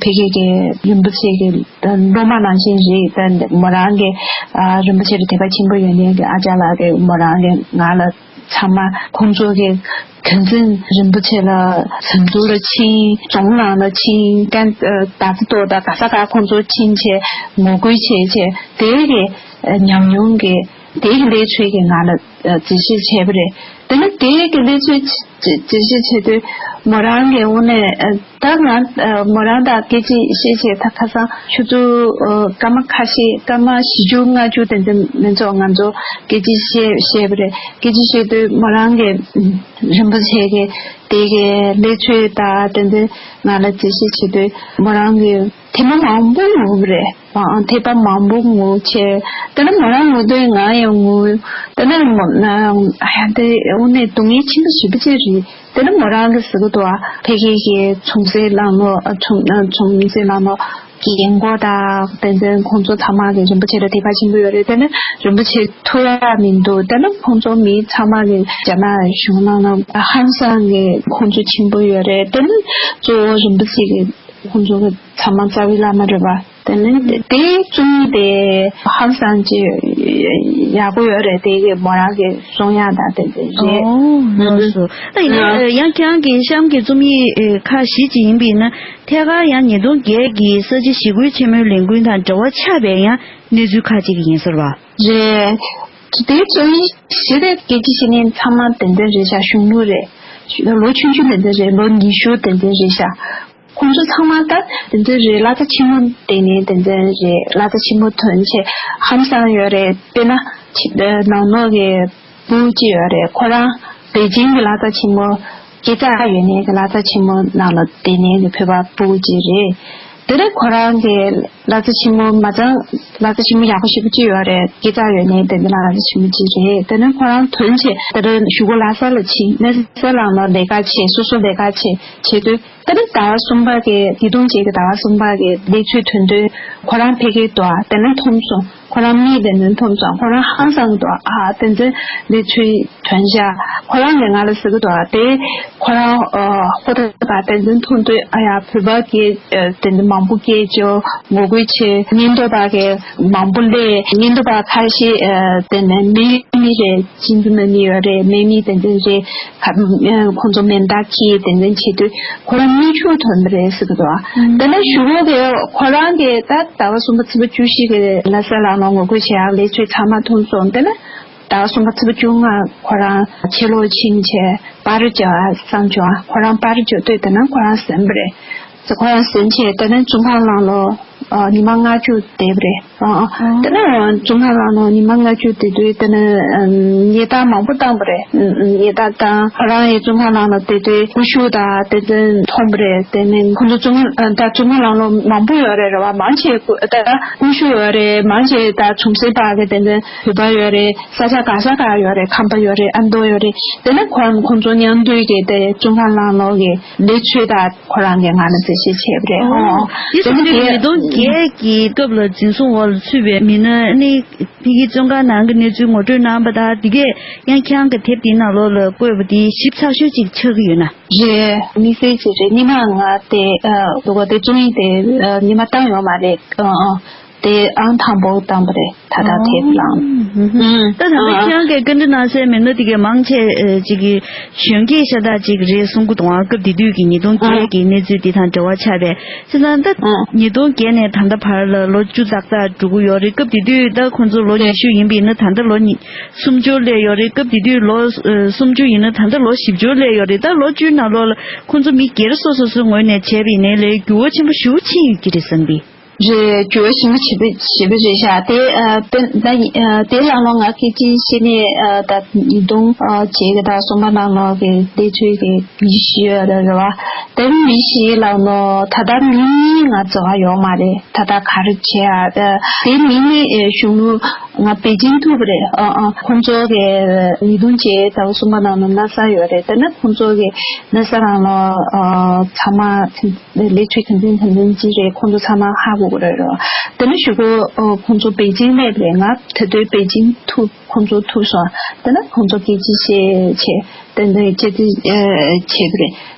ཕ་གི་གི་རིན་པོ་ཆེ་གི་སློབ་མ་ནང་བཞིན་རེད། ད་མོ་རང་གི་ཨ། རིན་པོ་ཆེ་ལ་དད་པ་ཆེན་པོ་ཡོད་མཁན་གི་ཨ་ཅག་ལགས་ཀྱིས་མོ་རང་གི་ང་ལ་ཚང་མ་ཁོང་ཚོ་གི་དོན་ཚན་རིན་པོ་ཆེ་ལ་ཟམ་ཚུགས་ལ་ཕྱིན། རྫོང་ནང་ལ་ཕྱིན། ཀན་ད་ཚི་ཏོ་ད་ག་ས་ག་ཁོང་ཚོ་ཕྱིན་བྱས་ངོ་རྒོལ་བྱས་བྱས་དེ་གི་ཉམས་མྱོང་གི་དེ་གི་ལས་ཚོད་ཀྱིས་ང་ལ་འཛིན་བཟུང་བྱས་པ་རེད། དེ་ནི་དེ་གི་ལས་ཚོད་འཛིན་བཟུང་བྱས་དུས་མོ་རང་གི་དངོས་གནས་ད་ང་མོ་རང་དང་སྐད་ཆ་བཤད་བྱས་ད་ཁ་སང་ཆུ་ཚོད་སྐར་མ་ཁ་ཤས་སྐར་མ་བཞི་བཅུ་ལྔ་བཅུ་དེ་ཚོ་མི་ཚོགས་ང་ཚོ་སྐད་ཆ་བཤད་བཤད་པ་རེད། སྐད་ཆ་བཤད་དུས་མོ་རང་གི་རིན་པོ་ཆེ་གི་དེ་གི་ལས་ཚོད་དང་དེ་ཚོ་ང་ལ་འཛིན་བཟུང་བྱས་དུས་མོ་རང་གི་ཐེངས་མ་མང་པོ་ངུ་བ་རེད། ཨང་ཐེངས་མ་མང་པོ་ངུ་བྱས། དེ་ནས་མོ་རང་ངུ་དུས་ང་ཡང་ངུ། དེ་ནས་མོ་ཨ་ཡ་དེ་དངོས་གནས་སྡུག་བསྔལ་ཆེན་པོ་ཞེ་པོ་ཅིག་རེད། དེ་ནས་མོ་རང་གིས་ཟེར་གི་འདུག་ཨ། ཕ་གི་གི་ཚོང་ཟས་ལང་ལོ་ཨ་ཚོང་ཨ་ཚོང་ཟས་ལང་ལོ་རྒན་གོག་དང་དེ་ཚོ་ཁོང་ཚོ་ཚང་མ་གི་རིན་པོ་ཆེ་ལ་དད་པ་ཆེན་པོ་ཡོད་རེད། དེ་ནས་རིན་པོ་ཆེ་ཐུག་ཡག་མི་འདུག་དེ་ནས་ཁོང་ཚོ་མི་ཚང་མ་གི་རྒྱ་ནག་གཞུང་ནང་ལ་ཧང་སང་གི་ཁོང་ཚོ་ཆེན་པོ་ཡོད་རེད། དེ་ནས་གཙོ་བོ་རིན་པོ་ཆེ་གི་ཁོང་ཚོ་གི་ཚང་མ་རྩ་བའི་བླ་མ་རེད་པ། དེ་ནས་དེ་དེའི་རྩོམ་ཡིག་དེ་ཧང་སང་ཅིག་ཡག་པོ་ཡོད་རེད། དེ་གི་མོ་རང་གི་གསུང་ཡག་དང་དེ་དེ་རེད། ཨོ་ལགས་སོ། ད་ཡིན་ན་ཡང་ཁྱེད་རང་གི་གཤམ་གྱི་རྩོམ་ཡིག་ཁག་བཞི་ཅིག་ཡིན་པ་ཡིན་ན་ཐད་ཀར་ཡང་ཉིས་སྟོང་བརྒྱད་ཀྱི་ས་བྱི་ཞི་རྒོལ་ཆེན་མོའི་ལས་འགུལ་དང་འབྲེལ་བ་ཆགས་པའི་ཡང་གནས་ཚུལ་ཁག་ཅིག་ཡིན་ཟེར་བ། རེད། དེའི་རྩོམ་ཡིག་བཞི་རེད། སྐད་ཆ་བཤད་མཁན་ཚང་མ་དེ་འདྲ་རེད་ཤག་གཞོན་ནུ་རེད། ལོ་ཆུང་ཆུང་དེ་འདྲ་རེད། ལོ་ཉི་ཤུ་དེ་འདྲ་རེད་ཤག་ཁོང་ཚོ་ཚང་མ་ད་དེ་འདྲ་རེད། གླ་ཆ་ཆེན་མོ་དེ་ནས་དེ་འདྲ་རེད། གླ་ཆ་ཆེན་མོ་ཐོན་བྱས་ཧང་སང་ཡོད་རེད། དཔེར་ན་ནང་ལོགས་ཀྱི་བུ་གཅིག་ཡོད་རེད། ཁོ་རང་པེ་ཅིང་གི་གླ་ཆ་ཆེན་མོ་སྐྱེས་ཚར་ཡོད་ནས་གི་གླ་ཆ་ཆེན་མོ་ནང་ལ་བསྡད་ནས་གི་བོད་པ་བུ་གཅིག་རེད། དེ་ནས་ཁོ་རང་གི་གླ་ཆ་ཆེན་མོ་མ་ཚང་། གླ་ཆ་ཆེན་མོ་ཡག་པོ་ཞེ་པོ་ཅིག་ཡོད་རེད། སྐྱེས་ཚར་ཡོད་ནས་དེ་འདྲ་གླ་ཆ་ཆེན་མོ་ཅིག་རེད། དེ་ནས་ཁོ་རང་ཐོན་བྱས་དེ་འདྲ་གཞུག་གུ་ལྷ་ས་ལ་ཕྱིན། ལྷ་ས་ལ་ནང་ལས་ཀ་བྱས། སོ་སོ་ལས་ཀ་བྱས་བྱས་དུས་ད་ནི་ཟླ་བ་གསུམ་པ་གི་ཉིས་སྟོང་བརྒྱད་ཀྱི་ཟླ་བ་གསུམ་པ་གི་ལས་ཚོད་ཐོན་དུས་ཁོ་རང་ཕ་གིར་འདུག་ཨ། དེ་ནས་འཐོམ་སོང་། ཁོ་རང་མིག་དེ་ནས་འཐོམ་སོང་། ཁོ་རང་ཧང་སང་གི་འདུག་ཨ། དེ་ཚོའི་ལས་ཚོད་ཐོན་བཞག་ཁོ་རང་གིས་ང་ལ་ཟེར་གི་འདུག་ཨ། དེ་ཁོ་རང་ཨ་ཧོ་ད་པ་དེ་ཚོ་མཐོང་དུས་ཨ་ཡ་བོད་པ་གི་ཨ་དེ་ཚོ་མང་པོ་སྐད་ཅོ་ངོ་རྒོལ་བྱས། མཉེན་དོ་པ་གི་མང་པོ་སླེབས། མཉེན་དོ་པ་ཁ་ཤས་ཨ་དེ་ནས་མི་མི་རེད། ཁྱིམ་ཚང་ནང་མི་ཡོད་རེད། མི་མི་དེ་ཚོ་རེད། ཁ་ཁོང་ཚོ་མེ་མདའ་འཁྱེར་དེ་འདྲ་བྱེད་དུས་ཁོ་རང་མིག་ཆུ་ཐོན་པ་རེད་ཟེར་གི་འདུག་ཨ། དེ་ནས་གཞུག་གུ་གི་ཁོ་རང་གི་ད་ཟླ་བ་གསུམ་པ་ཚེས་པ་བཅུ་བཞི་གི་ལྷ་ས་ལ་ནང་ངོ་རྒོལ་བྱེད་ཡག་ལས་ཚོད་ཚང་མ་ཐོན་སོང་། དེ་ནས་ཟླ་བ་གསུམ་པ་ཚེས་པ་བཅོ་ལྔ་ཁོ་རང་ཕྱི་ལོགས་ཕྱིན་བྱས་པར་རྒྱག་བསམ་བྱུང་། ཁོ་རང་པར་རྒྱག་དུས་དེ་ནས་ཁོ་རང་གཟན་པ་རེད། ཁོ་རང་གཟན་བྱས་དེ་ནས་ཙོང་ཁ་ལང་ལོ་ཨ་ཉི་མ་ལྔ་བཅུ་བསྡད་པ་རེད། ཨ་ཨ། དེ་ནས་ཙོང་ཁ་ལང་ལོ་ཉི་མ་ལྔ་བཅུ་བསྡད་དུས་དེ་ནས་ཨམ་ཉེས་རྡུང་མང་པོ་བཏང་པ་རེད། ཨམ་ཨམ་ཉེས་རྡུང་བཏང་། ཁོ་རང་ཡང་ཙོང་ཁ་ལང་ལོ་བསྡད་དུས་ཀུ་ཤུ་དང་དེ་ཚོ་མཐོང་པ་རེད། དེ་ནས་ཁོང་ཚོ་ཙོང་ཨ་ད་ཙོང་ཁ་ལང་ལོ་མང་པོ་ཡོད་རེད། རེད་བ། མང་ཆེ་ཀུ་ད་ཀུ་ཤུ་ཡོད་རེད། མང་ཆེ་ད་ཚོང་ཟས་པ་གི་དེ་ཚོ་བོད་པ་ཡོད་རེད། ས་ཆ་ག་ས་ག་ཡོད་རེད། ཁམས་པ་ཡོད་རེད། ཨ་མདོ་ཡོད་རེད། དེ་ནས་ཁོ་ཁོང་ཚོ་མཉམ་དུ་གི་དེ་ཙོང་ཁ་ལང་ལོ་གི་ལས་ཚོད་དང་ཁོ་རང་གིས་ང་ལ་འཛིན་བཟུང་བྱས་པ་རེད། ཨོ། ཨོ། དེ་དེ་ནས་སོང་དུས་དེ་ཉིས་སྟོང་བརྒྱད་ཀྱི་སྐབས་ལ་འཛིན་བཟུང་འོག་ལ་ཚུད་པའི་མི་སྣ་ནི་ཕ་གི་བཙོན་ཁང་ནང་གི་གནས་ཚུལ་ངོ་སྤྲོད་གནང་བ་དང་། དེ་གས་ཡང་ཁྱེད་རང་གི་དེབ་དེའི་ནང་ལོགས་ལ་བཀོད་པ་དེ་ཞིབ་ཚགས་ཤོས་ཅིག་ཆགས་ཀྱི་ཡོད་ན། རེད། དམིགས་བསལ་ཅིག་རེད། སྔོན་མ་ང་དེ་ཨ་འདུག་ག་དེ་རྩོམ་ཡིག་དེ་ཨ་སྔོན་མ་བཏང་ཡོད་མ་རེད། ཨ་ཨ། དེ་ཨང་དང་པོ་བཏང་པ་རེད། ད་ལྟ་དེབ་ལངས། ད་ད་ལྟ་ཁྱེད་རང་གིས་བཀའ་འདྲི་གནང་སའི་མི་སྣ་དེ་གའི་མང་ཆེ་ཅིག་གིས་གཞོན་སྐྱེས་ཤ་སྟག་ཅིག་རེད་གསུང་གི་འདུག་ཨ། སྐབས་དེ་དུས་ཀྱི་ཉིས་སྟོང་བརྒྱད་ཀྱི་གནས་ཚུལ་དེ་དང་འབྲེལ་བ་ཆགས་པས། བྱས་ཙང་ད་ཉིས་སྟོང་བརྒྱད་ནས་ད་ལྟ་བར་ལ་ལོ་བཅུ་ཏག་ཏག་འགྲོ་གི་ཡོད་རེད། སྐབས་དེ་དུས་ད་ཁོང་ཚོ་ལོ་ཉི་ཤུ་ཡིན་པ་ཡིན་ན་ད་ལྟ་ལོ་ཉི་སུམ་ཅུ་སླེབས་ཡོད་རེད། སྐབས་དེ་དུས་ལོ་ཨ་སུམ་ཅུ་ཡིན་ན་ད་ལྟ་ལོ་བཞི་བཅུ་སླེབས་ཡོད་རེད། ད་ལོ་བཅུའི་ནང་ལོགས་ལ་ཁོང་ཚོ་མི་སྒེར་སོ་སོ་སོའི་ངོས་ནས་བྱས་པ་ཡིན་ནའི་ལས་འགྱུར་བ་ཆེན་པོ་ཞེ་པོ་ཕྱིན་ཡོད་ཀྱི་རེད་བསམ་གི། རེད། འགྱུར་བ་ཞེ་པོ་ཞེ་པོ་རེད་ཤག་དེ་ཨ་དཔེར་ན་ཨ་དེ་ལ་ལོ་ང་སྐད་ཆ་བཤད་ནས་ཨ་ད་ཉིས་སྟོང་ཨ་བརྒྱད་ཀྱི་ཟླ་གསུམ་པ་ནང་ལོགས་ཀྱི་དེ་ཚོའི་གི་ཡིད་ཆེས་ཡོད་རེད་བ། དེ་མི་ཞིག་ལ་ནོ་ད་ལྟ་མི་གཉིས་ང་འཛོལ་བ་ཡོད་མ་རེད། ད་ལྟ་ག་རེ་བྱེད་ཨ། དེ་མི་གཉིས་ཨེ་གཞུང་ལུགས་ང་པེ་ཅིན་ཐུག་པ་རེད། ཨ་ཨ་ཁོང་ཚོ་གི་ཉིས་སྟོང་བརྒྱད་ཟླ་བ་གསུམ་པ་ནང་ལ་ན་ས་ཡོད་རེད། དེ་ནས་ཁོང་ཚོ་གི་ན་ས་རང་ལ་ཨ་ཚང་མ་ལས་ཚུལ་ག་འདྲ་ག་འདྲ་ཅིག་རེད། ཁོང་ཚོ་ཚང་མ་ཧ་གོ་གི་རེད་རོ། དེ་ནས་གཞུག་གུ་ཨ་ཁོང་ཚོ་པེ་ཅིན་སླེབས་རེད། ང་ད་དུང་པེ་ཅིན་ཐུག་ཁོང་ཚོ་ཐུག་སོང་། དེ་ནས་ཁོང་ཚོ་སྐད་ཆ་བཤད་བྱས་དེ་འདྲ་བྱས་ཏེ་ཨ་བྱས་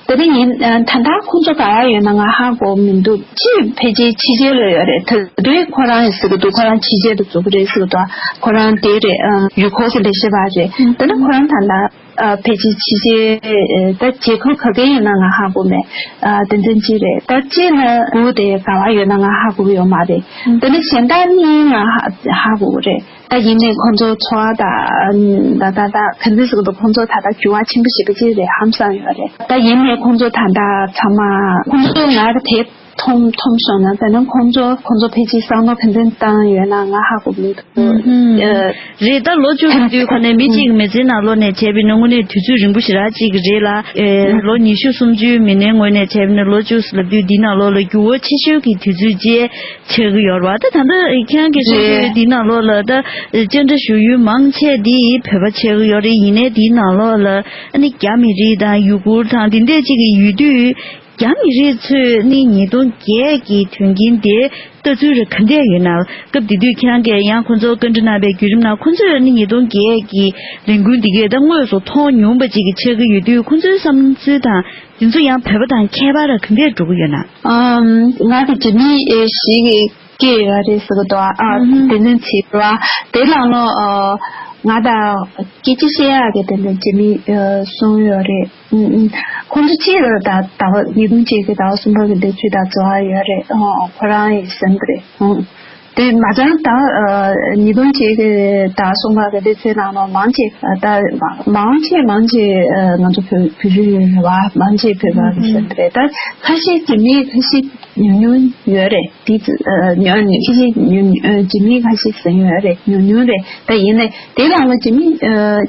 པ་རེད། དེ་ནས་ཡིན་ཨ་ད་ལྟ་ཁོང་ཚོ་ག་པར་ཡོད་ན་ང་ཧ་གོ་མི་འདུག་ཅིག་ཕལ་ཆེར་ཕྱི་རྒྱལ་ལ་ཡོད་རེད། ད་དུང་ཁོ་རང་ཡང་ཟེར་གི་འདུག་ཁོ་རང་ཕྱི་རྒྱལ་དུ་འཛུལ་གི་རེད་ཟེར་གི་འདུག་ཁོ་རང་དེ་རེད། ཨ་ཡུལ་སྐོར་གྱི་ལས་བྱེད་པ་རེད། དེ་ནས་ཁོ་རང་ད་ལྟ་ཨ་ཕལ་ཆེར་ཕྱི་རྒྱལ་ཨ་ད་རྒྱལ་ཁབ་ག་གེ་ཡིན་ན་ང་ཧ་གོ་མེད། ཨ་དེ་འདྲ་ཅིག་རེད། ད་ཅིག་ན་གུ་དེ་ག་པར་ཡོད་ན་ང་ཧ་གོ་གི་ཡོད་མ་རེད། དེ་ནས་གཞན་དག་གཉིས་ང་ཧ་ཧ་གོ་གི་རེད། ད་ཡིན་ནའི་ཁོང་ཚོ་འཚོ་བ་དང་ད་ད་ད་ག་འདྲ་ཟེར་གི་འདུག་ཁོང་ཚོ་ད་ལྟ་འགྱུར་བ་ཆེན་པོ་ཞེ་པོ་ཅིག་རེད་ཧང་སང་ཡོད་རེད། ད་ཡིན་ནའི་ཁོང་ཚོ་ད་ལྟ་ཚང་མ་ཁོང་ཚོ་ང་གི་དེབ་མཐོང་མཐོང་སོང་ན་ད་ནི་ཁོང་ཚོ་ཁོང་ཚོ་ཕལ་ཆེར་བསམ་བློ་ག་འདྲ་བཏང་ཡོད་ན་ང་ཧ་གོ་མི་འདུག་ཨ་རེད། ད་ལོ་བཅུ་ཟེར་དུས་ཁོ་ནས་མི་གཅིག་མི་ཚེའི་ནང་ལོགས་ནས་བྱས་པ་ཡིན་ན་དངོས་གནས་དུས་ཚོད་རིང་པོ་ཞེ་དྲག་ཅིག་རེད་ལ། ཨེ་ལོ་ཉི་ཤུ་སུམ་ཅུའི་མི་སྣའི་ངོས་ནས་བྱས་པ་ཡིན་ན་ལོ་བཅུ་ཟེར་ལབ་དུས་འདིའི་ནང་ལོགས་ལ་འགྱུར་བ་ཆེ་ཤོས་ཀྱི་དུས་ཚོད་ཅིག་ཆགས་ཀྱི་ཡོད་རེད་བ། ད་ད་ལྟ་ཁྱེད་རང་གིས་གསུངས་དུས་འདིའི་ནང་ལོགས་ལ་ད་བཅར་འདྲི་ཞུ་ཡུལ་མང་ཆེ་འདི་བོད་པ་ཆགས་ཀྱི་ཡོད་རེད། ཡིན་ནའི་འདིའི་ནང་ལོགས་ལ་ཨ་ནི་རྒྱ་མི་རིགས་དང་ཡུ་གུར་དང་འདི་འདྲས་ཅིག་གི་ཡོད་དུས། རྒྱ་མི་རིགས་ཚོས་ནི་ཉིས་སྟོང་བརྒྱད་ཀྱི་དོན་རྐྱེན་དེ་ལྟ་ཚུལ་རེ་ག་འདྲས་ཡོད་ན། སྐབས་དེ་དུས་ཁྱེད་རང་གིས་ཡང་ཁོང་ཚོར་བཀའ་འདྲི་གནང་བའི་བརྒྱུད་རིམ་ནང་ཁོང་ཚོས་ནི་ཉིས་སྟོང་བརྒྱད་ཀྱི་ལས་འགུལ་འདི་གས་ད་དངོས་སུ་མཐོང་མྱོང་བ་ཅིག་གི་ཆགས་ཀྱི་ཡོད་དུས་ཁོང་ཚོའི་བསམ་ཚུལ་དང་དེ་ཚོ་ཡང་བོད་པ་དང་ཁྱད་པར་རེ་ག་འདྲས་འགྲོ་གི་ཡོད་ན། ཨམ། ང་གི་རྒྱ་མི་ཞིག་གི་སྐད་ཡོད་རེད་ཟེར་གི་འདུག་ཨ། ཨ་དེ་ནས་བྱས་པ་དེ་ལ་ནོ་ང་དང་སྐད་ཆ་བཤད་ཡག་གི་དེ་འདྲ་རྒྱ་མི་གསུང་ཡོད་རེད། ཨུམ་ཨུམ། ཁོང་ཚོ་གཅིག་ལ་ད་ཟླ་བ་ཉིས་སྟོང་གཅིག་གི་ཟླ་བ་གསུམ་པ་གི་འདི་ཚོའི་ད་འཛོལ་བ་ཡོད་རེད། ཨོ་ཁོ་རང་ཡིན་ཟེར་གི་རེད། ཨོ་དེ་མ་ཚང་ད་ཉིས་སྟོང་གཅིག་གི་ཟླ་བ་གསུམ་པ་གི་འདི་ཚོའི་ནང་ལ་མང་ཆེ་ད་མང་ཆེ་མང་ཆེ་ང་ཚོ་བོད་བོད་རིགས་ཡོད་རེད་བ། མང་ཆེ་བོད་པ་གི་ཟེར་གི་རེད། ད་ཁ་ཤས་རྒྱ་མི་ཁ་ཤས་ཉུང་ཉུང་ཡོད་རེད། དེ་ཉུང་ཉུང་ཁ་ཤས་ཉུང་ཉུང་རྒྱ་མི་ཁ་ཤས་ཟེར་ཡོད་རེད། ཉུང་ཉུང་རེད། ད་ཡིན་ནའི། དེ་ལ་ལ་ཅི་མི་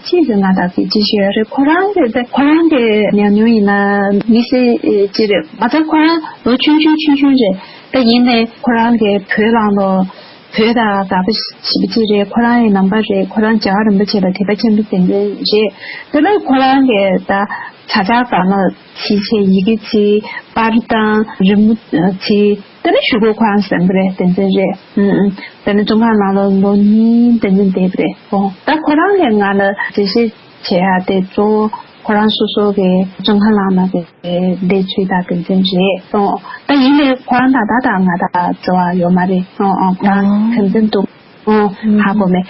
ཅི་ཟེར་ང་དང་གི་ཅི་ཞིག་ཡོད་རེད། ཁོ་རང་གི་ཁོ་རང་གི་ཉམས་མྱོང་ཡིན་ན་མི་སེ་ཅི་རེད་མ་ཚད་ཁོ་རང་ལོ་ཆུང་ཆུང་ཆུང་ཆུང་རེད། ད་ཡིན་ནའི་ཁོ་རང་གི་བོད་ལ་ལོ་བོད་དང་དགའ་པོ་ཞེ་པོ་ཅི་རེད། ཁོ་རང་ཡི་ནང་པ་རེད། ཁོ་རང་རྒྱལ་བ་རིན་པོ་ཆེ་ལ་དད་པ་ཆེན་པོ་ཡིན་མཁན་རེད། དེ་ལ་ཁོ་རང་གི་ད་ཆ་ཆ་ག་ན་ཚིག་ཆེ་ཡི་གེ་ཚིག་པར་དང་རི་མོ་ཚིག་དེ་ནས་གཞུག་གུ་ཁོ་རང་ཟེར་གི་རེད། བསྟན་འཛིན་རེད། ཨུམ་ཨུམ། དེ་ནས་བཙོན་ཁང་ནང་ལ་ལོ་གཉིས་བསྟན་འཛིན་བསྡད་པ་རེད། ཨོ་ད་ཁོ་རང་གིས་ང་ལ་འགྲེལ་བཤད་བྱེད་ཡ་དེ་གཙོ་བོ་ཁོ་རང་སོ་སོ་གི་བཙོན་ཁང་ནང་ལ་གི་བསྡད་ཚུལ་དང་དེ་འཛིན་རེད། ཨོ་ད་ཡིན་ནའི་ཁོ་རང་དང་ད་ལྟ་ང་དང་འབྲེལ་བ་ཡོད་མ་རེད། ཨོ་ཨོ་ཁོ་རང་དེ་འཛིན་འདུག་ཨོ་ཧ་གོ་མེད།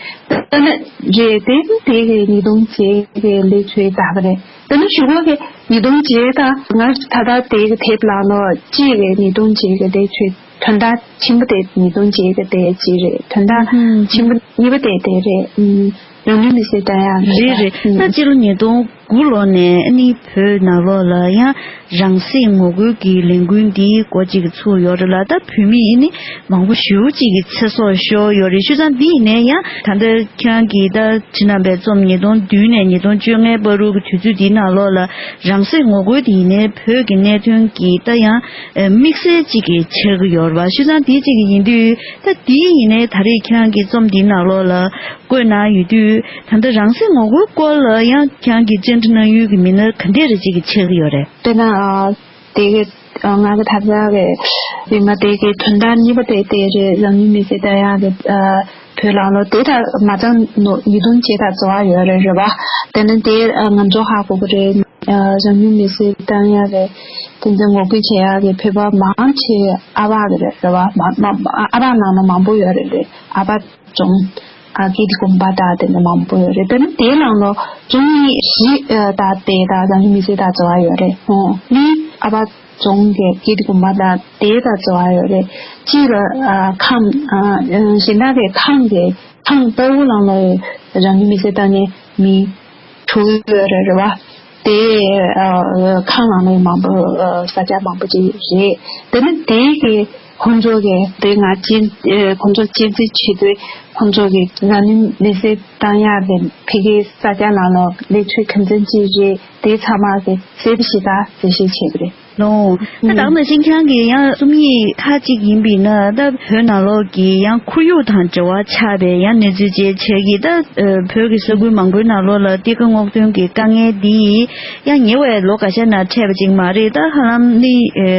ད་ནི་རེད་དེ་དེ་གི་ཉིས་སྟོང་བརྒྱད་གི་ལས་ཚུལ་ད་ག་རེད། དེ་ནས་གཞུག་གུ་གི་ཉིས་སྟོང་བརྒྱད་དང་ང་ད་ལྟ་དེ་གི་དེབ་ལ་ལོ་གཅིག་གི་ཉིས་སྟོང་བརྒྱད་གི་དེབ་ཚོས་དོན་དག་ཆེན་པོ་དེ་ཉིས་སྟོང་བརྒྱད་གི་དེ་གཅིག་རེད། དོན་དག་ཆེན་པོ་གཉིས་པ་དེ་དེ་རེད། ཨུམ། རང་ལུས་མེར་སྲེག་བཏང་ཡག་རེད། རེད་རེད། ད་སྤྱི་ལོ་ཉིས་སྟོང་དགུ་ལོ་ནས་ཨ་ནི་བོད་ནང་ལོགས་ལ་ཡང་རང་སྲེག་ངོ་རྒོལ་གྱི་ལས་འགུལ་འདིའི་སྐོར་ཅིག་གི་ཚུགས་ཡོད་རེད་ལ། ད་བོད་མི་ཨ་ནི་མང་པོ་ཞེ་པོ་ཅིག་གི་ཚེ་སྲོག་ཤོར་ཡོད་རེད། བྱས་ཙང་འདི་ཡིན་ནའི་ཡང་ད་ལྟ་ཁྱེད་རང་གིས་ད་ཕྱི་ནང་པའི་རྩོམ་ཉིས་སྟོང་བདུན་ནས་ཉིས་སྟོང་བཅོ་ལྔའི་བར་དུ་གི་དུས་ཚོད་འདིའི་ནང་ལོགས་ལ་རང་སྲེག་ངོ་རྒོལ་འདི་ཡིན་ནའི་བོད་ཀྱི་གནད་དོན་གྱི་ད་ཡང་དམིགས་བསལ་ཅིག་གི་ཆགས་ཀྱི་ཡོད་རེད་བ། བྱས་ཙང་འདི་ཅིག་གི་ཡིན་དུས་ད་འདི་ཡིན་ནའི་ད་རེས་ཁྱེད་རང་གི་རྩོམ་འདིའི་ནང་ལོགས་ལ་བཀོད་གནང་ཡོད་དུས་ད་ལྟ་རང་སྲེག་ངོ་རྒོལ་སྐོར་ལ་ཡང་ཁྱེད་རང་གིས་བཅར་འདྲི་གནང་ཡུལ་གྱི་མི་སྣ་ག་འདྲས་རེ་ཅིག་གི་ཆགས་ཀྱི་ཡོད་རེད། དཔེར་ན་ཨ། དེ་གི་ང་གི་ཐབ་ཚང་གི་དེ་ང་དེ་གི་དོན་དག་གཉིས་པ་དེ་དེ་རེད། རང་ཉིད་མི་ཚེ་ལྟ་ཡག་གི་བོད་ལ་ལོ་དེ་ད་མ་ཚང་ནོ་ཉིས་སྟོང་བརྒྱད་དང་འཛོལ་བ་ཡོད་རེད་རེད་བ། དེ་ནི་དེ་ང་ཚོ་ཧ་གོ་གི་རེད། རང་ཉིད་མི་ཚེ་ལྟ་ཡག་གི་ དེ་ཚོ་ངོ་རྒོལ་བྱེད་ཡག་གི་བོད་པ་མང་ཆེ་ཨ་བ་གི་རེད། རེད་བ། མ་མ་ཨ་བ་ནང་ལ་མང་པོ་ཡོད་རེད། རེད། ཨ་བ་རྫོང་ཨ་ཀིརྟི་དགོན་པ་དང་དེ་ནས་མང་པོ་ཡོད་རེད། དེ་ནས་དེའི་ནང་ལ་རྫོང་གཉིས་བཞི་ཨ་དང་དེ་དང་རང་བཞིན་མི་སེར་དང་འབྲེལ་བ་ཡོད་རེད། ཨོ་ནི་ཨ་བ་རྫོང་གི་ཀིརྟི་དགོན་པ་དང་དེ་དང་འབྲེལ་བ་ཡོད་རེད། གཅིག་ལ་ཨ་ཁམས་ཨ་གཞན་དག་གི་ཁམས་ཀྱི་ཁམས་ལྟ་བུ་ནང་ལ་རང་བཞིན་མི་སེར་དང་ནི་མི་དྲུག་ཡོད་རེད། རེད་བ། དེ་ཨ་ཁམས་ནང་ལ་མང་པོ་ཨ་ས་ཆ་མང་པོ་ཅིག་རེད། དེ་ནི་དེ་གི་ཁོང་ཚོ་གི་དེ་ང་གཅེས་ཨ་ཁོང་ཚོ་གཅེས་འཛིན་བྱེད་དུས་ཁོང་ཚོ་གི་རང་བཞིན་མི་སེར་བཏང་ཡག་གི་ཕ་གིའི་ས་ཆ་ནང་ལ་གནས་ཚུལ་ག་ཚོད་ཅིག་རེད། དེ་ཚང་མ་གི་གསལ་པོ་ཞིག་དང་གསལ་བཤད་བྱེད་དགོས་རེད། ལོ། ད་ཨུམ། ད་ནང་བཞིན་ཁྱེད་རང་གི་ཡང་རྩོམ་ཡིག་ཁག་ཅིག་ཡིན་པས་ན། ད་བོད་ནང་ལོགས་ཀྱི་ཡང་ཁོར་ཡུག་དང་འབྲེལ་བ་ཆགས་པའི་ཡང་གནས་ཚུལ་བཅས་བྱས་ཀྱི། ད་ཨ་བོད་ཀྱི་ས་ཁུལ་མང་པོའི་ནང་ལོགས་ལ་གཏེར་ཁ་སྔོག་འདོན་གྱི་དཀའ་ངལ་འདི་ཡང་ཉེ་བའི་ལོ་འགའ་ཤས་ནང་འཕྲད་པ་ཅིག་མ་རེད། ད་ཧ་ལམ་ནི་ཨ་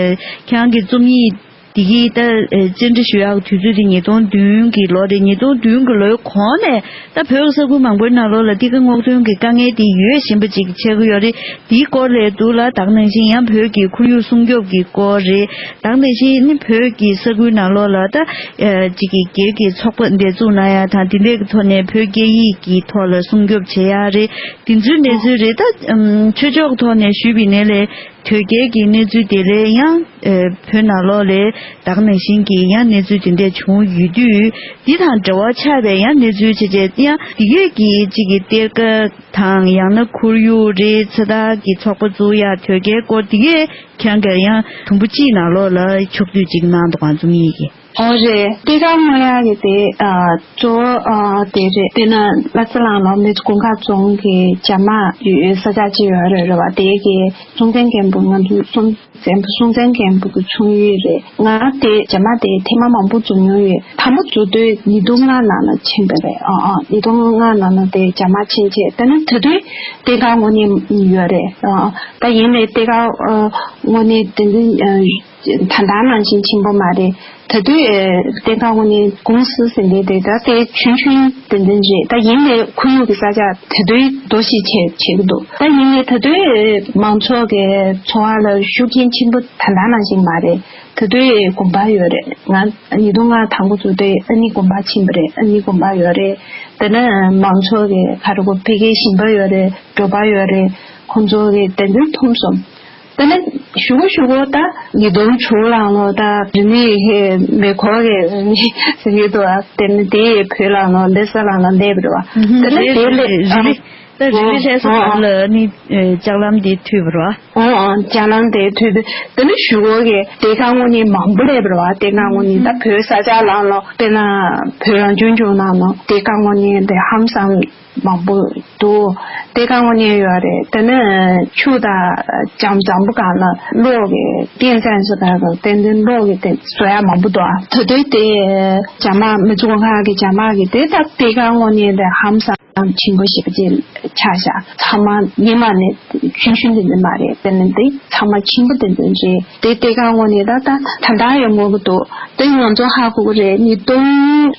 ཁྱེད་རང་གི་རྩོམ་ཡིག་འདི་གི་ད་ཨ་བཅར་འདྲི་ཞུ་ཡག་དུས་ཚོད་དེ་ཉིས་སྟོང་བདུན་གྱི་ལོ་རེད། ཉིས་སྟོང་བདུན་གྱི་ལོའི་གོང་ནས་ད་བོད་ཀྱི་ས་ཁུལ་མང་པོའི་ནང་ལོགས་ལ་གཏེར་ཁ་སྔོག་འདོན་གྱི་དཀའ་ངལ་དེ་ཡོད་བཞིན་པ་ཅིག་ཆགས་ཀྱི་ཡོད་རེད། དེའི་སྐོར་ལ་འདུག་ལ། ད་ག་ནང་བཞིན་ཡང་བོད་ཀྱི་ཁོར་ཡུག་སྲུང་སྐྱོབ་ཀྱི་སྐོར་རེད། ད་ག་ནང་བཞིན་ནི་བོད་ཀྱི་ས་ཁུལ་ནང་ལོགས་ལ་ད་ཨ་ཅིག་གི་སྒེར་གྱི་ཚོགས་པ་འདི་བཙུགས་གནང་ཡ་དང་། དེ་འདྲའི་ཐོག་ནས་བོད་སྐད་ཡིག་གི་ཐོག་ལ་སྲུང་སྐྱོབ་བྱེད་ཡ་རེད། དེ་ཚོའི་གནས་ཚུལ་རེད། ད་ཨམ་ཆོས་ཕྱོགས་ཐོག་ནས་ཞུས་པའི་ནས་ལས་དོལ་རྒྱལ་གྱི་གནས་ཚུལ་དེ་ལས་ཡང་ཨ་བོད་ནང་ལོགས་ལ་ད་ག་ནང་བཞིན་གྱི་ཡང་གནས་ཚུལ་དེ་འདྲ་བྱུང་ཡོད་དུས། འདི་དང་འབྲེལ་བ་ཆགས་པའི་ཡང་གནས་ཚུལ་བྱས་རྗེས་ཡང་འདི་གས་ཀྱི་གཅིག་གི་གཏེར་ཁ་དང་། ཡང་ན་ཁོར་ཡུག་རེད། ཚེ་ཐར་གྱི་ཚོགས་པ་བཙུགས་ཡ་དོལ་རྒྱལ་སྐོར་འདི་གས་ཁྱེད་རང་གིས་ཡང་དུམ་བུ་གཅིག་ནང་ལོགས་ལ་ཕྱོགས་བསྡུས་ཅིག་གནང་འདུག་ག་རྩོམ་ཡིག་གི། ཨོ་རེད། གཏེར་ཁ་སྔོག་ཡག་གི་དེ་ཨ་གཙོ་བོ་ཨ་དེ་རེད། དཔེར་ན་ལྷ་ས་ལ་ལོ་མི་ཚོ་དགོན་ཁག་རྫོང་གི་རྒྱ་དམག་ཡོད་ས་ཆ་ཅིག་ཡོད་རེད། རེད་བ། དེ་གི་སྲོང་བཙན་སྒམ་པོ། ང་ཚོའི་སྲོང་བཙན་པོ། སྲོང་བཙན་སྒམ་པོ་གི་ཆོས་ཡིག་རེད། ང་དེ་རྒྱ་དམག་དེ་ཐེངས་མ་མང་པོ་འཛོམས་མྱོང་ཡོད། དང་པོ་འཛོམས་དུས་ཉིས་སྟོང་ལྔ་ནང་ལ་ཕྱིན་པ་རེད། ཨ་ཨ་ཉིས་སྟོང་ལྔ་ནང་ལ་དེ་རྒྱ་དམག་ཕྱིན་བྱས། དེ་ནས་ད་དུང་གཏེར་ཁ་སྔོག་ནས་ཡོད་རེད། ཨ་ད་ཡིན་ནའི་གཏེར་ཁ་ཨ་སྔོག་ནས་དེ་འདྲ་ཨ་ད་ལྟ་ནང་བཞིན་ཆེན་པོ་མ་རེད། ད་དུང་ཨ་གཏེར་ཁ་སྔོག་ནས་ཀུང་སི་ཟེར་མཁན་དེ་ད་དེ་ཆུང་ཆུང་དེ་འདྲ་རེད། ད་ཡིན་ནའི་ཁོར་ཡུག་གི་ས་ཆ་ད་དུང་རྡོ་ཞིག་བྱས་བྱེད་ཀྱི་འདུག་ད་ཡིན་ནའི་ད་དུང་མང་ཚོགས་ཀྱི་འཚོ་བ་ལ་ཤུགས་རྐྱེན་ཆེན་པོ་ད་ལྟ་ནང་བཞིན་མ་རེད། ད་དུང་དགོན་པ་ཡོད་རེད། ང་ཉིས་སྟོང་ལྔ་དང་པོ་འཛོམས་དུས་ཨ་ནི་དགོན་པ་ཕྱིན་པ་རེད། ཨ་ནི་དགོན་པ་ཡོད་རེད། དེ་ནས་མང་ཚོགས་ཀྱི་ག་རེ་གོ་ཕ་གིའི་ཞིང་པ་ཡོད་རེད། འབྲོག་པ་ཡོད་རེད། ཁོང་ཚོ་གི་དེ་འདྲ་མཐོང་སོང་། དེ་ནས་གཞུག་གུ་གཞུག་གུ་ད་ཉིས་སྟོང་དྲུག་ལ་ལོ་ད་རིག་གནས་ཧེ་མེ་འཁོར་གྱི་རིག་གནས་ཟེར་གྱི་འདུག་ཨ། དེ་ནས་དེ་བོད་ལ་ལོ་ལྷ་ས་ལ་ལོ་སླེབས་པ་རེད་བ། དེ་ནས་དེ་ལས་རིག་གནས་ད་རིག་གནས་ལྷ་ས་བར་ལ་ནི་ལྕགས་ལམ་དེ་མཐུད་པ་རེད་བ། ཨོ་ཨོ་ལྕགས་ལམ་དེ་མཐུད་དུས་དེ་ནས་གཞུག་གུ་གི་གཏེར་ཁ་སྔོག་མཁན་མང་པོ་སླེབས་པ་རེད་བ། གཏེར་ཁ་སྔོག་མཁན་ད་བོད་ས་ཆ་ལ་ལོ་དཔེར་ན་བོད་རང་སྐྱོང་ལྗོངས་ནང་ལོ་གཏེར་ཁ་སྔོག་མཁན་དེ་ཧང་སང་མང་པོ་འདུག་གཏེར་ཁ་སྔོག་མཁན་ཡོད་རེད། དེ་ནས་ཆུ་དང་འགྲམ་འགྲམ་པོ་སྒང་ལ་གློག་གི་རྟེན་ས་སུ་ད་ག་རྟེན་འདུན་གློག་གི་རྟེན་བཟོ་ཡ་མང་པོ་འདུག་ཨ། ད་དུང་དེ་རྒྱ་དམག་མི་ཚོ་ཁ་གི་རྒྱ་དམག་གི་དེ་ད་གཏེར་ཁ་སྔོག་མཁན་དེ་ཧང་སང་ཆེན་པོ་ཞེ་པོ་ཅིག་ཆགས་ཤག་ཚང་མ་སྔོན་མ་ནས་ཆུང་ཆུང་དེ་འདྲ་མ་རེད། དེ་ནས་དེ་ཚང་མ་ཆེན་པོ་དེ་འདྲ་རེད། དེ་གཏེར་ཁ་སྔོག་མཁན་ད་ད་ད་ལྟ་ཡང་སྔོག་གི་འདུག་དེ་ང་ཚོ་ཧ་གོ་གི་རེད། ཉིས་སྟོང་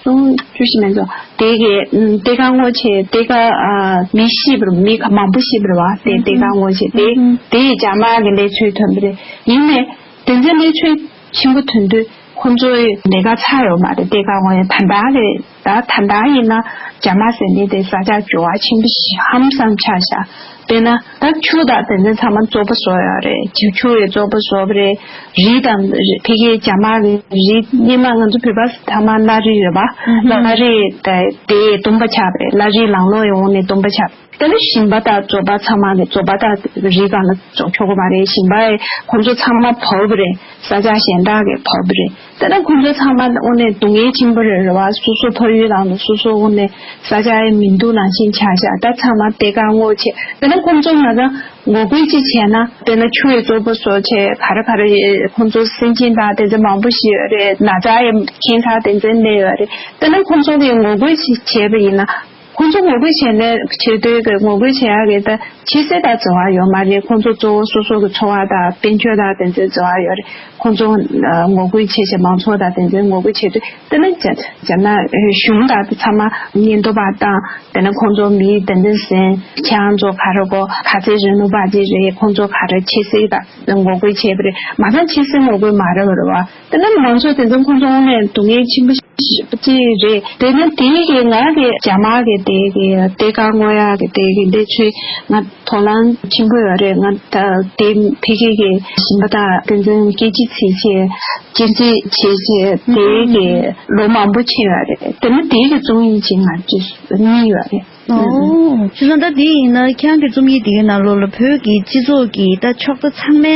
སུམ་ཅུ་ཞིག་མིན་འགྲོ། དེ་གི་ཨམ་གཏེར་ཁ་སྔོག་བྱས་གཏེར་ཁ་ཨ་མི་ཤི་བར་མི་ག་མང་པོ་ཤི་བར་བ། དེ་གཏེར་ཁ་སྔོག་བྱས་དེ་དེ་རྒྱ་དམག་གི་ལས་ཚུལ་ཐོན་པ་རེད། ཡིན་ནའི་དེ་ཚོའི་གནས་ཚུལ་ཆེན་པོ་ཐོན་དུས་ཁོང་ཚོའི་ལས་ཀ་ཚར་ཡོད་མ་རེད། གཏེར་ཁ་སྔོག་ནས་ད་ལྟ་རེད། ད་ད་ལྟ་ཡིན་ན་རྒྱ་དམག་ཟེར་ནས་དེ་ས་ཆ་འགྱུར་བ་ཆེན་པོ་ཞིག་ཧམ་སང་ཆགས་ཤག་དཔེར་ན་ད་ཆུ་དང་དེ་ཚོ་ཚང་མ་བཙོག་པ་བཟོ་ཡོད་རེད། ཆུ་ཆུ་ཡི་བཙོག་པ་བཟོ་བ་རེད། རི་དང་ཕ་གིའི་རྒྱ་དམག་གི་རི་སྔོན་མ་ང་ཚོ་བོད་པ་ཚང་མ་གླ་རི་རེད་བ། གླ་རི་དེ་དེ་སྟོང་པ་ཆགས་པ་རེད། གླ་རི་ལང་ལོག་ཡོང་ནས་སྟོང་པ་ཆགས། དེ་ནས་ཞིང་པ་དང་བཙོག་པ་ཚང་མ་གི་བཙོག་པ་དང་རི་སྒང་ལ་འཇོག་ཆོག་གི་མ་རེད། ཞིང་པ་ཁོང་ཚོ་ཚང་མ་བབས་པ་རེད། ས་ཆ་གཞན་དག་གི་བབས་པ་རེད། དེ་ནས་ཁོང་ཚོ་ཚང་མ་དངོས་གནས་སྡུག་བསྔལ་ཆེན་པོ་རེད་རེད་བ། སོ་སོ་ཕ་ཡུལ་ནང་ལ་སོ་སོ་དངོས་གནས་ས་ཆ་ཡང་མི་འདུག་ནང་བཞིན་ཆགས་ཤག་ད་ཚང་མ་གཏེར་ཁ་སྔོག་བྱས། དེ་ནས་ཁོང་ཚོ་ང་ཚོ་ངོ་རྒོལ་ཅིག་བྱས་ན་དཔེར་ན་ཆུ་ཡི་བཙོག་པ་བཟོ་བྱས་ག་རེ་ག་རེ་ཁོང་ཚོ་སེམས་ཅན་དང་དེ་ཚོ་མང་པོ་ཞིག་ཡོད་རེད། ན་ཚ་ཡི་ཁྱད་མཚར་དེ་ཚོ་སླེབས་ཡོད་རེད། དེ་ནས་ཁོང་ཚོ་གིས་ངོ་རྒོལ་ཅིག་བྱས་པ་ཡིན་ན། ཁོང་ཚོ་ངོ་རྒོལ་བྱས་ནས་བྱེད་དུས་ཀྱི་ངོ་རྒོལ་བྱེད་ཡག་གི་ད་ཆབ་སྲིད་དང་འབྲེལ་བ་ཡོད་མ་རེད། ཁོང་ཚོ་གཙོ་བོ་སོ་སོ་གི་འཚོ་བ་དང་དཔལ་འབྱོར་དང་དེ་ཚོའི་འབྲེལ་བ་ཡོད་རེད། ཁོང་ཚོ་ཨ་ངོ་རྒོལ་བྱེད་བྱེད་མང་ཚོགས་དང་དེ་ཚོའི་ངོ་རྒོལ་བྱེད་དུས་དེ་ནི་རྒྱ་རྒྱ་ནག་གཞུང་དང་དེ་ཚང་མ་ཉེན་རྟོག་པ་དང་དེ་ནི་ཁོང་ཚོ་མི་དེ་འདྲ་ཟིན་ཁྱེད་རང་ཚོ་ག་རེ་གོ་ག་ཚོད་རིང་ལུགས་པ་ཅིག་རེད། ཁོང་ཚོ་ག་རེ་ཆབ་སྲིད་དང་ངོ་རྒོལ་བྱས་པ་རེད། མ་ཚང་ཆབ་སྲིད་ངོ་རྒོལ་མ་རེད་བ་རེད་བ། དེ་ནི་མང་ཚོགས་དེ་ཚོ་ཁོང་ཚོ་དངོས་གནས་སྡུག་བསྔལ་ཆེན་པོ་ཅིག་རེད། དེ་ནི་དེའི་གི་ང་གི་རྒྱ་དམར་གི་དེ་གི་ལྟེ་བཀའ་བསྔོག་ཡག་གི་དེ་གི་འདི་ཚོའི་ང་དོ་སྣང་ཆེན་པོ་ཡོད་རེད། ང་ད་དེ་ཕ་གི་གི་ཞིང་པ་དང་དེ་ཚོའི་སྐད་ཆ་བྱེད་བྱེད་སྐྱེད་འཛེག་བྱེད་བྱེད་དེ་གི་ལོ་མང་པོ་ཕྱིན་ཡོད་རེད། དེ་ནི་དེ་གི་རྩོམ་ཡིག་ཅིག་ང་ཚོས་གཉིས་ཡོད་རེད། ཨོ། བྱས་ཙང་ད་དེ་ཡིན་ན་ཁྱེད་རང་གི་རྩོམ་ཡིག་དེ་གའི་ནང་ལོགས་ལ་བོད་ཀྱི་སྤྱི་ཚོགས་ཀྱི་ད་ཕྱོགས་མཐའ་ཚང་མའི་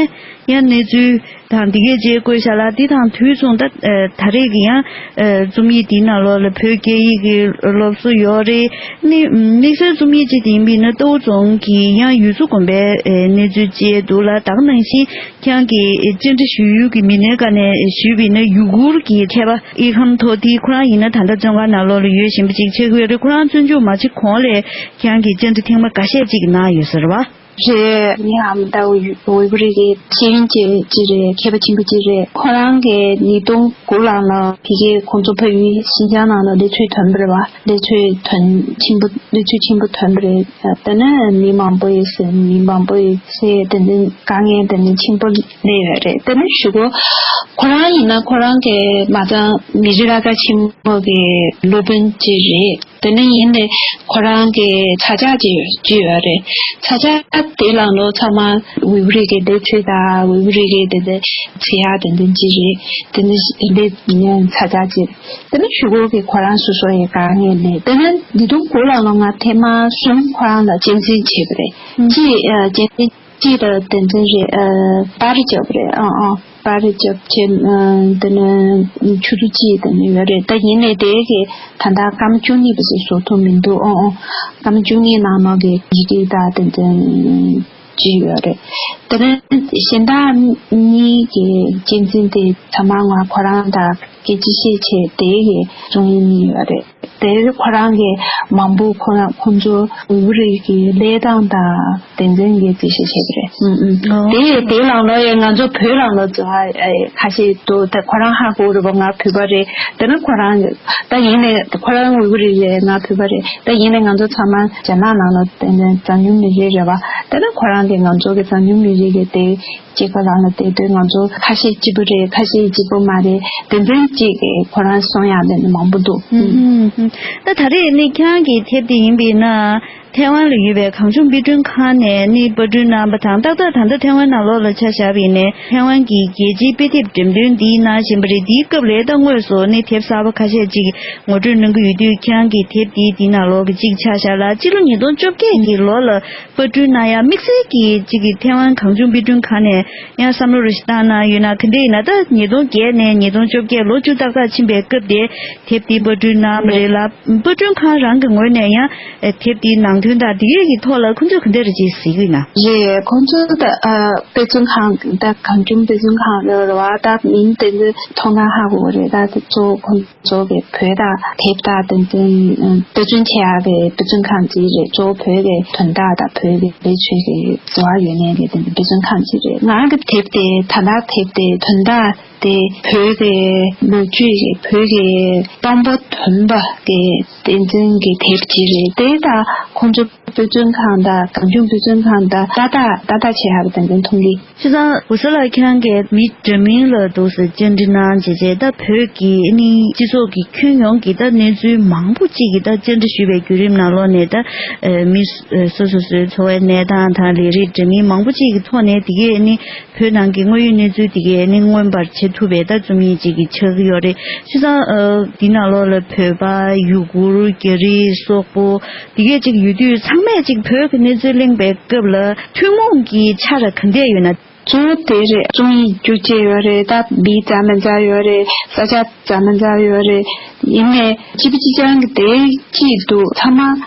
ཡང་གནས་ཚུལ་དང་དེ་གའི་རྗེས་བཀོད་བཞག་ལ། དེ་དང་དུས་མཚུངས་ད་ཨ་ད་རེས་ཀྱི་ཡང་ཨ་རྩོམ་ཡིག་དེའི་ནང་ལོགས་ལ་བོད་སྐད་ཡིག་གི་སློབ་གསོ་ཡོད་རེད། ནི་དམིགས་བསལ་རྩོམ་ཡིག་ཅིག་དེ་ཡིན་པས་ན་རྟའུ་རྫོང་གི་ཡང་ཡུལ་ཚོ་དགོན་པའི་ཨ་གནས་ཚུལ་བཅས་འདུག་ལ། ད་ག་ནང་བཞིན་ཁྱེད་རང་གིས་བཅར་འདྲི་ཞུ་ཡུལ་གྱི་མི་སྣའི་བཀའ་ནས་ཞུས་པ་ཡིན་ན་ཡུ་གུར་གྱི་མཁས་པ་ཨི་ཁམ་ཐོ་ཏི་ཁོ་རང་ཡིན་ན་ད་ལྟ་བཙོན་ཁང་ནང་ལོགས་ལ་ཡོད་བཞིན་པ་ཅིག་ཆགས་ཀྱི་ཡོད་རེད། ཁོ་རང་བཙོན་འཇུག་མ་བྱེད་གོང་ལས་ཁྱེད་རང་གིས་བཅར་འདྲི་ཐེངས་མ་འགའ་ཤས་ཅིག་གནང་ཡོད་ཟེར་བ། རེད། ངའི་ཨ་མ་ད་ཝི་ཝི་རི་གི་ཤེས་ཡོན་ཅན་ཅིག་རེད། མཁས་པ་ཆེན་པོ་ཅིག་རེད། ཁོ་རང་གིས་ཉིས་སྟོང་དགུ་ལ་ལ་ཕ་གིའི་ཁོང་ཚོ་ཕ་ཡུལ་ཤིན་ཅང་ནང་ལ་གནས་ཚུལ་ཐོན་པ་རེད་བ། གནས་ཚུལ་ཐོན་ཆེན་པོ་གནས་ཚུལ་ཆེན་པོ་ཐོན་པ་རེད། དེ་ནས་མི་མང་པོ་ཡིས་མི་མང་པོ་ཡིས་ཚེ་དེ་འདྲའི་དཀའ་ངལ་དེ་འདྲའི་ཆེན་པོ་སླེབས་ཡོད་རེད། དེ་ནས་གཞུག་གུ་ཁོ་རང་ཡིན་ན་ཁོ་རང་གི་མ་ཚང་མི་རིགས་ལྷ་ས་ཆེན་མོ་གི་སློབ་དཔོན་ཅིག་རེད། དེ་ནས་ཡིན་ནས་ཁོ་རང་གི་ས་ཆ་ཅིག་ཅིག་ཡོད་རེད། ས་ཆ་དེ་ལ་ལོ་ཚང་མ་ཝི་ཝི་རི་གི་གནས་ཚུལ་དང་ཝི་ཝི་རི་གི་དེ་འདྲ་ཚེ་ཡག་དེ་འདྲ་ཅིག་རེད། དེ་ནས་ལས་ས་ཆ་ཅིག་དེ་ནས་གཞུག་གུ་གི་ཁོ་རང་སོ་སོ་ཡི་དཀའ་ངལ་ནས་དེ་ནས་ཉིས་སྟོང་དགུ་ལ་ལོ་ང་ཐེངས་མ་གསུམ་ཁོ་རང་ལ་གཅེས་འཛིན་བྱས་པ་རེད། ཨུམ། གཅིག་ཨ་གཅེས་འཛིན་གཅིག་ལ་དེ་འཛིན་རེད། ཨ་པར་རྒྱབ་རེད། ཨ་ཨ་པར་རྒྱབ་བྱས། ཨ་དེ་ནས་ཆུ་ཚོད་གཅིག་དེ་ནས་ཡོད་རེད། ད་ཡིན་ནས་དེ་གི་ད་ལྟ་སྐར་མ་བཅུ་གཉིས་པ་ཞིག་བཟོ་ཐུབ་མི་འདུག་ཨོ་ཨོ་སྐར་མ་བཅུ་གཉིས་ནང་ལོགས་ཀྱི་ཡི་གེ་དག་དེ་འཛིན་ཅིག་ཡོད་རེད། དེ་ནས་གཞན་དག་གཉིས་ཀྱི་གཅེས་འཛིན་དེ་ཚང་མ་ང་ཁོ་རང་དང་སྐད་ཆ་བཤད་བྱས་དེ་གི་བཙོན་ཡིན་ཡོད་རེད། དེ་ཁོ་རང་གི་མང་པོ་ཁོ་རང་ཁོ་ཚོ་ཝི་ཝི་རི་གི་གནས་སྟངས་དང་དེ་འཛིན་གྱི་འཛིན་བཤད་བྱས་པ་རེད། ཨུམ་ཨུམ། ཨོ། དེ་དེ་ལང་ལོ་ཡི་ང་ཚོ་བོད་ལང་ལོ་ཚོ་ཨ་ཨ་ཁ་ཤས་འདུག་ད་ཁོ་རང་ཧ་གོ་རེད་པ། ང་བོད་པ་རེད། དེ་ནས་ཁོ་རང་ད་ཡིན་ནས་ཁོ་རང་ཝི་ཝི་རི་རེད། ང་བོད་པ་རེད། ད་ཡིན་ནས་ང་ཚོ་ཚང་མ་རྒྱ་ནག་ནང་ལ་དེ་ནས་གྲངས་ཉུང་མི་རིགས་རེད་བ། དེ་ནས་ཁོ་རང་གིས་ང་ཚོ་གི་གྲངས་ཉུང་མི་རིགས་ཀྱི་དེ་སྐྱེས་པ་ལ་ལ་དེ་དོན་ང་ཚོ་ཁ་ཤས་སྐྱིད་པོ་རེད། ཁ་ཤས་སྐྱིད་པོ་མ་རེད། དེ་འཛིན་གཅིག་གི་ཁོ་རང་གསུང་ཡག་དེ་ནི་མང་པོ་འདུག་ཨུམ་ཨུམ། ད་ད་རེས་ནི་ཁྱེད་རང་གི་དེབ་དེ་ཡིན་པས་ན་ཐའེ་ཝན་ལ་ཡོད་པའི་གངས་ལྗོངས་དཔེ་སྐྲུན་ཁང་ནས་ནི་པར་སྐྲུན་གནང་བ་དང་། ཏག་ཏག་ད་ལྟ་ཐའེ་ཝན་ནང་ལོགས་ལ་ཆ་བཞག་པ་ཡིན་ནའི་ཐའེ་ཝན་གྱི་རྒྱལ་སྤྱིའི་དཔེ་དེབ་འགྲེམས་སྟོན་འདི་གནང་བཞིན་པ་རེད། འདིའི་སྐབས་ལ་ད་དངོས་སུ་ནི་དེབ་གསར་པ་ཁ་ཤས་ཅིག་ངོ་སྤྲོད་གནང་གི་ཡོད་དུས་ཁྱེད་རང་གི་དེབ་འདི་འདི་ནང་ལོགས་ཀྱི་གཅིག་ཆ་བཞག་ལ། སྤྱི་ལོ་ཉིས་སྟོང་བཅོ་བརྒྱད་ཀྱི་ལོ་ལ་པར་སྐྲུན་གནང་ཡ་དམིགས་བསལ་གྱི་གཅིག་གི་ཐའེ་ཝན་གངས་ལྗོངས་དཔེ་སྐྲུན་ཁང་ནས་ཡང་བསམ་བློ་རེ་ཞིག་བཏང་གནང་ཡོད་ན། ག་འདྲ་ཡིན་ན་ད་ཉིས་སྟོང་བརྒྱད་ནས་ཉིས་སྟོང་བཅོ་བརྒྱད་ལོ་བཅུ་ཏག་ཏག་ཕྱིན་པའི་སྐབས་དེ་དེབ་འདི་པར་སྐྲུན་གནང་བ་རེད་ལ། པར་སྐྲུན་ཁང་རང་གི་ངོས་ནས་ཡང་དེབ་འདིའི་ནང་དོན་དང་དེ་གའི་གི་ཐོག་ལ་ཁོང་ཚོས་ག་འདྲ་རེ་ཅིག་གཟིགས་ཀྱི་ཡོད་ན། རེད། ཁོང་ཚོ་ད་ཨ་དཔེ་སྐྲུན་ཁང་ད་གངས་ལྗོངས་དཔེ་སྐྲུན་ཁང་རེད་བ། ད་མིང་དེ་ཚོ་མཐོང་ན་ཧ་གོ་གི་རེད། ད་དེ་ཚོ་ཁོང་ཚོ་གི་བོད་དང་དེབ་དང་དེ་ཚོ་དཔེ་སྐྲུན་བྱེད་ཡག་གི་དཔེ་སྐྲུན་ཁང་ཅིག་རེད། གཙོ་བོ་བོད་ཀྱི་དོན་དག་དང་བོད་ཀྱི་ལས་ཆོས་ཀྱི་འབྲེལ་བ་ཡོད་མཁན་གྱི་དེ་འདྲ་དཔེ་སྐྲུན་ཁང་ཅིག་རེད། ང་གི་དེབ་དེ་ད་ལྟ་དེབ་དེ་དོན་དག་དེ་བོད་ཀྱི་ལོ་རྒྱུས་ཀྱི་བོད་ཀྱི་དཔང་པོ་ཐོན་པ་གི་བསྟན་འཛིན་གྱི་དེབ་ཅིག་རེད། དེ་ད་ཁོང་ཚོ་དཔེ་སྐྲུན་ཁང་དང་གངས་ལྗོངས་དཔེ་སྐྲུན་ཁང་དང་ཏག་ཏག་ཏག་ཏག་བྱེད་ཡག་གི་དོན་ཚན་མཐོང་གི། བྱས་ཙང་འུ་ཚོ་ལ་ཁྱེད་རང་གིས་མི་འདྲ་མིན་ལ་འདུག་སེ་བཅར་འདྲི་གནང་བྱས་རྗེས་ད་བོད་ཀྱི་ནི་སྤྱི་ཚོགས་ཀྱི་ཁྱོན་ཡོངས་ཀྱི་ད་གནས་ཚུལ་མང་པོ་ཅིག་གི་ད་བཅར་འདྲི་ཞུས་པའི་བརྒྱུད་རིམ་ནང་ལོགས་ནས་ད་ཨ་མི་སོ་སོ་སོའི་འཚོ་བའི་གནས་སྟངས་དང་ལས་རིགས་འདྲ་མིན་མང་པོ་ཅིག་གི་ཐོག་ནས་དེ་གས་ནི་བོད་ནང་གི་དངོས་ཡོད་གནས་ཚུལ་དེ་གས་ནི་མངོན་པར་བྱེད་ཐུབ་པའི་ད་རྩོམ་ཡིག་ཅིག་གི་ཆགས་ཀྱི་ཡོད་རེད། བྱས་ཙང་ཨ་འདི་ནང་ལོགས་ལ་བོད་པ་ཡུ་གུར་རྒྱ་རིགས་སོག་པོ་དེ་གས་ཅིག་ཡོད་དུས་ཚང་མས་ཅིག་བོད་ཀྱི་གནས་ཚུལ་གླེང་པའི་སྐབས་ལ་ཐུན་མོང་གི་ཆ་ར་ག་འདྲས་ཡོད་ན། གཙོ་བོ་དེ་རེད། རྩོམ་ཡིག་རྒྱུགས་བྱས་ཡོད་རེད། ད་མི་རྩ་མ་རྩ་ཡོད་རེད། ས་ཆ་རྩ་མ་རྩ་ཡོད་རེད། ཡིན་ནའི་གཅིག་པ་གཅིག་རྐྱང་གི་དེ་གཅིག་འདུག་ཚང་མ་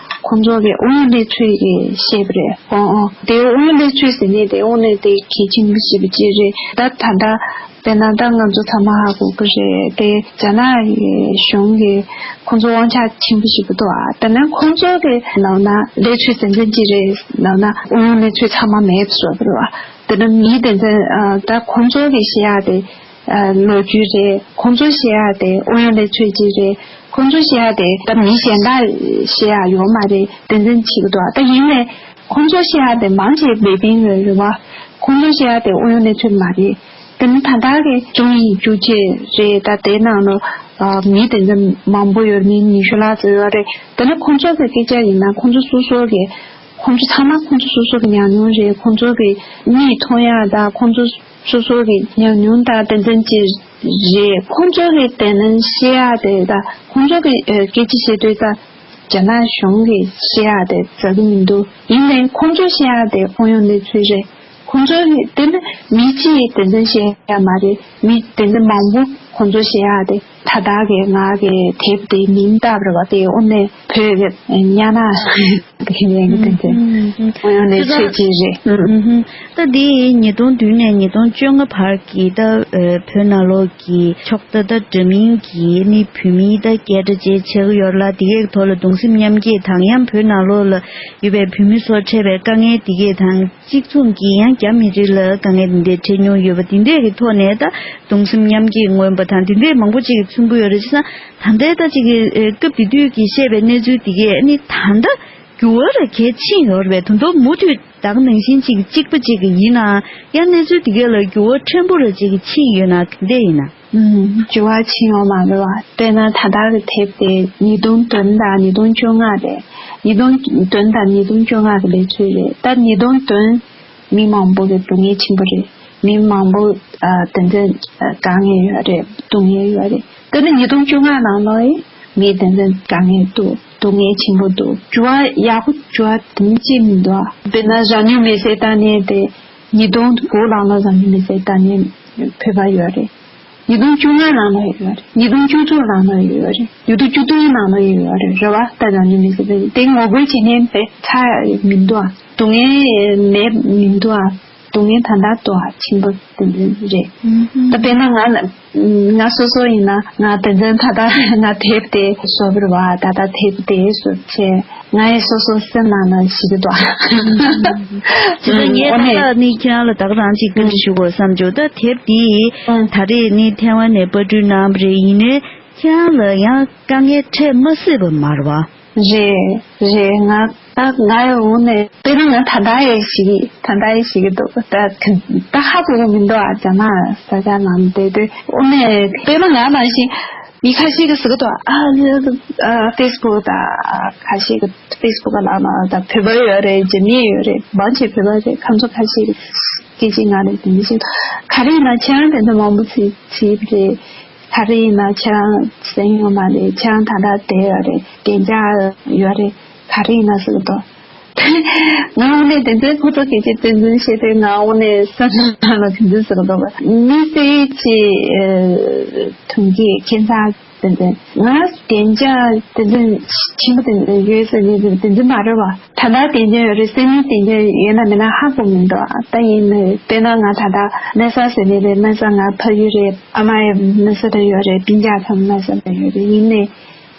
ཁོང་ཚོ་གི་དབང་ཡོད་གནས་ཚུལ་གྱི་བཤད་པ་རེད། ཨོ་ཨོ། དེ་དབང་ཡོད་གནས་ཚུལ་ཟེར་ནས་དེ་དབང་གནས་དེ་གལ་ཆེན་པོ་ཞེ་པོ་ཅིག་རེད། ད་ད་ལྟ་དཔེར་ན་ད་ང་ཚོ་ཚང་མ་ཧ་གོ་གི་རེད། དེ་རྒྱ་ནག་གི་གཞུང་གི་ཁོང་ཚོ་དབང་ཆ་ཆེན་པོ་ཞིག་འདུག་ཨ། དེ་ནས་ཁོང་ཚོ་གི་ནང་ན་གནས་ཚུལ་ཚན་ཚན་ཅིག་རེད། ནང་ན་དབང་ཡོད་གནས་ཚུལ་ཚང་མ་མེད་པ་བཟོ་གི་རེད་བ། དེ་ནས་མི་དེ་ཚོ་ཨ། ད་ཁོང་ཚོ་གི་བཤད་ཡག་དེ་ཨ། ལོ་རྒྱུས་རེད། ཁོང་ཚོ་བཤད་ཡག་དེ་དབང་ཡོད་གནས་ཚུལ་ཅིག་རེད། ཁོང་ཚོ་བཤད་ཡག་དེ་ད་མི་གཞན་དག་བཤད་ཡག་ཡོད་མ་རེད། དེ་ཚོ་བྱེད་ཀྱི་འདུག་ཨ། ད་ཡིན་ནའི་ཁོང་ཚོ་བཤད་ཡག་དེ་མང་ཆེ་བེད་སྤེལ་ཡོད་རེད་བ། ཁོང་ཚོ་བཤད་ཡག་དེ་དབང་ཡོད་གནས་ཚུལ་མ་རེད། དེ་ནི་ད་ལྟ་གི་རྩོམ་ཡིག་རྒྱུགས་བྱས་རེད། ད་དེ་ནང་ལ་ཨ། མི་དེ་ཚོ་མང་པོ་ཡོད། མི་ཉི་ཤུ་ལྷག་ཙམ་ཡོད་རེད། དེ་ནི་ཁོང་ཚོ་གི་སྐད་ཆ་ཡིན་ན་ཁོང་ཚོ་སོ་སོ་གི་ཁོང་ཚོ་ཚང་མ་ཁོང་ཚོ་སོ་སོ་གི་ཉམས་མྱོང་རེད། ཁོང་ཚོ་གི་མིག་མཐོང་ཡག་དང་ཁོང་ཚོ་སོ་སོ་གི་ཉམས་མྱོང་དང་དེ་ཚོ་ཅིག་རེད། ཁོང་ཚོ་གི་དེ་ནི་བཤད་ཡག་དེ་དང་ཁོང་ཚོ་གི་ཨ། སྐད་ཆ་བཤད་དུས་ད་རྒྱ་ནག་གཞུང་གི་བཤད་ཡག་དེ་ཟ་གི་མི་འདུག་ཡིན་ནའི་ཁོང་ཚོ་བཤད་ཡག་དེ་དབང་ཡོད་གནས་ཚུལ་རེད། ཁོང་ཚོ་དེ་ནི་མི་གཅིག་དེ་འདྲ་བཤད་ཡག་མ་རེད། མི་དེ་འདྲ་མང་པོ་ཁོང་ཚོ་བཤད་ཡག་དེ་ད་ལྟ་གི་ང་གི་དེབ་དེ་མིང་བཏགས་པ་རེད་བ། དེ་དབུ་མའི་བོད་ཀྱི་ཉ་ནག་གི་ཡན་གྱི་དེ་འདྲ་དབང་ཡོད་གནས་ཚུལ་ཅིག་རེད། ད་དེ་ཉིས་སྟོང་བདུན་ནས་ཉིས་སྟོང་བཅོ་ལྔ་བར་གྱི་ད་བོད་ནང་ལོགས་ཀྱི་ཕྱོགས་མཐའ་ད་འདྲ་མིན་གྱི་ནི་བོད་མིའི་ད་སྐད་སྒྲ་བཅས་བྱེད་ཀྱི་ཡོད་ལ། དེ་གའི་ཐོག་ལ་གདུང་སེམས་མཉམ་སྐྱེད་དང་། ཡང་བོད་ནང་ལོགས་ལ་ཡོད་པའི་བོད་མི་ཚོར་འཕྲད་པའི་དཀའ་ངལ་དེ་གའི་དང་གཅིག་མཚུངས་ཀྱིས་ཡང་རྒྱ་མི་རིགས་ལ་དཀའ་ངལ་འདི་འདྲའི་འཕྲད་མྱོང་ཡོད་པ་འདི་འདྲས་ཀྱི་ཐོག་ནས་ད་གདུང་སེམས་མཉམ་སྐྱེད་མངོན་པ་དང་འདི་འདྲས་མང་པོ་ཅིག་གིས་མཚོན་གྱི་ཡོད་རེད། བྱས་ཙང་ད་ལྟའི་ད་ཅིག་གི་སྐབས་དེ་དུས་ཀྱི་བཤད་པའི་གནས་ཚུལ་འདི་གས་ནི་ད་ལྟ་འགྱུར་བ་ར་གལ་ཕྱིན་ཡོད་རེད་པས། ད་དུང་མུ་མཐུད་ད་ག་ནང་བཞིན་ཅིག་གཅིག་པ་ཅིག་གི་ཡིན་ན་ཡང་གནས་ཚུལ་འདི་གས་ལ་འགྱུར་བ་ཕྲན་བུ་ར་ཅིག་གི་ཕྱིན་ཡོད་ན་ག་འདྲས་ཡིན་ན། ཨུམ། འགྱུར་བ་ཕྱིན་ཡོད་མ་རེད་བ། དཔེར་ན་ད་ལྟ་གི་དེབ་དེ་ཉིས་སྟོང་བདུན་དང་ཉིས་སྟོང་བཅོ་ལྔ་རེད། ཉིས་སྟོང་བདུན་དང་ཉིས་སྟོང་བཅོ་ལྔ་གི་གནས་ཚུལ་རེད། ད་ཉིས་སྟོང་བདུན་མི་མང་པོ་གི་སྡུག་བསྔལ་ཆེན་པོ་རེད། མི་མང་པོ་ཨ། དེ་འདྲ་དཀའ་ངལ་ཡོད་རེད། སྡུག་བསྔལ་ཡོད་རེད། དེ་ནི་ཉིས་སྟོང་བཅོ་ལྔ་ནང་ལོགས་ཡིན། མི་དེ་འདྲ་དཀའ་ངལ་འདུག་སྡུག་བསྔལ་ཆེན་པོ་འདུག་འགྱུར་བ་ཡག་པོ་འགྱུར་བ་དེ་མི་ཅིག་མི་འདུག་དཔེར་ན་རང་ཉིད་མི་ཚེ་ལྟ་ནས་དེ་ཉིས་སྟོང་དགུ་ནང་ལོགས་རང་ཉིད་མི་ཚེ་ལྟ་ནས་ཕེབས་པ་ཡོད་རེད། ཉིས་སྟོང་བཅོ་ལྔ་ནང་ལོགས་ཡོད་རེད། ཉིས་སྟོང་བཅུ་དྲུག་ནང་ལོགས་ཡོད་རེད། ཉིས་སྟོང་བཅུ་བདུན་ནང་ལོགས་ཡོད་རེད། རེད་བ། ད་རང་ཉིད་མི་ཚེ་དེ་ངོ་རྒོལ་བྱེད་མཁན་དཔེ་ཚ་མི་འདུག་ཨ། སྡུག་བསྔལ་མེད་མི་འདུག་ཨ། སྡུག་བསྔལ་ད་ལྟ་འདུག་ཨ། ཆེན་པོ་དེ་འདྲ་རེད། ད་དཔེར་ན་ང་ང་སོ་སོ་ཡིན་ན་ང་དེ་ཚོ་ད་ལྟ་ང་དེབ་དེ་བཟོ་བར་བ། ད་ལྟ་དེབ་དེ་བཟོ་བྱས་ང་ཡི་སོ་སོ་སེམས་ནང་ལ་ཞིག་འདུག་ཨ། དེ་ཚོ་ངས་ད་ལྟ་ནི་ཁྱེད་རང་ལ་ད་ག་རང་ཅིག་བཀའ་འདྲི་ཞུ་དགོས་བསམ་བྱུང་། ད་དེབ་འདི་ད་རེས་ནི་ཐེ་ཝན་ནས་པར་སྐྲུན་གནང་བ་རེད། ཡིན་ནའི་ཁྱེད་རང་ལ་ཡང་དཀའ་ངལ་འཕྲད་མ་སྲིད་པ་མ་རེད་བ། རེད་རེད། ང་ད་ང་ཡི་འོག་ནས་དཔེར་ན་ང་ད་ལྟ་ཡི་ཞིག་ད་ལྟ་ཡི་ཞིག་གི་འདུག་ད་ད་ཧ་གོ་གི་མི་འདུག་ཨ། རྒྱ་ནག་ས་ཆ་ནང་བསྡད་དུས་འོག་ནས་དཔེར་ན་ང་ནང་བཞིན་མི་ཁ་ཤས་ཀྱིས་ཟེར་གི་འདུག་ཨ། ཨ་ཕེ་སི་བུག་ད་ཁ་ཤས་ཀྱིས་ཕེ་སི་བུག་ལ་ན་ད་བོད་པ་ཡོད་རེད། རྒྱ་མི་ཡོད་རེད། མང་ཆེ་བོད་པ་རེད། ཁམས་ཚོ་ཁ་ཤས་ཀྱིས་སྐད་ཆ་ང་ལ་དེ་འདྲ་ཞིག་ག་རེ་ཡིན་ན་ཁྱེད་རང་དེ་འདྲ་མང་པོ་བྱས་བྱས་པ་རེད། ག་རེ་ཡིན་ན་ཁྱེད་རང་སེམས་ཡོད་མ་རེད། ཁྱེད་རང་ད་ལྟ་བསྡད་ཡོད་རེད། བདེ་འཇགས་ཡོད་རེད། ག་རེ་ཡིན་ན་ཟེར་གི་འདུག་ང་འོ་ནས་དེ་ཚོའི་ཁོ་ཚོ་སྐད་ཆ་དེ་ཚོ་བཤད་དུས་ང་འོ་ནས་སེམས་ནང་ལ་དེ་ཚོ་ཟེར་གི་འདུག་མི་སེར་གྱི་ཐོན་སྐྱེད་ཁྱད་མཚར་དེ་ཚོ་ང་བདེ་འཇགས་དེ་ཚོ་ཆེན་པོ་དེ་ཡོད་ཟེར་ནས་དེ་ཚོ་མ་རེད་བ། ད་ལྟ་བདེ་འཇགས་ཡོད་རེད། སེམས་ནང་བདེ་འཇགས་ཡོད་ན་མེད་ན་ཧ་གོ་མི་འདུག་ད་ཡིན་ནའི་དཔེར་ན་ང་ད་ལྟ་སྨན་གསར་ཟེར་ནས་རེད། སྨན་གསར་ང་ཕ་ཡུལ་རེད། ཨ་མ་ཡི་སྨན་གསར་དུ་ཡོད་རེད། སྤུན་ཀྱག་ཚང་མ་སྨན་གསར་དུ་ཡོད་རེད། ཡིན་ནའི་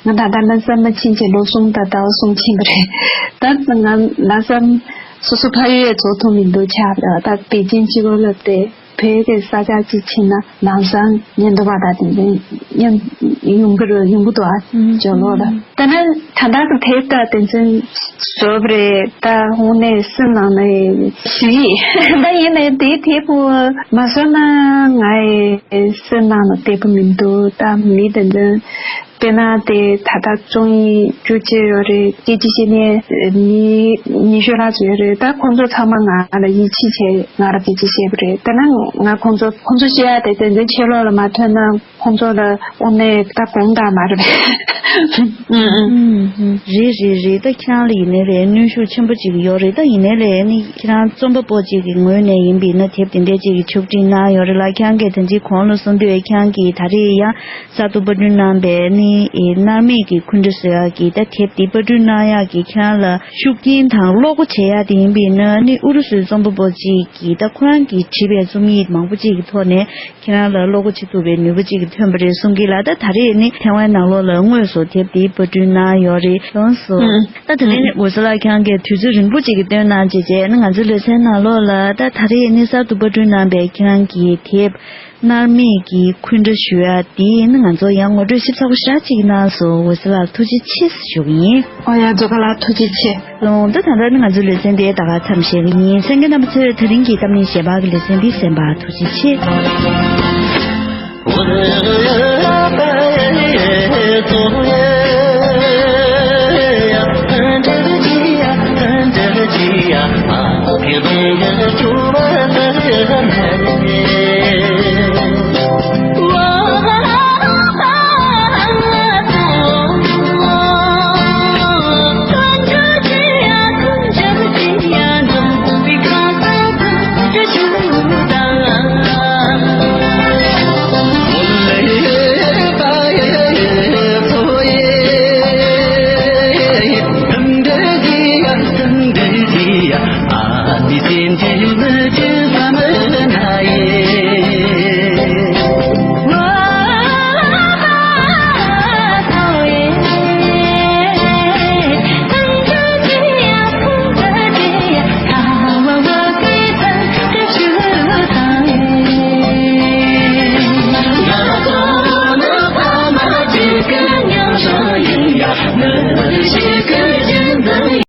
ང་ད་ལྟ་སྨན་གསར་མ་ཕྱིན་བྱས་ལོ་གསུམ་དང་ཟླ་བ་གསུམ་ཕྱིན་པ་རེད། ད་ང་ལམ་སང་སོ་སོ་ཕ་ཡུལ་ཡང་འགྲོ་ཐུབ་མི་འདུག་ཆགས་པ་རེད། ད་པེ་ཅིན་གཅིག་པོ་སླེབས་ཏེ་བོད་ཀྱི་ས་ཆ་གཅིག་ཕྱིན་ན་ལམ་སང་ཉེན་རྟོག་པ་དང་དེ་འདྲ་མཉམ་ཡོང་གི་རེད། ཡོང་གི་འདུག་ཨ། ཇོ་ལོ་ལ། ད་ནི་ད་ལྟ་གི་དེབ་ད་དེ་ཚོ་བཟོས་པ་རེད། ད་དངོས་གནས་སེམས་ནང་ནས་ཞུ་ཡིག་ད་ཡིན་ནའི་དེ་དེབ་པོ་མ་བཟོས་ན་ང་ཡི་སེམས་ནང་ལ་བདེ་པོ་མི་འདུག་ད་མི་དེ་ཚོ་དཔེར་ན་དེ་ད་ལྟ་རྩོམ་ཡིག་རྒྱུགས་བྱས་ཡོད་རེད། སྐད་ཆ་བཤད་མཁན་མི་ཉི་ཤུ་ལྷག་ཙམ་ཡོད་རེད། ད་ཁོང་ཚོ་ཚང་མ་ང་ལ་ཡིད་ཆེས་བྱས་ང་ལ་སྐད་ཆ་བཤད་པ་རེད། ད་ནི་ང་ཁོང་ཚོ་ཁོང་ཚོ་བཤད་ཡག་དེ་དེ་ཚོའི་ཕྱི་ལོགས་ལ་མ་ཐོན་ན། ཁོང་ཚོ་ལ་དངོས་གནས་ད་དགོངས་དག་མ་རེད་པས། ཨུ་ཨུ། ཨུམ་ཨུམ། རེད་རེད་རེད། ད་ཁྱེད་རང་ལ་ཡིན་ནའི་རེད། གནོན་ཤུགས་ཆེན་པོ་ཅིག་ཡོད་རེད། ད་ཡིན་ནའི་རེད། ནི་ཁྱེད་རང་རྩོམ་པ་པོ་ཅིག་གི་ངོས་ནས་ཡིན་པས་ན་དེབ་དེ་འདྲས་ཅིག་གི་ཕྱོགས་སྒྲིག་གནང་ཡོད་རེད་ལ། ཁྱེད་རང་གིས་ད་ཅིག་གོང་ལ་གསུངས་དུས་ཁྱེད་རང་གིས་ད་རེས་ཡང་གསར་དུ་པར་སྐྲུན་གནང་པའི་ནི་ཨེ་མནར་མེད་ཀྱི་འཁོན་འགྲས་བཟོ་ཡག་གི་ད་དེབ་དེ་པར་སྐྲུན་གནང་ཡག་གི་ཁྱེད་རང་ལ་ཤུགས་རྐྱེན་དང་བློ་སྒོ་འབྱེད་ཡག་དེ་ཡིན་པས་ན། ནི་ཨུ་རུ་སུའི་རྩོམ་པ་པོ་ཅིག་གིས་ད་ཁོ་རང་གིས་བྲིས་པའི་རྩོམ་ཡིག་མང་པོ་ཅིག་གི་ཐོག་ནས་ཁྱེད་རང་ལ་བློ་སྒོ་ཕྱེ་ཐུབ་པའི་ནུས་པ་ཅིག་ཐོན་པ་རེད་གསུང་གི་ལ། ད་ད་རེས་ནི་ཐེ་ཝན་ནང་ལོགས་ལ་དངོས་སུ་དེབ་འདི་པར་སྐྲུན་གནང་ཡོད་རེད། ལགས་སོ། ཨུ། ད་དེ་རིང་ཨུ། འོད་ཟེར་ལགས་ཁྱེད་རང་གིས་དུས་ཚོད་རིང་པོ་ཅིག་གི་བཏོན་གནང་བྱས་རྗེས་ནི་ང་ཚོའི་ལེ་ཚན་ནང་ལོགས་ལ་ད་ད་རེས་ནི་གསར་དུ་པར་སྐྲུན་གནང་པའི་ཁྱེད་རང་གི་དེབ་མནར་མེད་ཀྱི་འཁོན་འགྲས་ཞུ་ཡག་འདི་ནི་ང་ཚོ་ཡང་ངོ་སྤྲོད་ཞིབ་ཚགས་པོ་ཞེ་དྲག་ཅིག་གནང་སོང་། འོད་ཟེར་ལགས་ཐུགས་རྗེ་ཆེ་ཞུ་གི་ཡིན། ཨོ་ཡ། མཛོད་དགའ་ལགས་ཐུགས་རྗེ་ཆེ། ལོང་། ད་ད་ལྟ་ནི་ང་ཚོའི་ལེ་ཚན་དེ་ད་ག་མཚམས་བཞག་གི་ཡིན། གསན་མཁན་རྣམ་པ་ཚོས་དེ་རིང་གི་གཏམ་གླེང་ཞལ་པར་གྱི་ལེ་ཚན་འདི་གསན་པར་ཐུགས་རྗེ་ཆེ།